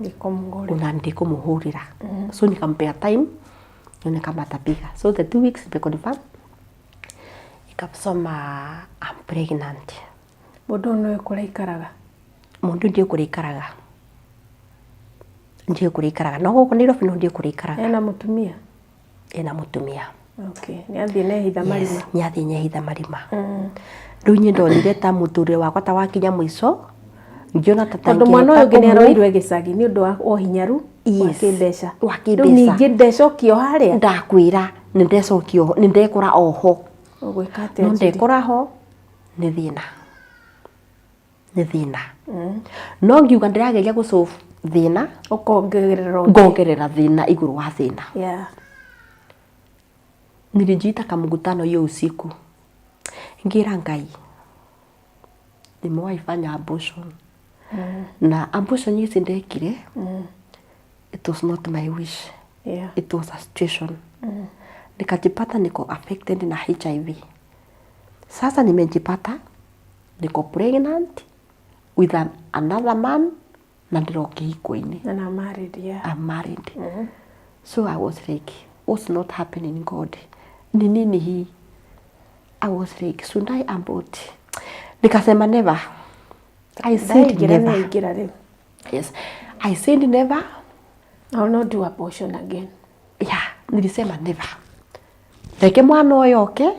Ndikũmũhũrĩra. Ona ndikũmũhũrĩra. So nikampea time nione kama atapiga. So the 2 weeks nimeconfirm ikasoma I'm pregnant. Mũndũ ũyũ nĩwe kũrĩa aikaraga? Mũndũ ndiũĩ kũrĩa aikaraga, ndiũĩ kũrĩa aikaraga no gũkũ Nairobi no ndiũĩ kũrĩa aikaraga. Ena mũtumia? Ena mũtumia. Okay. Nĩ athiĩ nehitha marima. Yes, nĩathiĩ nyehitha marima. Rĩu niĩ ndonire ta mũtũrĩre wakwa ta wakinya mũico ngĩona ta Tondũ mwana ũyũ tangĩhota ũngĩ nĩ kũmũ aroirwe gĩcagi nĩ ũndũ wa ũhinyaru wa kĩmbeca. Wa Rĩu kĩmbeca. ningĩ ndecokio harĩa. Ndakwĩra nĩ ndecokio nĩ ndekora oho. Ũgwĩka atĩa No Judy? ndekora ho nĩ thĩna nĩ thĩna no ngiuga ndĩrageria gũ solve thĩna Ũkongerera ũngĩ. Ngongerera thĩna igũrũ wa thĩna. Nilijiita kamkutano hiyo usiku ngĩra Ngai nimewahi fanya abortion na abortion ici ndekire it was not my wish. It was a situation nikajipata niko affected na HIV. Sasa nimejipata niko pregnant with another man na ndĩro kĩhiko-inĩ. And I'm married, yeah. I'm married. So I was like, what's not happening, God? Ni nini hii? I was like, should I abort? Nikasema never. I said Ndaingĩra never. nĩaingĩra rĩu. Yes. I said never. I will not do abortion again. Yeah. Nilisema never. Reke mwana ũyũ oke,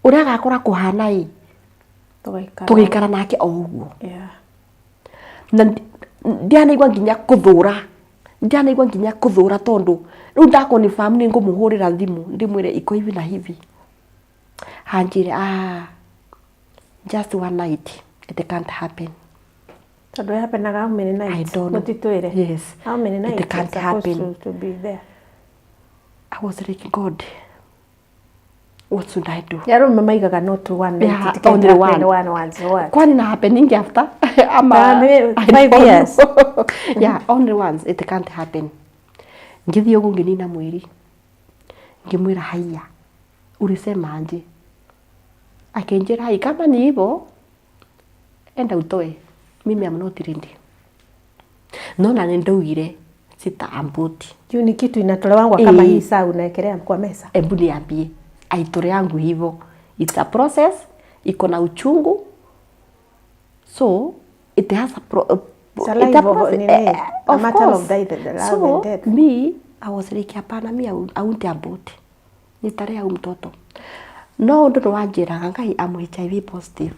ũrĩa agakora kũhana ĩ, Tũgaikara. Tũgĩikara nake o ũguo. Na ndianaigua nginya kũthũra, ndianaigua nginya kũthũra, tondũ rĩu ndakonfirm nĩ ngũmũhũrĩra thimũ ndĩmwĩre iko hivi na hivi, anjĩre, "Ah, just one night, it can't happen." Tondũ happenaga how many I nights? Don't know. Mũtitwĩre. Yes. How many nights It can't you're supposed happen. to be there? I was like, "God, what should I do?" Arũme maigaga not one night. Yeah, It can only happen one. one once, what? Kwani na happening after ama? Ah, I 5 don't years. know. Yeah, only once, it can't happen. Ngĩthiĩ ũguo, ngĩnina mwĩri, ngĩmwĩra, "Haiya, ulisema aje?" Akĩnjĩra, "Hai, kama ni hivyo, enda utoe, mimi am not ready." No na nĩ ndaugire sita abort. Juu ni kitu inatolewangwa kama Eh. hii saa unaekelea kwa meza. Hebu niambie, aitore yangu hivyo, it's a process iko na uchungu, so it has a pro, It's a it's life of- nini, a of matter of course. death and love So and death. me, I was like, "Hapana, mi I won't abort, nitarea huyu mtoto." No ũndũ nĩ wanjĩraga, "Ngai, am HIV positive.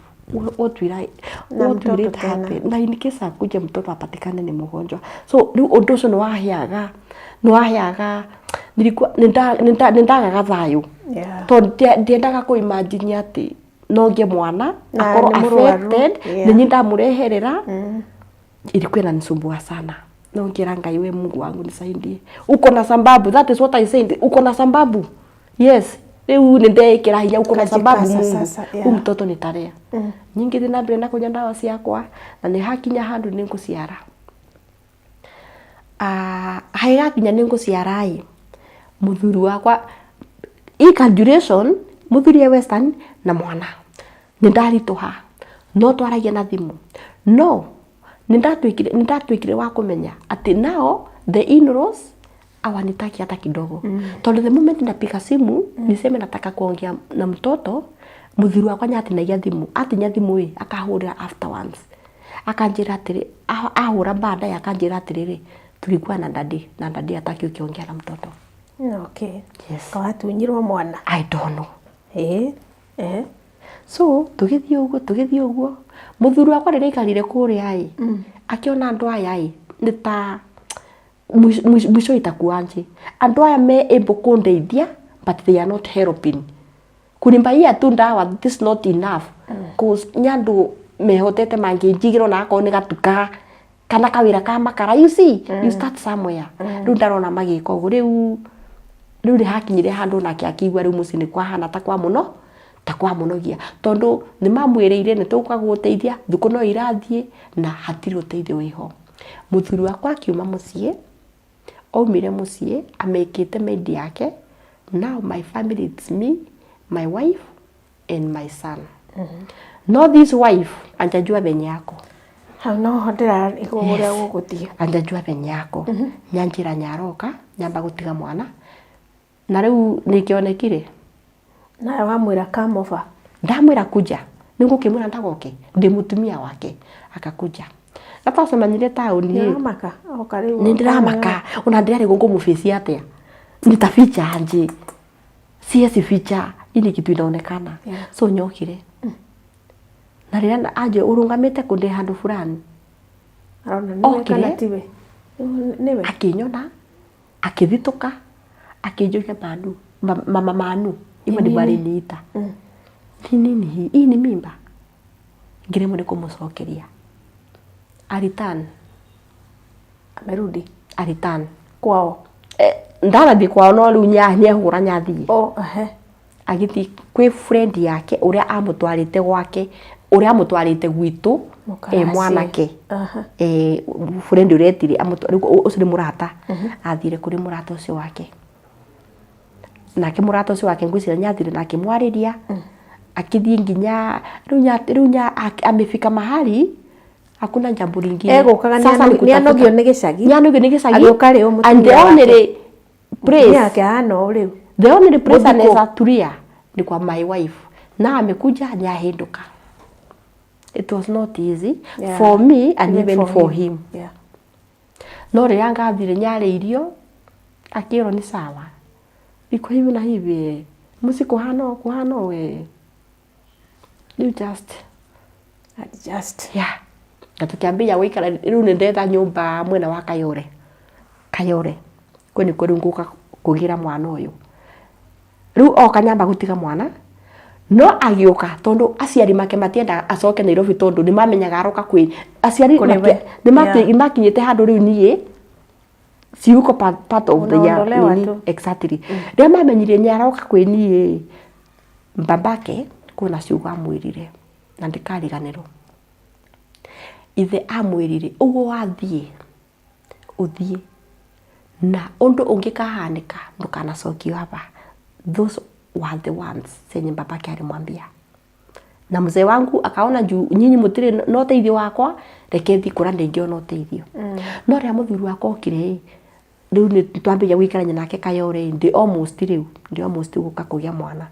What will I, Na what will mtoto it tena. happen na in case akuje mtoto apatikane ni mgonjwa?" So rĩu ũndũ ũcio nĩ waheaga nilikuwa nĩndagaga thayũ, tondũ ndiendaga kũ imagine atĩ no ngĩe mwana Na akorwo nĩ mũrwaru, affected, nĩ niĩ ndamũreherera. Ilikuwa inanisumbua sana, no ngira, "Ngai, we Mungu wangu, nisaidie, uko na sababu." That is what I said, "Uko na sababu." Yes, rĩu nĩ ndeĩkĩra hinya, "Uko na sababu, Ukajikaza Mungu." sasa, yeah. Huyu mtoto nitarea. Nyingĩ na mbere na kũnyua ndawa ciakwa, na nĩ hakinya handũ nĩ ngũciara. Ah, hagakinya nĩ ngũciara ĩ, mũthuri wakwa ika duration, mũthuri e Western na mwana nĩ ndaritũha, no twaragia na thimũ, no nĩ ndatuĩkire wa kũmenya atĩ now the in-laws hawanitaki hata kidogo, tondũ the moment napiga simu niseme nataka kuongea na mtoto, mũthuri wakwa nĩatinagia thimũ, atinya thimũ ĩ, akahũrĩra after once, akanjĩra atĩrĩ, ahũra baadaye akanjĩra atĩrĩrĩ, "Tulikuwa na daddy na daddy hataki ukiongea na mtoto." Yes. Kawatunyirwo mwana. I don't know. Eh. Eh. So tũgĩthiĩ ũguo mũthuri wakwa rĩrĩa aikarire kũrĩa ĩ, akĩona andũ aya ĩ nĩ ta mwisho itakuanje, andũ aya me able kũndeithia, but they are not helping, kunibaia tu ndawa, this is not enough, cause nĩ andũ mehotete mangĩnjigĩra ona akorwo nĩ gatuka kana kawĩra ka makara. You see, you start somewhere. Rĩu ndarona magĩka ũguo, rĩu nĩ hakinyire handũ nake akĩigua rĩu mũciĩ nĩ kwahana ta kwa mũno, ta kwa mũnogia, tondũ nĩ mamwĩrĩire nĩ tũgũka gũgũteithia, thukũ no irathiĩ na hatirĩ ũteithio wĩho. Mũthuri wakwa akiuma mũciĩ, aumire mũciĩ amĩkĩte maid yake. Now my family, it's me, my wife and my son. No this wife anjajua venye yako. Hau noho ndĩrarigwo ũrĩa gũgũthiĩ. Anjajua venye yako, nyanjĩra nyaroka nyamba gũtiga mwana, na rĩu nĩkĩonekire. Nawe wamwĩra come over. Ndamwĩra kuja, nĩngũkĩmwĩra ndagoke ndĩ mũtumia wake, akakuja na twacemanirie taũni ĩ. Nĩũramaka oka rĩu. Nĩ ndĩramaka, ona ndĩrarigwo ngũmũbĩci atĩa, nitaficha aje? Siwezi ficha, hii ni kitu inaonekana. So nyokire na rĩrĩa anje ũrũgamĩte kũ, ndĩ handũ fulani. Arona nĩwe Okire. kana tiwe? Nĩwe. Akĩnyona, akĩthitũka, akĩnjũria, "Manu, mama Manu," hivyo ndivyo aliniita, "ni nini hii? Hii ni mimba?" Ngĩremwo nĩ kũmũcokeria. Alitan. Amerudi. Alitan. Kwao. Eh, ndarathiĩ kwao, no rĩu nĩehũra nyathiĩ. Oh, ehe. Agĩthiĩ kwĩ friend yake ũrĩa amũtwarĩte gwake, ũrĩa amũtwarĩte gwitũ e Mũkaracie. mwanake. Aha. Eh, friend ũrĩa etire rĩu ũcio nĩ mũrata, athire kũrĩ mũrata ũcio wake, nake mũrata ũcio wake ngwĩciria nĩathire na akĩmwarĩria, akĩthiĩ nginya rĩu amefika mahali hakuna jambo lingine. Egũkaga Sasa ni kutafuta. nĩanogio nĩ gĩcagi. Nĩanogio nĩ gĩcagi. Agĩũka rĩ, mũtumia And the wake. only place, Mũtumia wake ahana ũũ rĩu. the only place Mũthikũ. anaweza tulia ni kwa my wife, na amekuja nyahinduka. It was not easy for me and even for him. No rĩrĩa ngathire nyarĩirio Akĩrwo nĩ sawa, iko hivi na hivi eh. Mũciĩ kũhana ũũ kũhana ũũ eh. Rĩu just Adjust. Yeah. Na tũkĩambĩrĩria gũikara rĩu nĩ ndetha nyũmba mwena wa Kayore. Kayore. Kũu nĩkuo rĩu ngũka kũgĩra mwana ũyũ. Rĩu oka nyamba gũtiga mwana no agĩũka tondũ aciari make matiendaga acoke Nairobi tondũ nĩ mamenyaga aroka kwĩ aciari Kũrĩ we. nĩ makinyĩte handũ rĩu niĩ ciuko part of the year Unaondolewa nini, tu. Exactly. Rĩrĩa mamenyire nĩ aroka kwĩ niĩ, babake kwĩna ciugo amwĩrire na ndikariganĩrwo. Ithe amwĩrire, ũguo wathiĩ ũthiĩ na ũndũ ũngĩkahanĩka ndũkanacokio haha. Those were the ones zenye babake alimwambia. Na mzee wangu akaona juu nyinyi mũtirĩ na ũteithio wakwa, reke thiĩ kũrĩa ndĩngĩona ũteithio. No rĩrĩa mũthuri wakwa okire ĩ, rĩu nĩ twambĩrĩria gũikarania nake Kayore ndĩ almost rĩu, ndĩ almost gũka kũgĩa mwana.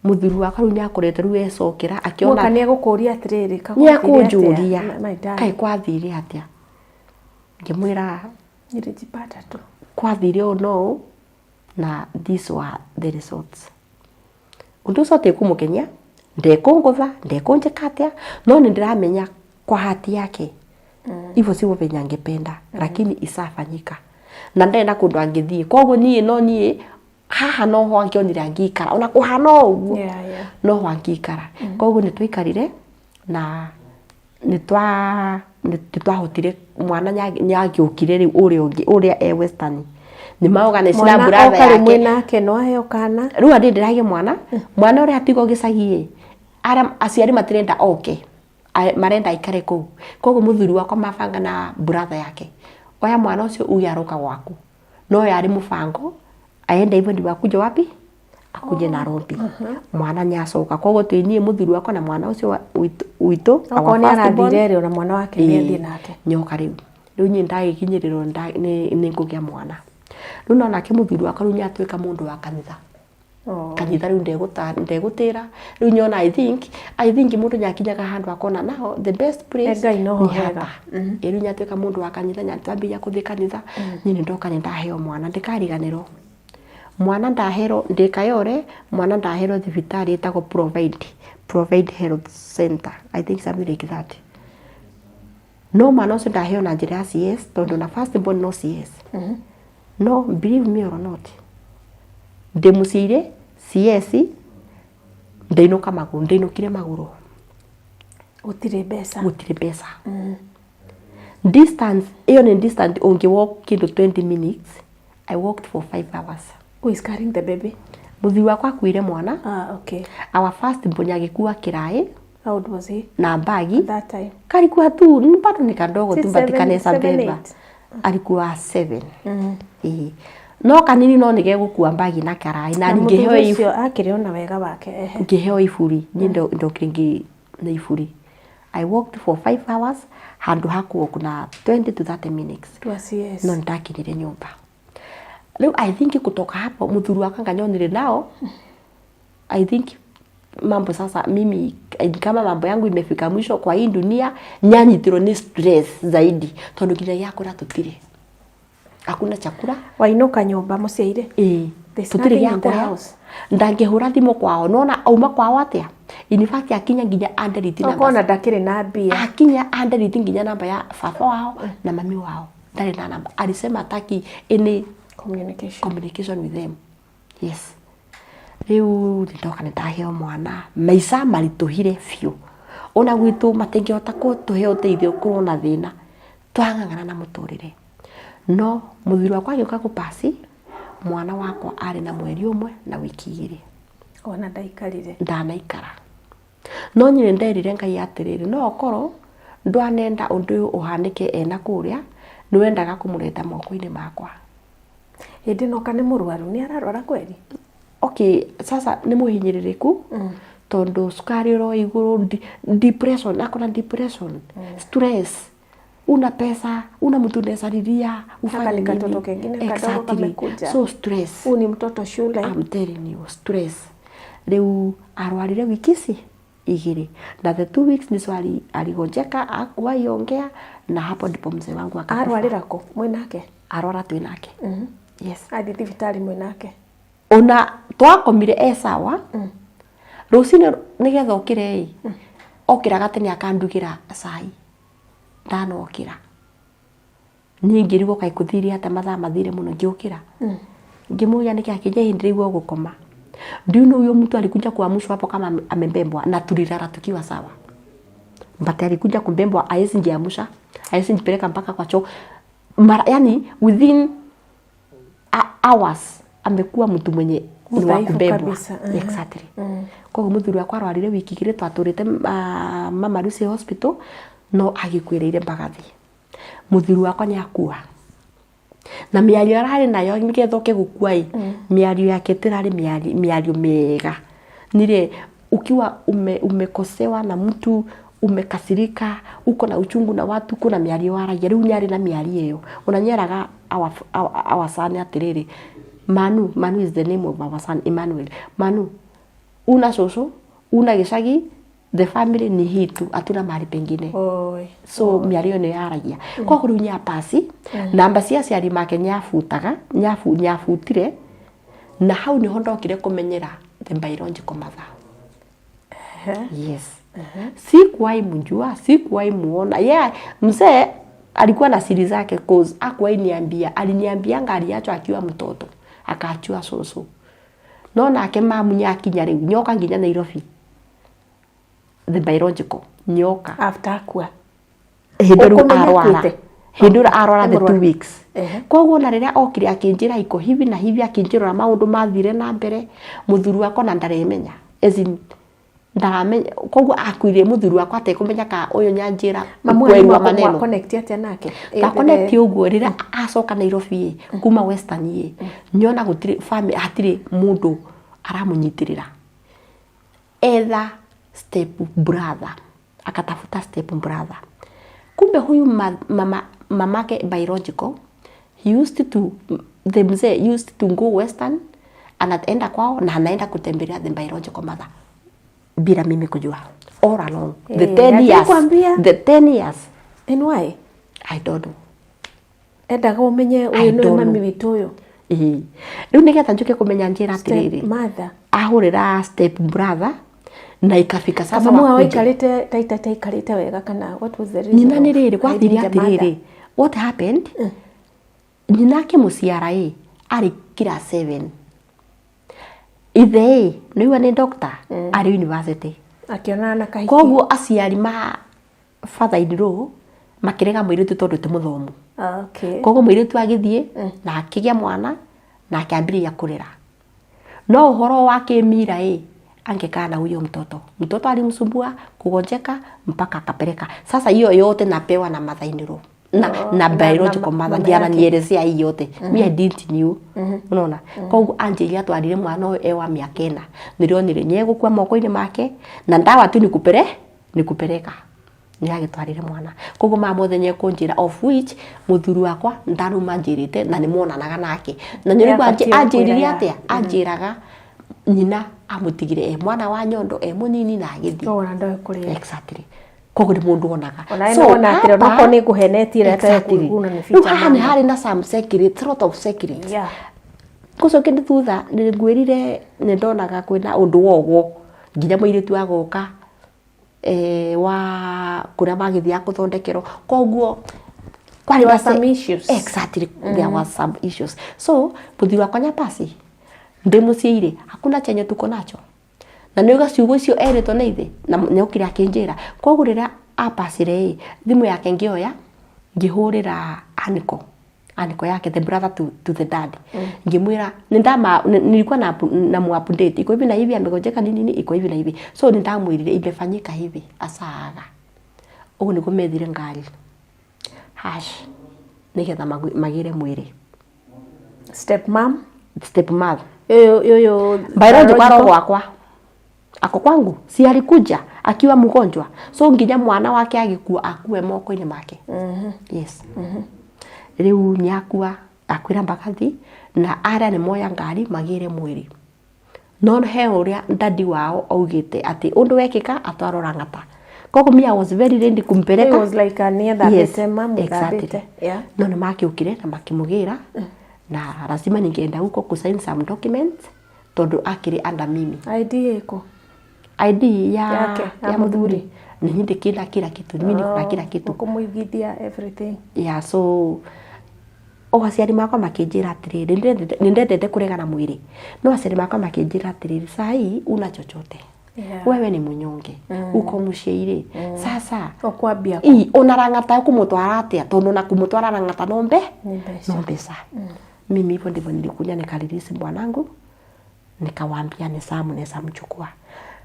Mũthuri wakwa rĩu nĩ akoretwo rĩu ecokera akĩona Guoka nĩ egũkũria atĩrĩrĩ, nĩ ka gwathire atĩa, ekũnjũria my darling? kaĩ kwathire atĩa. Ngĩmwĩra Nilijipata tu. Kwathire ũũ na ũũ na these were the results. Ũndũ ũcio ũtekũmũkenia, ndekũngũtha, ndekũnjĩka atĩa, no nĩ ndĩramenya kwa hati yake hivyo sivyo venye angependa, lakini isafanyika na ndarĩ na kũndũ angĩthiĩ. Koguo niĩ no niĩ haha noho angĩonire angĩikara ona kũhana o ũguo, noho angĩikara. Koguo nĩ twaikarire na nĩ twahotire mwana nĩ agĩũkire rĩu ũrĩa ũngĩ ũrĩa e Western nĩ maorganize na Mwana brother oka rĩu yake. mwĩ nake no aheo kana. Rĩu andĩ ndĩragĩa mwana, mwana ũrĩa atigwo gĩcagi ĩ, arĩa aciari matirenda oke, marenda aikare kũu. Koguo mũthuri wakwa mabanga na brother yake, oya mwana ũcio uge aroka gwaku. No yarĩ mũbango aende hivyo ndivyo akuje wapi? Akuje Nairobi. Mwana nĩ acoka. Koguo twĩ niĩ mũthuri wakwa na mwana ũcio witũ, our Okorwo nĩ first born. arathire rĩ, ona mwana wake nĩ athiĩ nake. Nyoka rĩu. Rĩu niĩ ndagĩkinyĩrĩrwo nĩ ngũgĩa mwana. Rĩu no nake mũthuri wakwa rĩu nĩ atuĩka mũndũ wa kanitha. Kanitha rĩu ndegũtĩra. Rĩu nyona I think mũndũ nĩ akinyaga handũ akona now the best place Ngai noho nĩ hega. hapa. Ĩ rĩu nĩ atuĩka mũndũ wa kanitha, nĩ twambĩrĩria gũthiĩ kanitha. Niĩ nĩ ndoka nĩ ndaheo mwana, ndikariganĩrwo. Mwana ndaherwo ndĩ Kayole, mwana ndaherwo thibitarĩ ĩtagwo Provide Health Center, I think something like that. No mwana ũcio ndaheo na njĩra ya CS tondũ na first born no CS. No believe me or not, ndĩ mũciĩ CS ndainũka magũrũ, ndainũkire magũrũ. Gũtirĩ mbeca. Gũtirĩ mbeca. Distance, ĩyo nĩ distance ũngĩ walk kĩndũ 20 minutes. I walked for 5 hours. Who is carrying the baby? Mũthuri wakwa akuire mwana. Ah, okay. Our first born agĩkua kĩraĩ. How old was he? Na bagi. At that time. Kalikuwa tu, ni bado ni kadogo tu, Six, but seven, kanaweza seven, beba. eight. Alikuwa 7. Ĩĩ. No kanini no nĩgegũkua bagi na karaĩ na Na ngĩheo mũthuri ũcio akĩrĩ ona wega wake, ehe. Ngĩheo iburi, niĩ ndokire na iburi. I walked for 5 hours handũ ha kũ na 20 to 30 minutes. To a CS. No nĩndakinyire nyũmba. Rĩu I think kutoka hapo mũthuri wakwa nganyonire nao I think mambo sasa mimi kama mambo yangu imefika mwisho kwa hii dunia, nyanyitirwo nĩ stress zaidi tondũ nginya gĩa kũrĩa tũtirĩ, hakuna chakula. Wainũka nyũmba mũciaire? Ĩĩ. There's Tũtirĩ nothing gĩa in the kũrĩa. house. Ndangĩhũra thimũ kwao, nona auma kwao atĩa? In fact akinya nginya andelete namba. Okona ndakĩrĩ na mbia. Akinya andelete nginya namba ya baba wao na mami wao, ndarĩ na namba. Alisema hataki any communication, communication with them. Yes. Rĩu nĩndoka nĩndaheo mwana, maica maritũhire biũ. Ona gwitũ matingĩhota gũtũhe ũteithio kũrwo na thĩna, twang'ang'ana na mũtũrĩre. No mũthuri wakwa agĩũka gũpaci, mwana wakwa arĩ na mweri ũmwe na wiki igĩrĩ. Ona ndaikarire. Ndanaikara. No niĩ nĩnderire Ngai atĩrĩrĩ, no okorwo ndwanenda ũndũ ũyũ ũhanĩke ena kũrĩa, nĩwendaga kũmũreta moko-inĩ makwa. Hĩndĩ ĩno ka nĩ mũrwaru, nĩ ararwara kweri? Okay, sasa nĩ mũhinyĩrĩrĩku tondũ cukari ũro igũrũ, depression, akona depression, stress. Una pesa, una mtu unaweza lilia, ufanye Haka ni nini? katoto kengine kadogo Exactly. kamekuja. So stress. Huu ni mtoto shule. I'm telling you, stress. Rĩu arwarire wiki ici igĩrĩ. Na the 2 weeks nicio aligonjeka, hakuwahi ongea, na hapo ndipo mzee wangu akakufa. Arwarĩra kũ? Mwĩ nake? Arwara twĩ nake. Yes. Athiĩ thibitarĩ mwĩ nake. Ona twakomire e sawa. Rũcinĩ nĩgetha okĩre ĩ, okĩraga tene akandugĩra cai. Ndanokĩra niĩ ngĩrigwo kaĩ kũthire atĩa, mathaa mathire mũno ngĩũkĩra. Ngĩmũria nĩkĩ, akĩnjia hĩndĩ rĩu ũgũkoma. Do you know huyo mtu alikuja kuamshwa hapo kama amebebwa na tulilala tukiwa sawa, but alikuja kubebwa, haezi jiamsha, haezi jipeleka mpaka kwa choo mara, yani within hours amekuwa mtu mwenye ni wa Mdhaifu kubebwa. Kabisa. Exactly. Koguo muthuri wakwa arwarire wiki igĩrĩ twatũrĩte Mama Lucy Hospital, no agĩkuĩrĩire Mbagathi. Muthuri wakwa nĩ akua na mĩario ararĩ nayo nĩgetha oke gũkua ĩ, mĩario yake tĩrarĩ mĩario mĩega. Nile ukiwa umekosewa na mtu, umekasirika, uko na uchungu na watu, kuna mĩario waragia. Rĩu nĩarĩ na mĩario ĩyo ona nĩeraga our son atĩrĩrĩ, Manu. Manu is the name of our son, Emmanuel. Manu, una cũcũ, una gĩcagi, the family ni hii tu, hatuna mahali pengine. Oi. So mĩario ĩno yaragia koguo rĩu nĩapasi namba cia aciari make, nĩabutaga, nĩabutire, na hau nĩho ndokire kũmenyera the biological mother. Yes, sikuwahi mjua, sikuwahi muona. Yeah, mzee alikuwa na siri zake, cause hakuwahi niambia. Aliniambianga aliachwa akiwa mtoto, akaachiwa cũcũ, no nake mamu nyakinya rĩu nyoka nginya Nairobi, the biological nyoka. After akua. Hĩndĩ rĩu Ũkũmenya arwara. akuĩte? Hĩndĩ ĩrĩa arwara, the Nĩ two mũrwaru. weeks. Koguo na rĩrĩa okire akĩnjĩra iko hivi na hivi, akĩnjĩra ũrĩa maũndũ mathire na mbere, mũthuri wakwa na ndaremenya, as in ndaramenya. Koguo akuire mũthuri wakwa atekũmenya ka ũyũ nyanjĩra Mamu ukweli wa wanyu maneno. Connect atĩa nake? Connect ũguo rĩrĩa acoka Nairobi ĩ, kuma Western ĩ, nyona gũtirĩ family, hatirĩ mũndũ aramũnyitĩrĩra. Etha step brother, akatafuta step brother. Kumbe huyu mama, mamake biological, he used to the mzee used to go Western, anaenda kwao na anaenda kutembelea the biological mother bila mimi kujua, all along the 10 years. Hakukwambia? The 10 years. And why? I don't know. Endaga ũmenye I ũyũ nĩwe don't mami know. witũ ũyũ. Ĩĩ, rĩu nĩgetha njũke kũmenya njĩra Step atĩrĩrĩ, mother. ahũrĩra step brother na ikafika sasa Mamu wao wakuje. aikarĩte taita taikarĩte wega kana what was the reason Nyina nĩ of rĩrĩ gwathire hiding the mother? atĩrĩrĩ, what happened, nyina akĩmũciara ĩ arĩ class 7, ithe ĩ nĩigua nĩ doctor, arĩ university. Akĩonana na kahiki. Koguo aciari ma father in law makĩrega mũirĩtu tondũ ti mũthomu. Ah, okay. Koguo mũirĩtu agĩthiĩ na akĩgĩa mwana na akĩambĩrĩria kũrera, no ũhoro wa kĩmira ĩ, angekaa na huyo mtoto, mtoto alimsumbua kugonjeka mpaka akapeleka. Sasa hiyo yote napewa na mother in law na, Oh, na biological na mother. mama Ndiye yake. ananielezea hii yote. Me, I didn't knew. Unaona, koguo anjĩrire atwarire mwana ũyũ e wa mĩaka 4, nĩrĩonire nĩegũkua moko-inĩ make na ndawa tu nikupere nikupeleka nĩagĩtwarire mwana. Koguo maya mothe nĩekũnjĩra, of which mũthuri wakwa ndaruma njĩrĩte na nĩmonanaga nake na nĩũrĩkũ. Nĩabatiĩ gũkwĩra Anjĩrire atĩa? Anjĩraga nyina amũtigire e mwana wa nyondo, e mũnini, na agĩthiĩ. Ona ndoĩ kũrĩa. Exactly, koguo nĩ mũndũ onaga. Ona we nĩwona atĩrĩ, onakorwo nĩ ngũhenetie rĩ, Exactly. ategũkuona nĩ Rĩu feature haha nĩ mama. harĩ na some secret, lot of secrets. Gũcoke nĩ thutha nĩ ngwĩrire nĩ ndonaga kwĩna ũndũ wogwo nginya mũirĩtu agoka wa kũrĩa magĩthiaga kũthondekerwo. Koguo kwarĩ There na were some issues. Exactly, there was some issues. So mũthuri wakwa nyapasi ndĩ mũciĩ rĩ, hakuna chenye tuko nacho, na nĩ uga ciugo icio erĩtwo nĩ ithe na nĩokire akĩnjĩra. Koguo rĩrĩa apacire ĩ, thimũ yake ngĩoya ngĩhũrĩra aniko, aniko yake, the brother to the dad, ngĩmwĩra nĩndama nilikuwa na mu update iko hivi na hivi, amegonjeka nini nini, iko hivi na hivi. So nĩndamwĩrire imefanyika hivi asaaga. Ũguo nĩguo methire ngari hash nĩgetha magĩre mwĩrĩ. Step mom. Step mother. Ũyũ ũyũ Biological aro gwakwa, ako kwangu, si alikuja akiwa mgonjwa, so nginya mwana wake agĩkua akue moko-inĩ make. Yes, rĩu nĩakua, akwĩra Mbagathi na arĩa nĩ moya ngari magĩre mwĩrĩ, no he ũrĩa dadi wao augĩte atĩ ũndũ wekĩka atwarwo Lang'ata. Koguo me, I was very ready It kumpeleka. Was like nĩethambĩte, mamu Exactly. thambĩte. Yeah. No nĩ makĩũkire na makĩmũgĩra. Na lazima ningeenda huko kusign some documents tondu akĩrĩ under mimi. ID ĩkũ? ID ya Yake, ya ya muthuri ni hindi kila kila kitu, mimi niko na kila kitu. Ũkũmũigithia everything. Yeah, so o aciari makwa makĩnjĩra atĩrĩrĩ, nĩ ndendete kũregana mwĩrĩ, no aciari makwa makĩnjĩra atĩrĩrĩ, sai una chochote, wewe ni mũnyonge, uko mũciĩ-rĩ sasa Ũkwambia kũ? ii ona rang'ata ũkũmũtwara atĩa, tondũ na kũmũtwara rang'ata no mbe Nĩ mbeca. No mbeca. Mimi hivyo ndivyo nilikuja nikarelease bwanangu, nikawaambia ni saa mnaweza mchukua.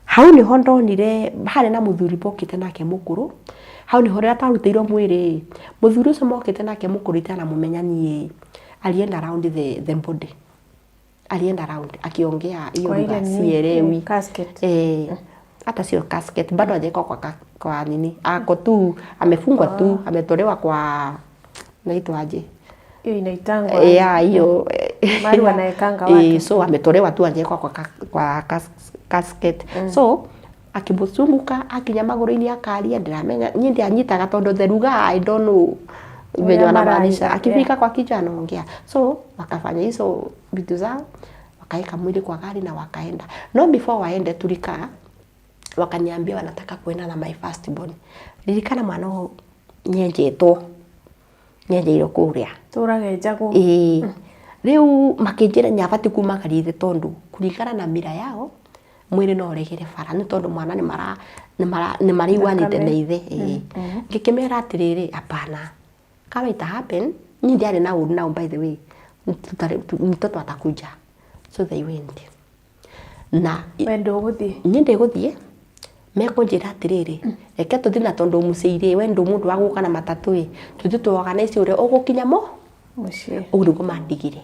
Hau niho ndonire harĩ na mũthuri mokĩte nake mũkũrũ. Hau niho rĩrĩa twarutĩirwo mwĩrĩ, mũthuri ũcio mokĩte nake mũkũrũ itaramũmenya niĩ, alienda round the body, alienda round akiongea hiyo Kwa ile lugha nini, sielewi. Casket. Eh, hata sio casket bado hajawekwa kwa nini, ako tu amefungwa tu, ametolewa kwa, naitwaje? Hiyo inaitangwa. Yeah, hiyo. Mahali wanaekanga Eh, watu. so ametolewa tu, hajawekwa kwa casket. So akimuzunguka akinya magũrũ-inĩ akaria, ndiramenya niĩ ndianyitaga tondũ the lugha, I don't know venye Ũrĩa wanamaanisha. marauga, Akifika yeah. kwa kichwa anaongea. So wakafanya hizo vitu zao, wakaeka mwili kwa gari na wakaenda. No before waende, tulikaa, wakaniambia wanataka kuenda na my first born. Ririkana mwana ũyũ nyenjetwo, nyenjeirwo kũrĩa. Tũragenjagwo. Ĩĩ, rĩu makĩnjĩra nyabati kumagaria ithe tondu kũringana na mira yao mwĩrĩ no ũregere bara nĩ tondũ mwana nĩ maraiguanĩte na Thakame. ithe. Ĩĩ, ngĩkĩmera atĩrĩrĩ, hapana, kama ita happen, niĩ ndiarĩ na ũru nao, by the way. Mtoto atakuja. So they went na We ndũgũthiĩ. Niĩ ndĩgũthiĩ, mekũnjĩra atĩrĩrĩ, reke tũthiĩ na tondũ mũciĩ-rĩ, we ndũ mũndũ wa gũka na matatũ ĩ, tũthiĩ tũorganize ũrĩa ũgũkinya mo. Mũciĩ. Ũguo nĩguo mandigire,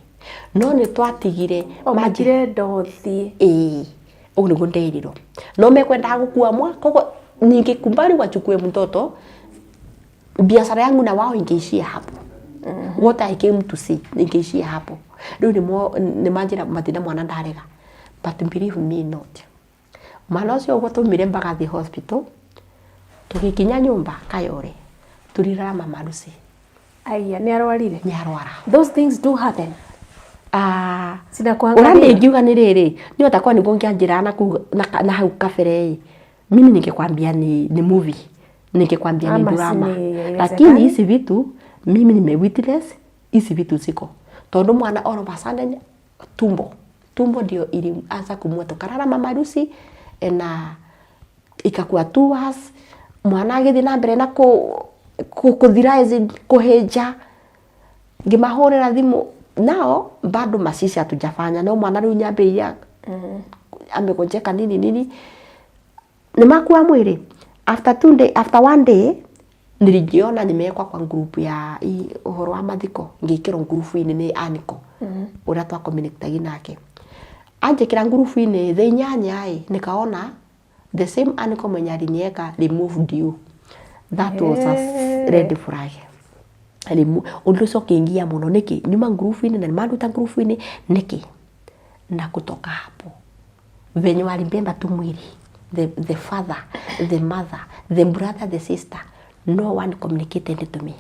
no nĩ twatigire. O matirenda ũthiĩ. Ĩĩ, ũguo nĩguo nderirwo, no mekwendaga gũkua mwa, koguo ningekubali wachukue mtoto, biashara yangu na wao ingeishia hapo. What I came to see ingeishia hapo. Rĩu nĩ manjĩra matina mwana ndarega, but believe me not, mwana ũcio ũguo twaumire Mbagathi Hospital, tũgĩkinya nyũmba Kayore, tũrirara mama Lucy. Aya, nĩ arwarire. Nĩ arwara. Those things do happen. Ah, Zinakuangalia. ũrĩa ndingiuga nĩ rĩrĩ, niĩ otakorwo nĩguo ũngĩanjĩra na kũu na hau kabere ĩ, mimi ningekwambia ni movie, ningekwambia ni Ama si drama, ni haiwezekani. Lakini hizi vitu mimi nime witness, hizi vitu ziko, tondu mwana all of a sudden tumbo ndio ilianza kumua, tukarara mama Lucy na ikakuwa 2 hours, mwana agĩthiĩ na mbere na kũthira, as in kũhĩnja. Ngĩmahũrĩra thimũ nao bado macici hatujafanya, no mwana rĩu nyambĩrĩria amegonjeka nini nini, nĩ makua mwĩrĩ. After 2 day, after one day, nilijiona nimewekwa kwa group ya hii ũhoro wa mathiko, ngĩkĩrwo ngurubu-inĩ nĩ Aniko ũrĩa twakomunĩkĩtagi nake, anjĩkĩra ngurubu-inĩ thaa 8 ĩ, nikaona the same Aniko mwenye alinieka removed you. That was a red flag. Ũndũ ũcio ũkĩngia mũno, nĩkĩ nyuma ngurubu-inĩ na nĩmanduta ngurubu-inĩ nĩkĩ? Na kutoka hapo venye walibeba tu mwili, the father, the mother, the brother, the sister, no one communicated to me.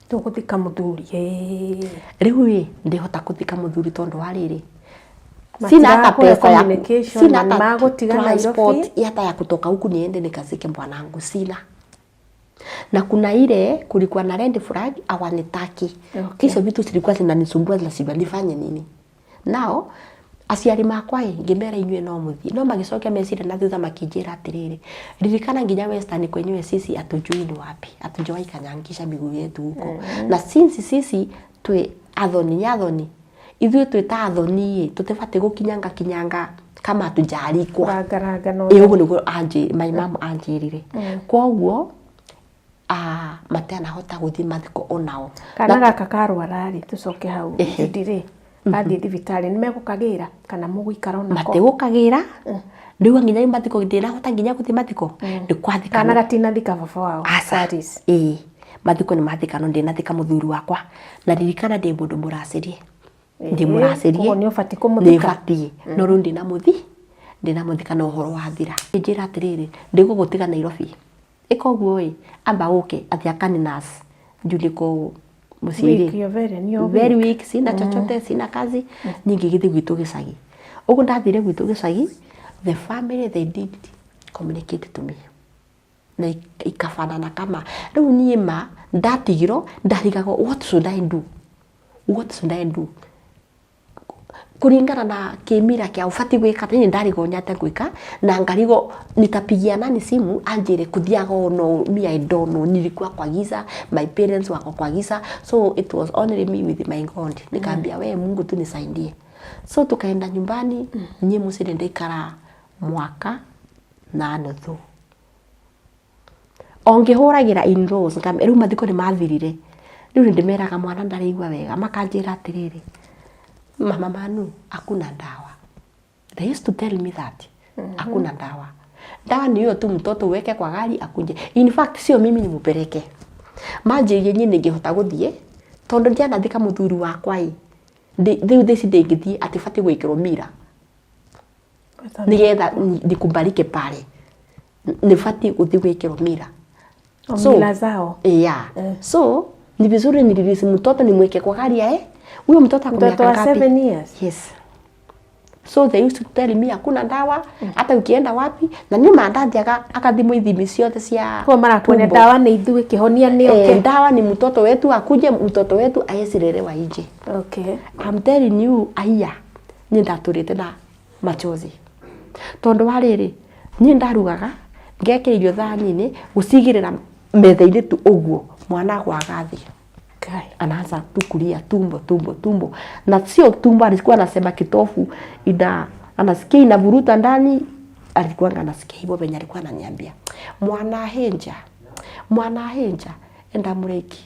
Tũgũthika mũthuri. Ĩĩ. Rĩu ĩ ndĩhota kũthika mũthuri tondũ wa rĩrĩ, sina hata Matirakũhe pesa ya communication sina na hata nĩmagũtiga transport Nairobi. hata ya kutoka huku niende nikazike bwanangu, sina. Na kuna ile kulikuwa na red flag, hawanitaki. Hizo vitu zilikuwa zinanisumbua, zinashindwa nifanye nini. Nao aciari makwa ĩ, ngĩmera inyuĩ no mũthiĩ, no magĩcokia meciria na thutha makĩnjĩra atĩrĩrĩ, ririkana nginya Western kwenyewe sisi hatujui ni wapi, hatujawahi kanyangisha miguu yetu huko, na since sisi twĩ athoni, athoni ithuĩ twĩ ta athoni ĩ, tũtibatiĩ gũkinyanga kinyanga kama hatujaarikwa. Kũrangaranga no. Ĩ, ũguo nĩguo my mom anjĩrire. Koguo matianahota gũthiĩ mathiko onao. Kana gaka karwara rĩ, tũcoke hau. Ehe. Judy rĩ, athiĩ thibitarĩ nĩ megũkagĩra kana mũgũikara onako? Matigũkagĩra rĩu nginya mathiko, ndinahota nginya gũthiĩ mathiko nĩ kwathikana. Kana gatinathika baba wao? Aca. That is. Ĩĩ, mathiko nĩ mathikano, ndinathika mũthuri wakwa, na ririkana ndĩ mũndũ mũracĩrie, ndĩ mũracĩrie. Koguo nĩ ũbatiĩ kũmũthika. Nĩ batiĩ, no rĩu ndĩnamũthika na ũhoro wathira. Njĩra atĩrĩrĩ, ndĩgũgũtiga Nairobi, ĩka ũguo ĩ, amba ũke atĩ akani nurse juu niko Mũciĩ Weak, rĩ you're very, you're very weak. weak, sina chochote, sina kazi. Niĩ ngĩgĩthiĩ gwitũ gĩcagi. Ũguo ndathire gwitũ gĩcagi, the family, they did communicate to me na ikafanana kama rĩu niĩ ma ndatigirwo ndarigagwo, what should I do, what should I do? Kuringana na kimira kia ubati gwika, niĩ ndarigwo nyate gwika na ngarigo nitapigia nani simu anjire kuthiaga ono. Me, I don't know. Nilikuwa kwa giza, my parents wako kwa giza, so it was only me with my God. Nikaambia, "We Mungu tu nisaidie." So tukaenda nyumbani. Niĩ mũciĩ ndaikara mwaka na nuthu o ngĩhũragĩra in-laws. Rĩu mathiko nĩ mathirire, rĩu nĩ ndĩmeraga mwana ndaraigua wega, makanjĩra atĩrĩrĩ, "Mama Manu, hakuna dawa." They used to tell me that hakuna dawa, dawa ni hiyo tu, mtoto uweke kwa gari akuje. In fact, sio mimi nimupeleke, manjĩrie niĩ nĩngĩhota gũthiĩ tondũ ndianathika mũthuri wakwa ĩ. Rĩu thaa ici ndĩngĩthiĩ atĩ batiĩ gwĩkĩrwo mira nigetha nikubalike pale, nĩbatiĩ gũthiĩ gwĩkĩrwo mira. O mila zao. Yeah. So ni vizuri nirelease mtoto, nimweke kwa gari ae. Huyo mtoto ako Mtoto miaka wa ngapi? 7 years. Yes. So they used to tell me hakuna ndawa, hata ukienda wapi, na nĩ mandathiaga akathimwo ithimi ciothe cia Kwa marakuonia tumbo. ndawa nĩ ithuĩ, kĩhonia nĩ Eh, oke. ndawa ni mtoto wetu akuje, mtoto wetu aesilelewa nje. I'm telling you, aiya, niĩ ndatũrĩte na machozi tondũ wa rĩrĩ, niĩ ndarugaga ngekĩra irio thani-inĩ gũcigĩrĩra metha-inĩ tu ũguo, mwana agwaga thĩ. Kai. Anaanza tu kulia tumbo, tumbo, tumbo, na sio tumbo, alikuwa anasema kitofu ina anasikia inavuruta ndani. Alikuwa anasikia hivyo venye alikuwa ananiambia, "Mwana ahinja, mwana ahinja, enda mũrĩki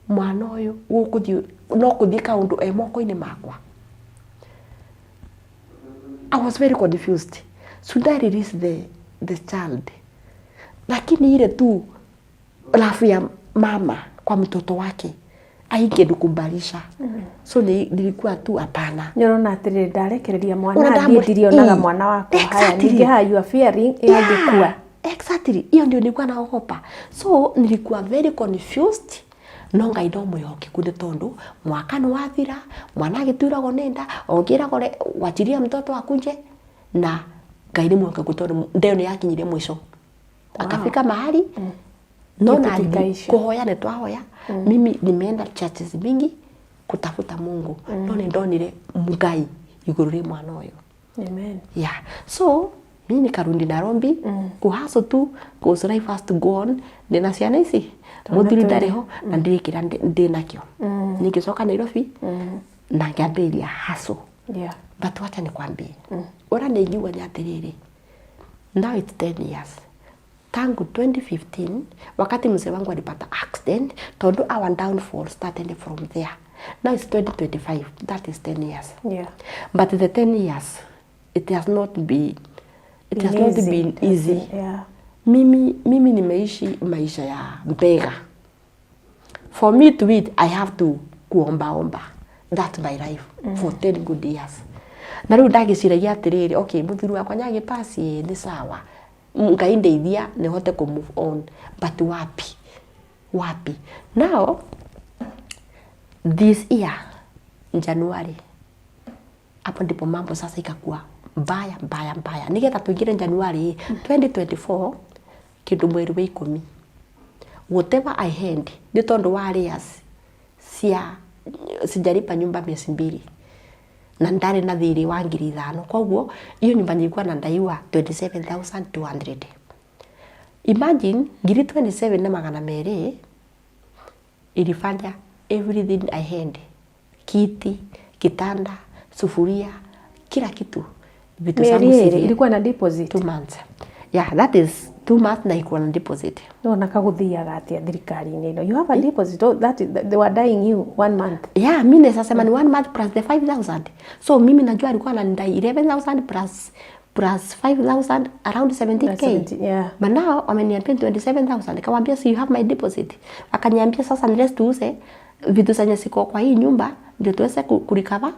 mwana ũyũ gũkũthiĩ no kũthiĩ kaũndũ e moko-inĩ makwa." I was very confused. Should I release the child? Lakini ile tu love ya mama kwa mtoto wake haingenikubalisha. So nilikuwa tu hapana. Nĩ ũrona atĩrĩrĩ, ndarekereria mwana Ona athiĩ, ndirionaga Ĩ, mwana wakwa haya. Exactly. Ningĩ haya you are fearing angĩkua. Yeah, exactly. Hiyo ndio nilikuwa naogopa. So nilikuwa very confused, no Ngai no mwĩhokeku nĩ tondũ mwaka nĩ wathira, mwana agĩturagwo nĩ nda ongĩragwo wachiria mtoto akuje, na Ngai nĩ mwĩhokeku tondũ ndeo nĩ yakinyire mũico, akafika mahali no Kitu na kikaisha. Kuhoya nĩ twahoya. Mimi nimeenda churches mingi kutafuta Mungu, no nĩ ndonire Ngai igũrũ rĩ mwana ũyũ. Amen. Yeah, so mi nikarudi Nairobi kuhustle tu, cause life has to go on. Ndina ciana ici, muthuri ndarĩ ho na ndirĩ ndĩ nakĩo. Ningĩcoka Nairobi na ngĩambĩrĩria hustle. But wacha nikwambie, ũrĩa nĩngiuga nĩ atĩrĩrĩ, now it's 10 years tangu 2015 wakati mzee wangu alipata accident, tondu our downfall started from there. Now it's 2025, that is 10 years. But the 10 years, it has Been not easy. been It has easy. Mimi nimeishi maisha ya mbega. For me to eat, I have to kuombaomba. That's my life for 10 good years. Na rĩu ndagĩciragia atĩrĩrĩ, okay, mũthuri wakwa nyagĩpasi nĩ sawa, Ngai ndeithia nĩhote kũ move on, but wapi, wapi? Now this year January, hapo ndipo mambo sasa ikakuwa mbaya, mbaya, mbaya. Nigetha tuingire January 2024, kindu mweri wa 10, whatever I had, nĩ tondũ wa arrears cia sijalipa nyumba miezi 2 na ndarĩ na thirĩ wa 5,000, koguo hiyo nyumba nilikuwa nadaiwa 27,200. Imagine, 27,200 ilifanya everything I had, kiti, kitanda, sufuria, kila kitu, vitu Mieri zangu ĩrĩ zili ilikuwa na deposit. 2 months, yeah, that is 2 months na ikuwa na deposit. Nona kagũthiaga atĩa thirikari-inĩ ĩno? You have a deposit. Oh, that is, they were dying you one month. Yeah, mi naweza sema ni one month plus the 5000. So mimi najua alikuwa ananidai 11,000 plus 5000, around 17K. 70, yeah. But now wameniambia 27,000. Nikamwambia, "Si you have my deposit?" Akaniambia sasa unless tuuze vitu zenye ziko kwa hii nyumba ndio tuweze kurecover.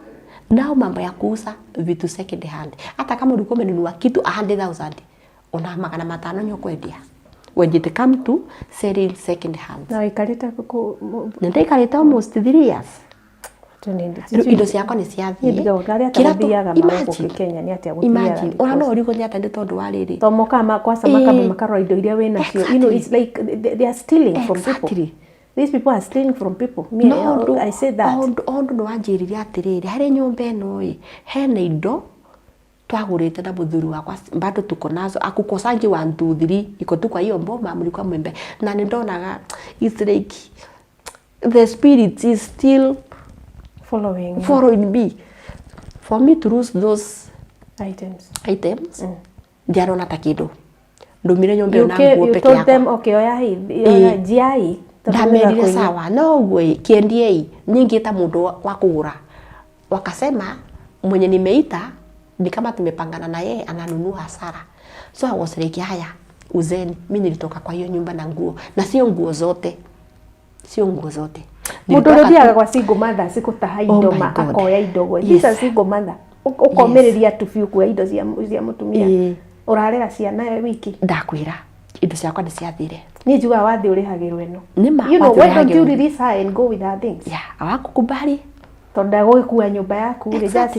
Nao mambo ya kuuza vitu second hand, hata kama ulikuwa umenunua kitu 100,000, una 500 nyokwendia. When it come to selling second hand, Na waikarĩte kũ nĩ ndaikarĩte almost 3 years. Rĩu indo ciakwa nĩ ciathiĩ. Ndigagwo arĩa Kĩratũ- gũthiaga magũkũ imagine, Kenya nĩ atĩa gũthiaga? Imagine, ona no ũrigwo nĩ atĩa nĩ tondũ wa rĩrĩ. To mokaga makwaca makamba makarora indo iria wĩ nacio. It's like they are stealing from people. These people are stealing from people. Me, No ũndũ I say that. Ũndũ nĩ wanjĩrire atĩrĩrĩ, harĩ nyũmba ĩno ĩ hena indo twagũrĩte na mũthuri wakwa, bado tuko nazo, akukosangi 1 2 3, iko tu kwa hiyo mboma mlikuwa mwembe. Na nĩ ndonaga it's like the spirit is still following following me. For me to lose those items. Items, ndiarona ta kĩndũ. Ndumire nyũmba ĩyo You, na nguo you peke told yakwa. them, okay, oya hii, oya jiai. Ndamerire sawa, no ũguo ĩ, kĩendiei. Nyingĩta mũndũ wa kũgũra, wakasema mwenye nimeita ni kama tumepangana na yeye ananunua hasara. So I was like, "Haya, uzeni." Mi nilitoka kwa hiyo nyumba na nguo, na sio nguo zote, sio nguo zote. Mũndũ ũrĩa Nilitoka tu- ũthiaga gwa single mother cikũtaha indo Oh my ma God. akoya indo gwe. These are single mother. Ũkomĩrĩria tu biũ kuoya indo cia mũtumia. Ũrarera ciana wiki. Ndakwĩra indo ciakwa nĩ ciathire. Niĩ njugaga wathiĩ ũrĩhagĩrwo ĩno. Nĩ ma, You know, wathiĩ why don't you ũrĩhagĩrwo. release her and go with her things? Yeah, hawakukubali. Tondũ ndagũgĩkua nyũmba yaku rĩ, just,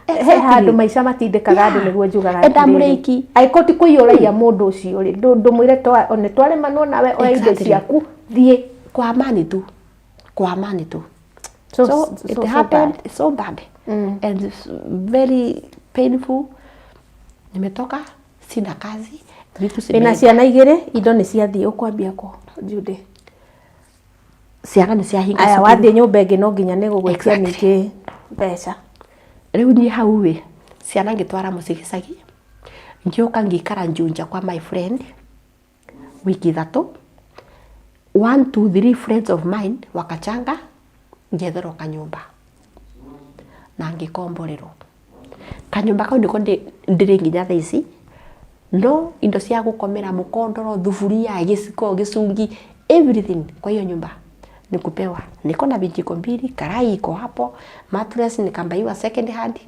he handũ maica matindĩkaga andũ. Nĩguo njugaga Enda atĩrĩrĩ, mũrĩki. Angĩkorwo ti kũiyũragia mũndũ ũcio rĩ, ndũmwĩre one twaremanwo nawe, oya indo ciaku thiĩ. Kwa amani tu, kwa amani tu. So, So, it so happened bad. So bad and it's very painful. Nimetoka sina kazi, vitu Wĩna zimeenda. ciana igĩrĩ, indo nĩ ciathiĩ, ũkwambia kũ, Judy? Ciana nĩ ciahinga Aya, cukuru. wathiĩ nyũmba ĩngĩ no nginya nĩ gũgwĩtia ningĩ mbeca. Rĩu niĩ hau ĩ ciana ngĩtwara mũciĩ gĩcagi, ngĩũka ngĩikara Njunja kwa my friend wiki 3. One, two, three friends of mine wakachanga, ngĩetherwo kanyũmba na ngĩkomborerwo kanyũmba kau. Nĩko ndĩrĩ nginya thaa ici. No indo cia gũkomera, mũkondoro, thuburia, gĩciko, gĩcungi, everything kwa hiyo nyumba ni kupewa. Niko na vijiko mbili, karai iko hapo, mattress nikambaiwa second hand.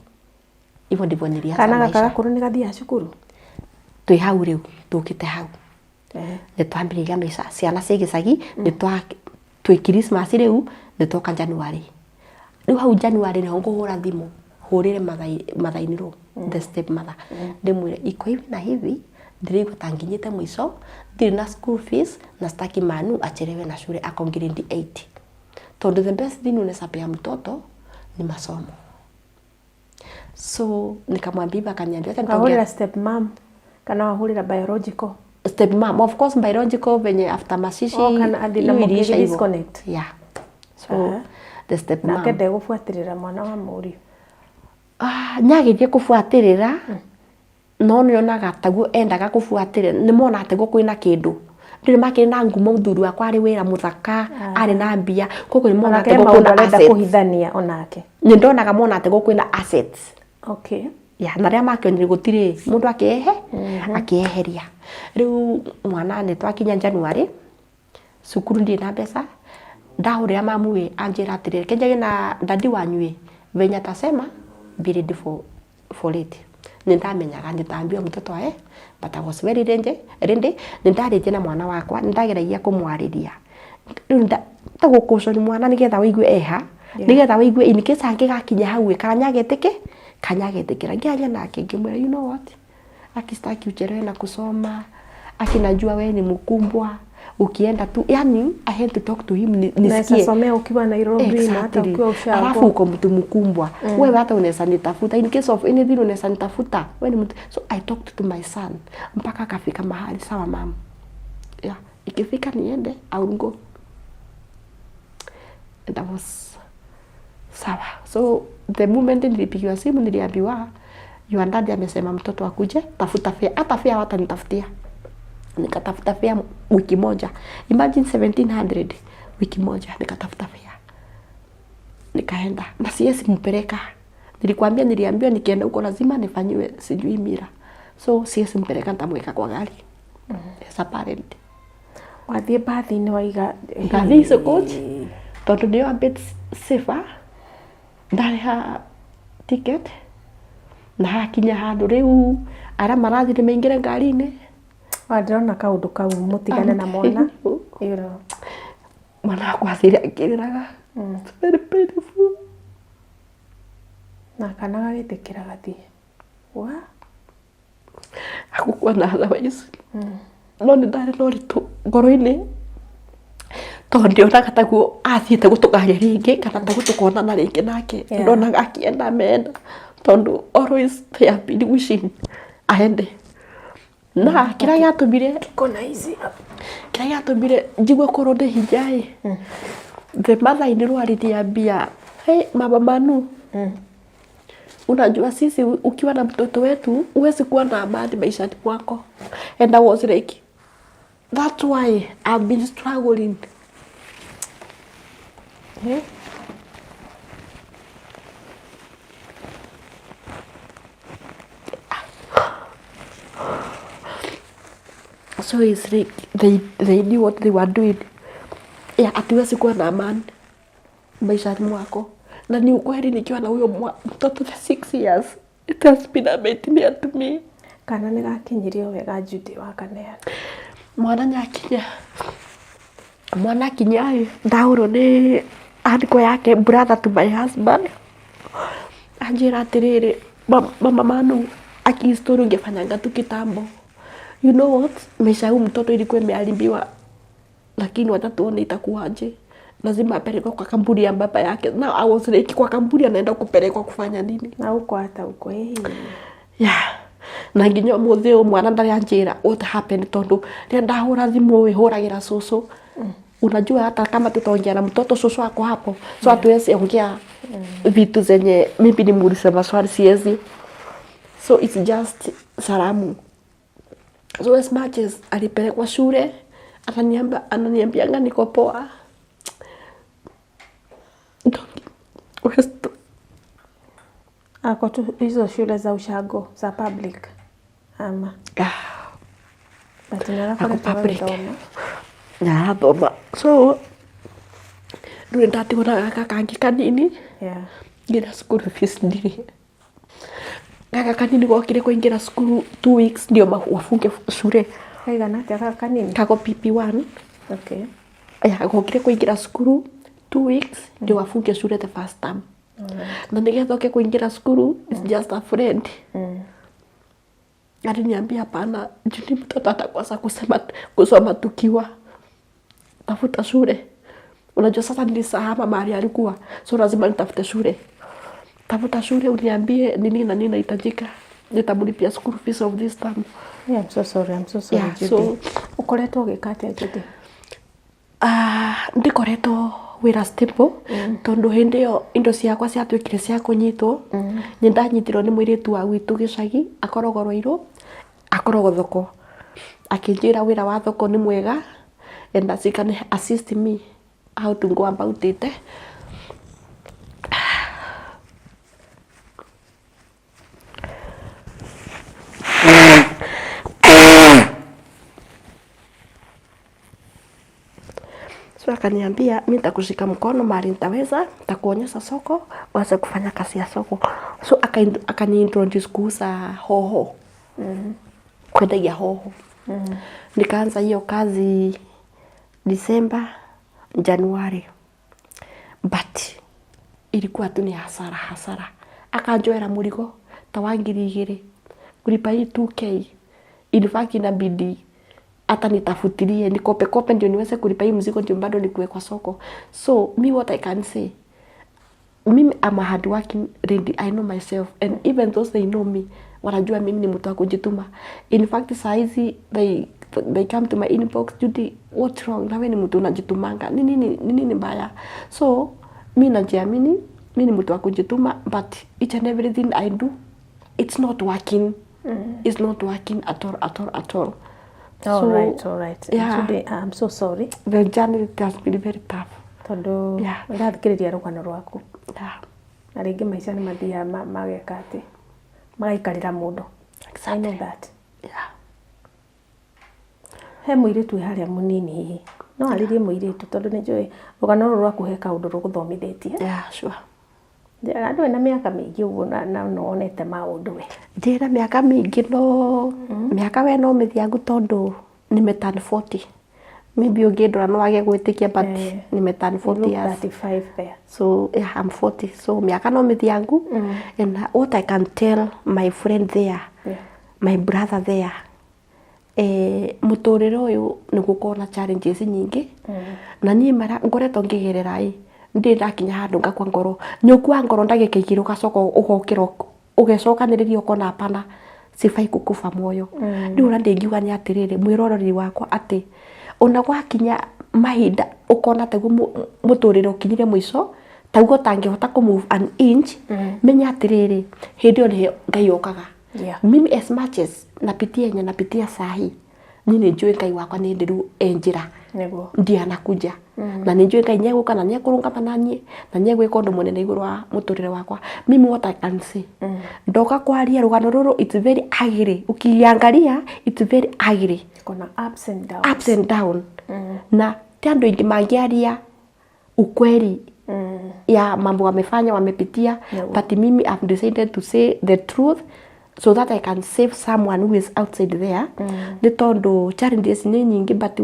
Hivyo ndivyo nilianza Kana gaka maisha. gakũrũ nĩ gathiaga cukuru? Twĩ hau rĩu, tũkĩte hau nĩ twambĩrĩria maica. Ciana ciĩ gĩcagi, nĩ twa twĩ Christmas rĩu, nĩ twoka January. Rĩu hau January nĩho ngũhũra thimũ, hũrĩre mother-in-law, the step mother, ndĩmwĩre iko hivi na hivi, ndĩraigua ta nginyĩte mũico, ndirĩ na school fees na sitaki Manu achelewe na shule, ako grade 8, tondũ the best thing unaweza pea mtoto ni masomo. So nikamwambia hivyo, akaniambia acha nitaongea. Wahũrĩra step mom kana wahũrĩra biological? Step mom, of course. Biological venye after mazishi, Oh, kana adi na hiyo iliisha hivyo. disconnect. Yeah, so the step mom Nake ndegũbuatĩrĩra mwana wa mũriũ? Ah, nyagerie kũbuatĩrĩra, no nĩonaga taguo endaga kũbuatĩrĩra. Nĩ mona atĩ guo kwĩna kĩndũ ndĩrĩ makĩrĩ na ngumo. Mũthuri wakwa arĩ wĩra mũthaka, arĩ na mbia, koguo nĩ mona Onake atĩ he guo maũndũ kwĩna arenda assets. Kũhithania onake. Nĩ ndonaga mona atĩ guo kwĩna assets. Ya na rĩa makĩonire gũtirĩ mũndũ akĩehe akĩeheria. Rĩu mwana nĩ twakinya January, cukuru ndirĩ na mbeca. Ndahũrĩra mamu ĩ, anjĩra atĩrĩrĩ, kenjage na dadi wanyu ĩ venye atasema, be ready for it. Nĩ ndamenyaga nĩtambia mtoto ae, but I was very ready, ready. Nĩ ndarĩtie na mwana wakwa, nĩ ndageragia kũmwarĩria. Rĩu ta gũkũconi mwana nĩgetha wĩigue eha, nĩgetha wĩigue in case angĩgakinya hau ĩ, kana nĩagetĩkĩ kana nĩagetĩkĩra. Ngĩaria nake ngĩmwĩra, "You know what, aki sitaki uchelewe na kusoma, aki najua wewe ni mkubwa, ukienda tu." Yani I had to talk to him Unaweza nisikie. somea ukiwa Nairobi na hata ukiwa ushago. Alafu uko mtu mkubwa, wewe hata unaweza nitafuta in case of anything, unaweza nitafuta, wewe ni mtu. So I talked to my son mpaka akafika mahali, "Sawa mama, yeah, ikifika niende, I will go." And I was sawa. So the moment nilipigiwa simu, niliambiwa your dad amesema mtoto akuje, tafuta fare. Hata fare watanitafutia. Nikatafuta fare wiki moja. Imagine, 1700 wiki moja. Nikatafuta fare, nikaenda, na siwezi mpeleka. Nilikwambia, niliambiwa nikienda huko lazima nifanyiwe sijui mira, so siwezi mpeleka, nitamweka kwa gari as a parent. Wathiĩ mbathi-inĩ waiga? Ngathiĩ icio coach, tondũ nĩyo a bit safer. Ndarĩha ticket na hakinya handũ rĩu arĩa marathiĩ nĩ maingĩre ngari-inĩ. Ah, ndĩrona kaũndũ kau mũtigane na mwana you know. Mwana wakwa athire akĩrĩraga. It's very painful. Na kana gagĩtĩkĩra gathiĩ wa Hakukuwa na otherwise. No nĩ ndarĩ na ũritũ ngoro-inĩ tondũ ndionaga taguo athiĩte gũtũgaria rĩngĩ kana taguo tũkonana rĩngĩ nake. Ndonaga akĩenda ameenda tondũ always they have been wishing aende. Na kĩrĩa gĩatũmire kona ici kĩrĩa gĩatũmire njigue korwo nĩ hinya ĩ, the mother in law aliniambia, "Hey, mama Manu, unajua sisi ukiwa na mtoto wetu huwezi kuwa na amani maishani mwako." And I was like, that's why I've been struggling. Eh? So it's like they knew what they were doing. Yeah, hatuwezi kuwa na amani maishani mwako. Na ni ukweli nikiwa na huyo mtoto the 6 years, it has been a nightmare to me. Kana nĩ gakinyirio wega Judy wakaneana? Mwana nyakinya, mwana akinya ĩ, ndahũrwo nĩ uncle yake, brother to my husband, anjĩra atĩrĩrĩ, "Mama Manu, aki story ungefanyanga tu kitambo. You know what, maisha ya huyu mtoto ilikuwa imeharibiwa, lakini wacha tuone itakuwaje. Lazima apelekwe kwa kaburi ya baba yake." Now I was like, kwa kaburi anaenda kupelekwa kufanya nini? Na huko hata huko eh. Yeah, na nginya ũmũthĩ ũyũ mwana ndarĩ anjĩra what happened, tondũ rĩrĩa ndahũra thimũ ĩ hũragĩra cũcũ. Unajua hata kama tutaongea na mtoto, shosho ako hapo, so hatuwezi ongea vitu zenye maybe nimuulize maswali, siwezi. So it's just salamu. So as much as alipelekwa shule, ananiambianga niko poa. Ako tu hizo shule za ushago za public ama? Ah, but ako nĩarakoretwo public. agĩthoma? Narathoma, so rĩu nĩndatigwo na gaka kangĩ kanini. Nginya cukuru fees ndirĩ. Gaka kanini gokire kũingĩra cukuru 2 weeks ndio wafunge shule. Kaigana atĩa gaka kanini? Kako PP1. Ya, gokire kũingĩra cukuru 2 weeks ndio wafunge shule the first term, na nĩgetha oke kũingĩra cukuru, it's just a friend aliniambia, "Hapana Judy, mtoto atakosa kusema kusoma tukiwa, tafuta shule." Unajua sasa nilisahama mahali alikuwa, so lazima nitafute shule. "Tafuta shule uniambie nini na nini nahitajika, nitamlipia school fees of this term." Yeah, I'm so sorry, I'm so sorry, Yeah, Judy. Ũkoretwo ũgĩka atĩa, Judy? Ah, ndikoretwo wĩra stable tondũ hĩndĩ ĩyo indo ciakwa ciatuĩkire cia kũnyitwo. Nĩ ndanyitirwo nĩ mũirĩtu wa gwitũ gĩcagi, akoragwo Rũirũ, akoragwo thoko, akĩnjĩra wĩra wa thoko nĩ mwega and as he can assist me how to go about it. So akaniambia, "Mi nitakushika mkono mahali nitaweza, nitakuonyesha soko, uanze kufanya kazi ya soko." So akaniintroduce kuuza hoho, kwendagia hoho. Nikaanza hiyo kazi December, Januari, but ilikuwa tu ni hasara hasara. Akanjoera mũrigo ta wa 2000, kulipa hii 2K. In fact inabidi hata nitafutilie nikope kope ndio niweze kulipa hii mzigo ndio bado nikuwe kwa soko. So me, what I can say, mimi I'm a hard working lady. I know myself, and even those they know me wanajua mimi ni mtu wa kujituma. In fact saa hizi they come to my inbox, "Judy, what's wrong? Nawe ni mtu unajitumanga, ni nini, ni nini mbaya?" So mi najiamini, mi ni mtu wa kujituma, but each and everything I do, it's not working. It's not working at all, at all, at all. All So, right, all right. Yeah. Judy, I'm so sorry. The journey, it has been very tough. Tondũ ndathikĩrĩria rũgano rwaku, na rĩngĩ maica nĩ mathiaga mageka atĩ magaikarĩra mũndũ. I know that. He mũirĩtu wĩ harĩa mũnini, hihi no arĩrie mũirĩtu, tondũ nĩ njũĩ rũgano rũrũ rwaku he kaũndũ rũgũthomithĩtie? Yeah, sure. Na ndũrĩ na mĩaka mĩingĩ ũguo na nĩwonete maũndũ we. Ndĩna mĩaka mĩingĩ, no mĩaka we no mĩthiangu, tondũ nime turn 40. Maybe ũngĩndora no wage gwĩtĩkia, but nime turn You 40 look years. 35 there. So yeah, I'm 40, so mĩaka no mĩthiangu. And what I can tell my friend there, my brother there, mũtũrĩre ũyũ nĩ gũkorwo na challenges nyingĩ, na niĩ mara ngoretwo ngĩgerera ĩ, ndĩ ndakinya handũ ngakua ngoro. Nĩ ũkua ngoro ndagĩka 2, ũgacoka ũgokĩra, ũgecokanĩrĩria, ũkona hapana, sifai kukufa moyo. Rĩu ũrĩa ndĩngiuga nĩ atĩrĩrĩ, mwĩroreri wakwa, atĩ ona gwakinya mahinda ũkona taguo mũtũrĩre ũkinyire mũico, taguo ũtangĩhota kũ move an inch, menya atĩrĩrĩ, hĩndĩ ĩyo nĩyo Ngai okaga. Mimi, as much as napitia yenye napitia sahi, niĩ nĩ njũĩ Ngai wakwa nĩ ndĩru e njĩra. Ndiye anakuja, na nĩ njũĩ Ngai nĩegũka na nĩekũrũngama na niĩ na nĩegwĩka ũndũ mũnene igũrũ wa mũtũrĩre wakwa. Mimi, what I can say, ndoka kwaria rũgano rũrũ, it's very ugly. Ukiangalia, it's very ugly. Kuna ups and downs. Ups and down, na ti andũ aingĩ mangĩaria ukweli ya mambo wamefanya, wamepitia. But mimi, I've decided to say the truth so that I can save someone who is outside there, nĩ tondũ challenges nĩ nyingĩ, but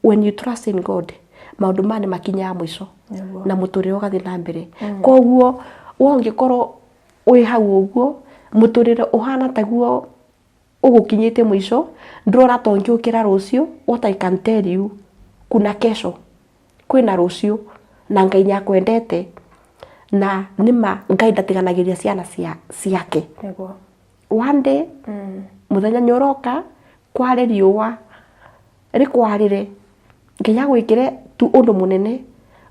when you trust in God, maũndũ maya nĩ makinyaga mũico na mũtũrĩre ũgathiĩ na mbere. Koguo we ũngĩkorwo wĩ hau ũguo, mũtũrĩre ũhana taguo ũgũkinyĩte mũico, ndũrona ta ũngĩũkĩra rũciũ, what I can tell you, kuna kesho, kwĩna rũciũ, na Ngai nĩakwendete, na nĩma Ngai ndatiganagĩria ciana ciake. One day, mũthenya nĩ ũroka kware riũa rĩkwarĩre, Ngai agwĩkĩre tu ũndũ mũnene,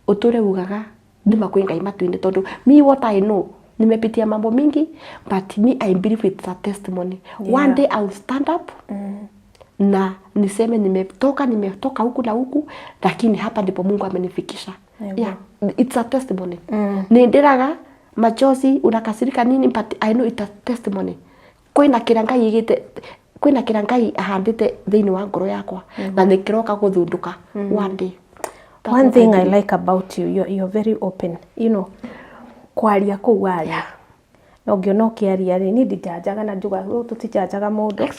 ũtũre ugaga nĩma kwĩ Ngai matu-inĩ. Tondũ me, what I know, nimepitia mambo mingi, but me, I believe it's a testimony. One day I will stand up na niseme nimetoka huku na huku, lakini hapa ndipo Mungu amenifikisha. Yeah, it's a testimony. Nĩ ndĩraga machozi, unakasirika nini, but I know it's a testimony. Kwĩna kĩrĩa Ngai igĩte, kwĩna kĩrĩa Ngai ahandĩte thĩinĩ wa ngoro yakwa, na nĩ kĩroka gũthundũka one day. That's One what thing I believe. like about you, you're very open. Kwaria kũu waria. Na ũngĩona ũkĩaria rĩ, niĩ ndinjanjaga na njuga, "Oh, tũtijanjaga mũndũ."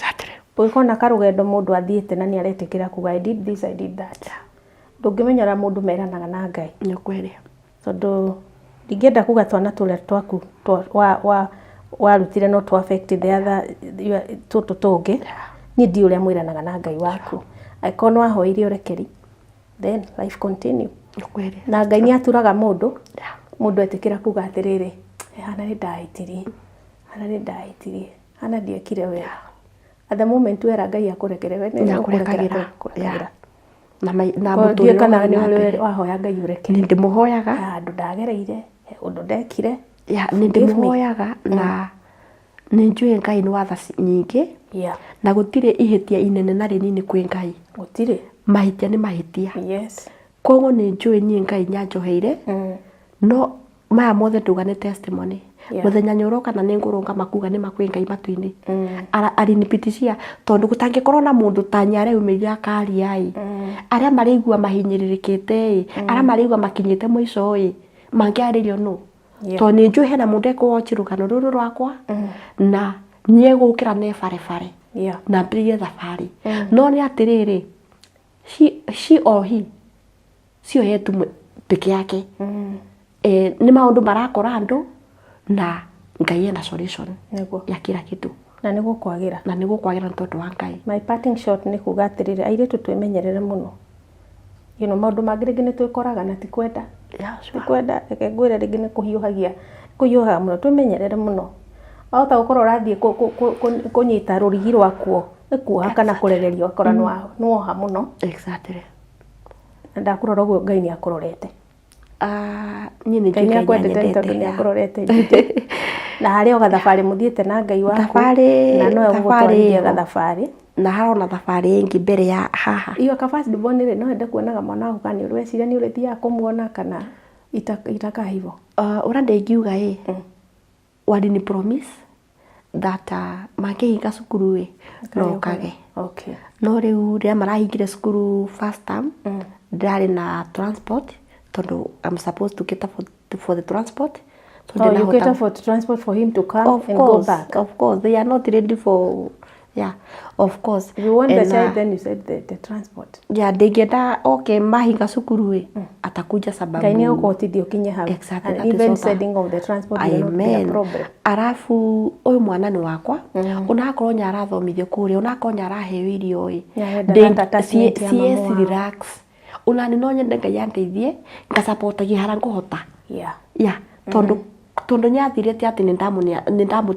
Ũngĩkorwo na karũgendo mũndũ athiĩte na nĩ aretĩkĩra kuga, "I did this, I did that." Ndũngĩmenya ũrĩa mũndũ meranaga na Ngai. Nĩ kweli. Tondũ ndingĩenda kuga twana tũrĩa twaku warutire no tũ affect the other tũtũ tũngĩ. Niĩ ndiũ ũrĩa mwĩranaga na Ngai waku. Angĩkorwo nĩ wahoire ũrekeri, then life continue. Nĩ kweli. Na Ngai nĩ aturaga mũndũ, mũndũ etĩkĩra kuga atĩrĩrĩ, "Eh, hana nĩ ndahĩtirie, hana nĩ ndahĩtirie, hana ndiekire wega." At the moment wera Ngai akũrekere, we nĩ Nĩakũrekagĩra. ũkũrekagĩra. Na Ko ndiũĩ mũtũrĩre kana ũgathiĩ nĩ na mbere. ũrĩ wahoya Ngai ũrekere. Nĩ ndĩmũhoyaga. Handũ ndagereire, he ũndũ ndekire. Ya, nĩ Forgive me. ndĩmũhoyaga, na nĩ njũĩ Ngai nĩ watha nyingĩ, na gũtirĩ ihĩtia inene na rĩnini kwĩ Ngai. Gũtirĩ. Mahĩtia nĩ mahĩtia. Koguo nĩ njũĩ niĩ Ngai nyanjoheire, no maya mothe nduga nĩ testimony. Mũthenya nĩ ũroka na nĩ ngũrũngama kuga nĩ makwĩ Ngai matu-inĩ. Alinipitishia, tondũ gũtangĩkorwo na mũndũ ta niĩ areumĩria akaria ĩ, arĩa marĩigua mahinyĩrĩrĩkĩte ĩ, arĩa marĩigua makinyĩte mũico ĩ, mangĩarĩrio nũ? Tondũ nĩ njũĩ hena mũndũ ekũwatch rũgano rũrũ rwakwa na nĩegũkĩra ne barebare na ambĩrĩrie thabarĩ. No nĩ atĩrĩrĩ, she or he, sio yetu peke yake. Nĩ maũndũ marakora andũ, na Ngai ena solution ya kila kitu. Na nĩ gũkwagĩra. Na nĩ gũkwagĩra nĩ tondũ wa Ngai. My parting shot nĩ kuga atĩrĩrĩ, airĩtu twĩmenyerere mũno. Maũndũ mangĩ rĩngĩ nĩ twĩkoraga na ti kwenda. Ti kwenda, reke ngwĩre, rĩngĩ nĩ kũhiũhagia, kũhiũhaga mũno, twĩmenyerere mũno. Wahota gũkorwo ũrathiĩ kũnyita rũrigi rwakuo, nĩ kuoha kana kũregeria, ũgakora nĩwoha mũno. Na ndakũrora ũguo, Ngai nĩ akũrorete. Ah, niĩ nĩ Ngai njũĩ nĩ Ngai akwendete nĩ tondũ nĩ nĩanyendete. akũrorete. Na harĩ o gathabarĩ mũthiĩte na Ngai waku. Na nowe Thabarĩ ũgũgũtwarithia ĩyo. Gathabarĩ. Na harona thabarĩ ĩngĩ mbere ya haha. Iyo ka first born rĩ, no ende kuonaga mwana waku, kana nĩ ũreciria nĩ ũrĩthiaga kũmuona kana itakaa hivyo? Ũrĩa ndĩngiuga ĩ, walini promise that mangĩhinga cukuru ĩ, no kage. No rĩu rĩrĩa marahingire cukuru first term, ndĩrarĩ na transport, tondũ I'm supposed to cater for the transport. Tondũ Oh, you ndĩnahota- cater for transport for him to come of and go course, back. Of course, they are not ready for yeah, of course. If you want the And, child, then you said the transport. Yeah, ndingĩenda oke mahinga cukuru ĩ atakuja sababu Ngai nĩ egũkũhotithia ũkinye hau. Exactly, And that is even what I- sending of the transport will not be a Amen. problem. Arabu ũyũ mwana nĩ wakwa onakorwo nya arathomithio kũrĩa onakorwo nya araheo irio ĩ Nĩarenda ndĩ- that attachment ya siezi mama wao. relax ona nĩ no nyende Ngai andeithie ngacapotagia harĩa ngũhota Yeah. ya tondu tondu nyathirite ati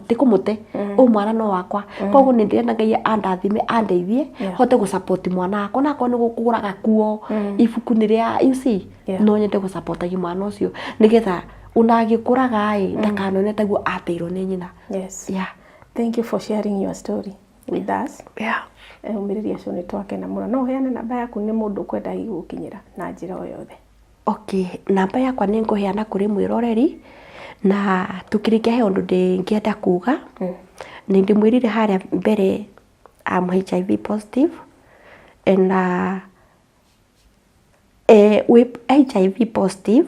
ti kumute ũyũ mwana no wakwa koguo nĩ ndĩrenda Ngai andathime andeithie Yeah. hote gũsupport mwana wakwa onakorwo nĩ gũkũgũra gakuo ibuku nĩ rĩa you see Yeah. no nyende gũsupportagia mwana ũcio nĩgetha ona agĩkũraga ĩ ndakanone taguo ateirwo nĩ nyina. Yes. Yeah. Thank you for sharing your story with us. Yeah. Umĩrĩria acio nĩ twakena mũno. No ũheane namba yaku nĩ mũndũ ũkwenda hihi gũkinyĩra na njĩra o yothe. Okay, namba yakwa nĩ ngũheana kũrĩ mwĩroreri na tũkĩrĩkia he ũndũ ndĩngĩenda kuga. Nĩ ndĩmwĩrire harĩa mbere I'm HIV positive and wĩ HIV positive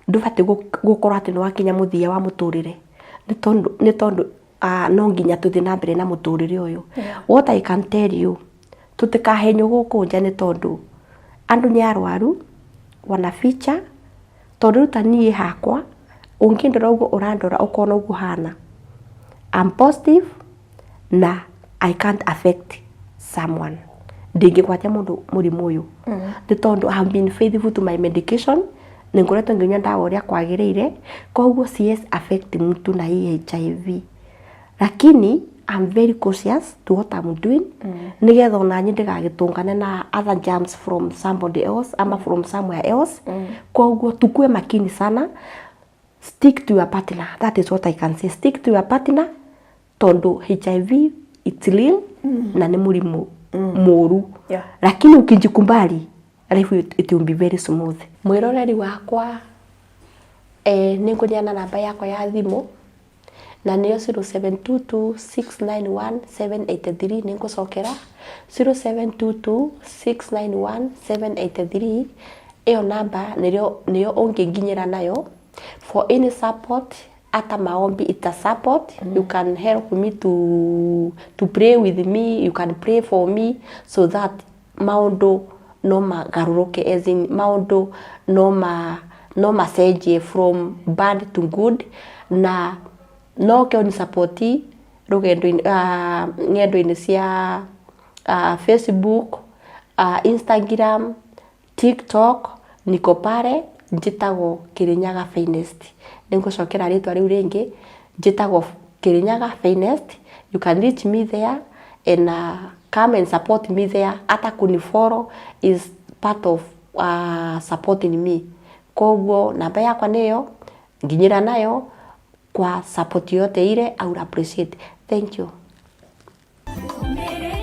ndũbatiĩ gũkorwo atĩ nĩ wakinya mũthia wa mũtũrĩre nĩ tondũ no nginya tũthiĩ na mbere na mũtũrĩre ũyũ. What I can tell you, tũtikahenywo gũkũ nja nĩ tondũ andũ nĩ arwaru wanaficha tondũ rĩu ta niĩ hakwa ũngĩndora ũguo ũrandora ũkona ũguo hana I'm positive na I can't affect someone ndingĩgwatia mũndũ mũrimũ ũyũ nĩ tondũ I have been faithful to my medication nĩ ngoretwo ngĩnyua ndawa ũrĩa kwagĩrĩire koguo CS affect mtu na hii HIV lakini I'm very cautious to what I'm doing nigetha onaniĩ ndigagĩtũngane na other germs from somebody else ama from somewhere else. Koguo tukue makini sana, stick to your partner, that is what I can say, stick to your partner tondu HIV it's real na nĩ mũrimũ mũru. Lakini ukijikubali life it will be very smooth. Mwĩroreri wakwa nĩ ngũneana namba yakwa ya thimũ na nĩyo 0722691783. Nĩ ngũcokera 0722691783. Ĩyo namba nĩrĩo nĩyo ũngĩnginyĩra nayo for any support, hata maombi it's a support. You can help me to pray with me, you can pray for me so that maũndũ no magarũrũke, as in maũndũ no macenjie from bad to good na no ke ũni-support rũgendo-inĩ ng'endo-inĩ cia Facebook, Instagram, TikTok, niko pale njĩtagwo Kirinyaga Finest. Nĩngũcokera rĩtwa rĩu rĩngĩ, njĩtagwo Kirinyaga Finest. You can reach me there and come and support me there. Hata kunifollow is part of supporting me. Koguo namba yakwa nĩyo nginyĩra nayo kwa support yote ile I would appreciate. Thank you. Umĩrĩria.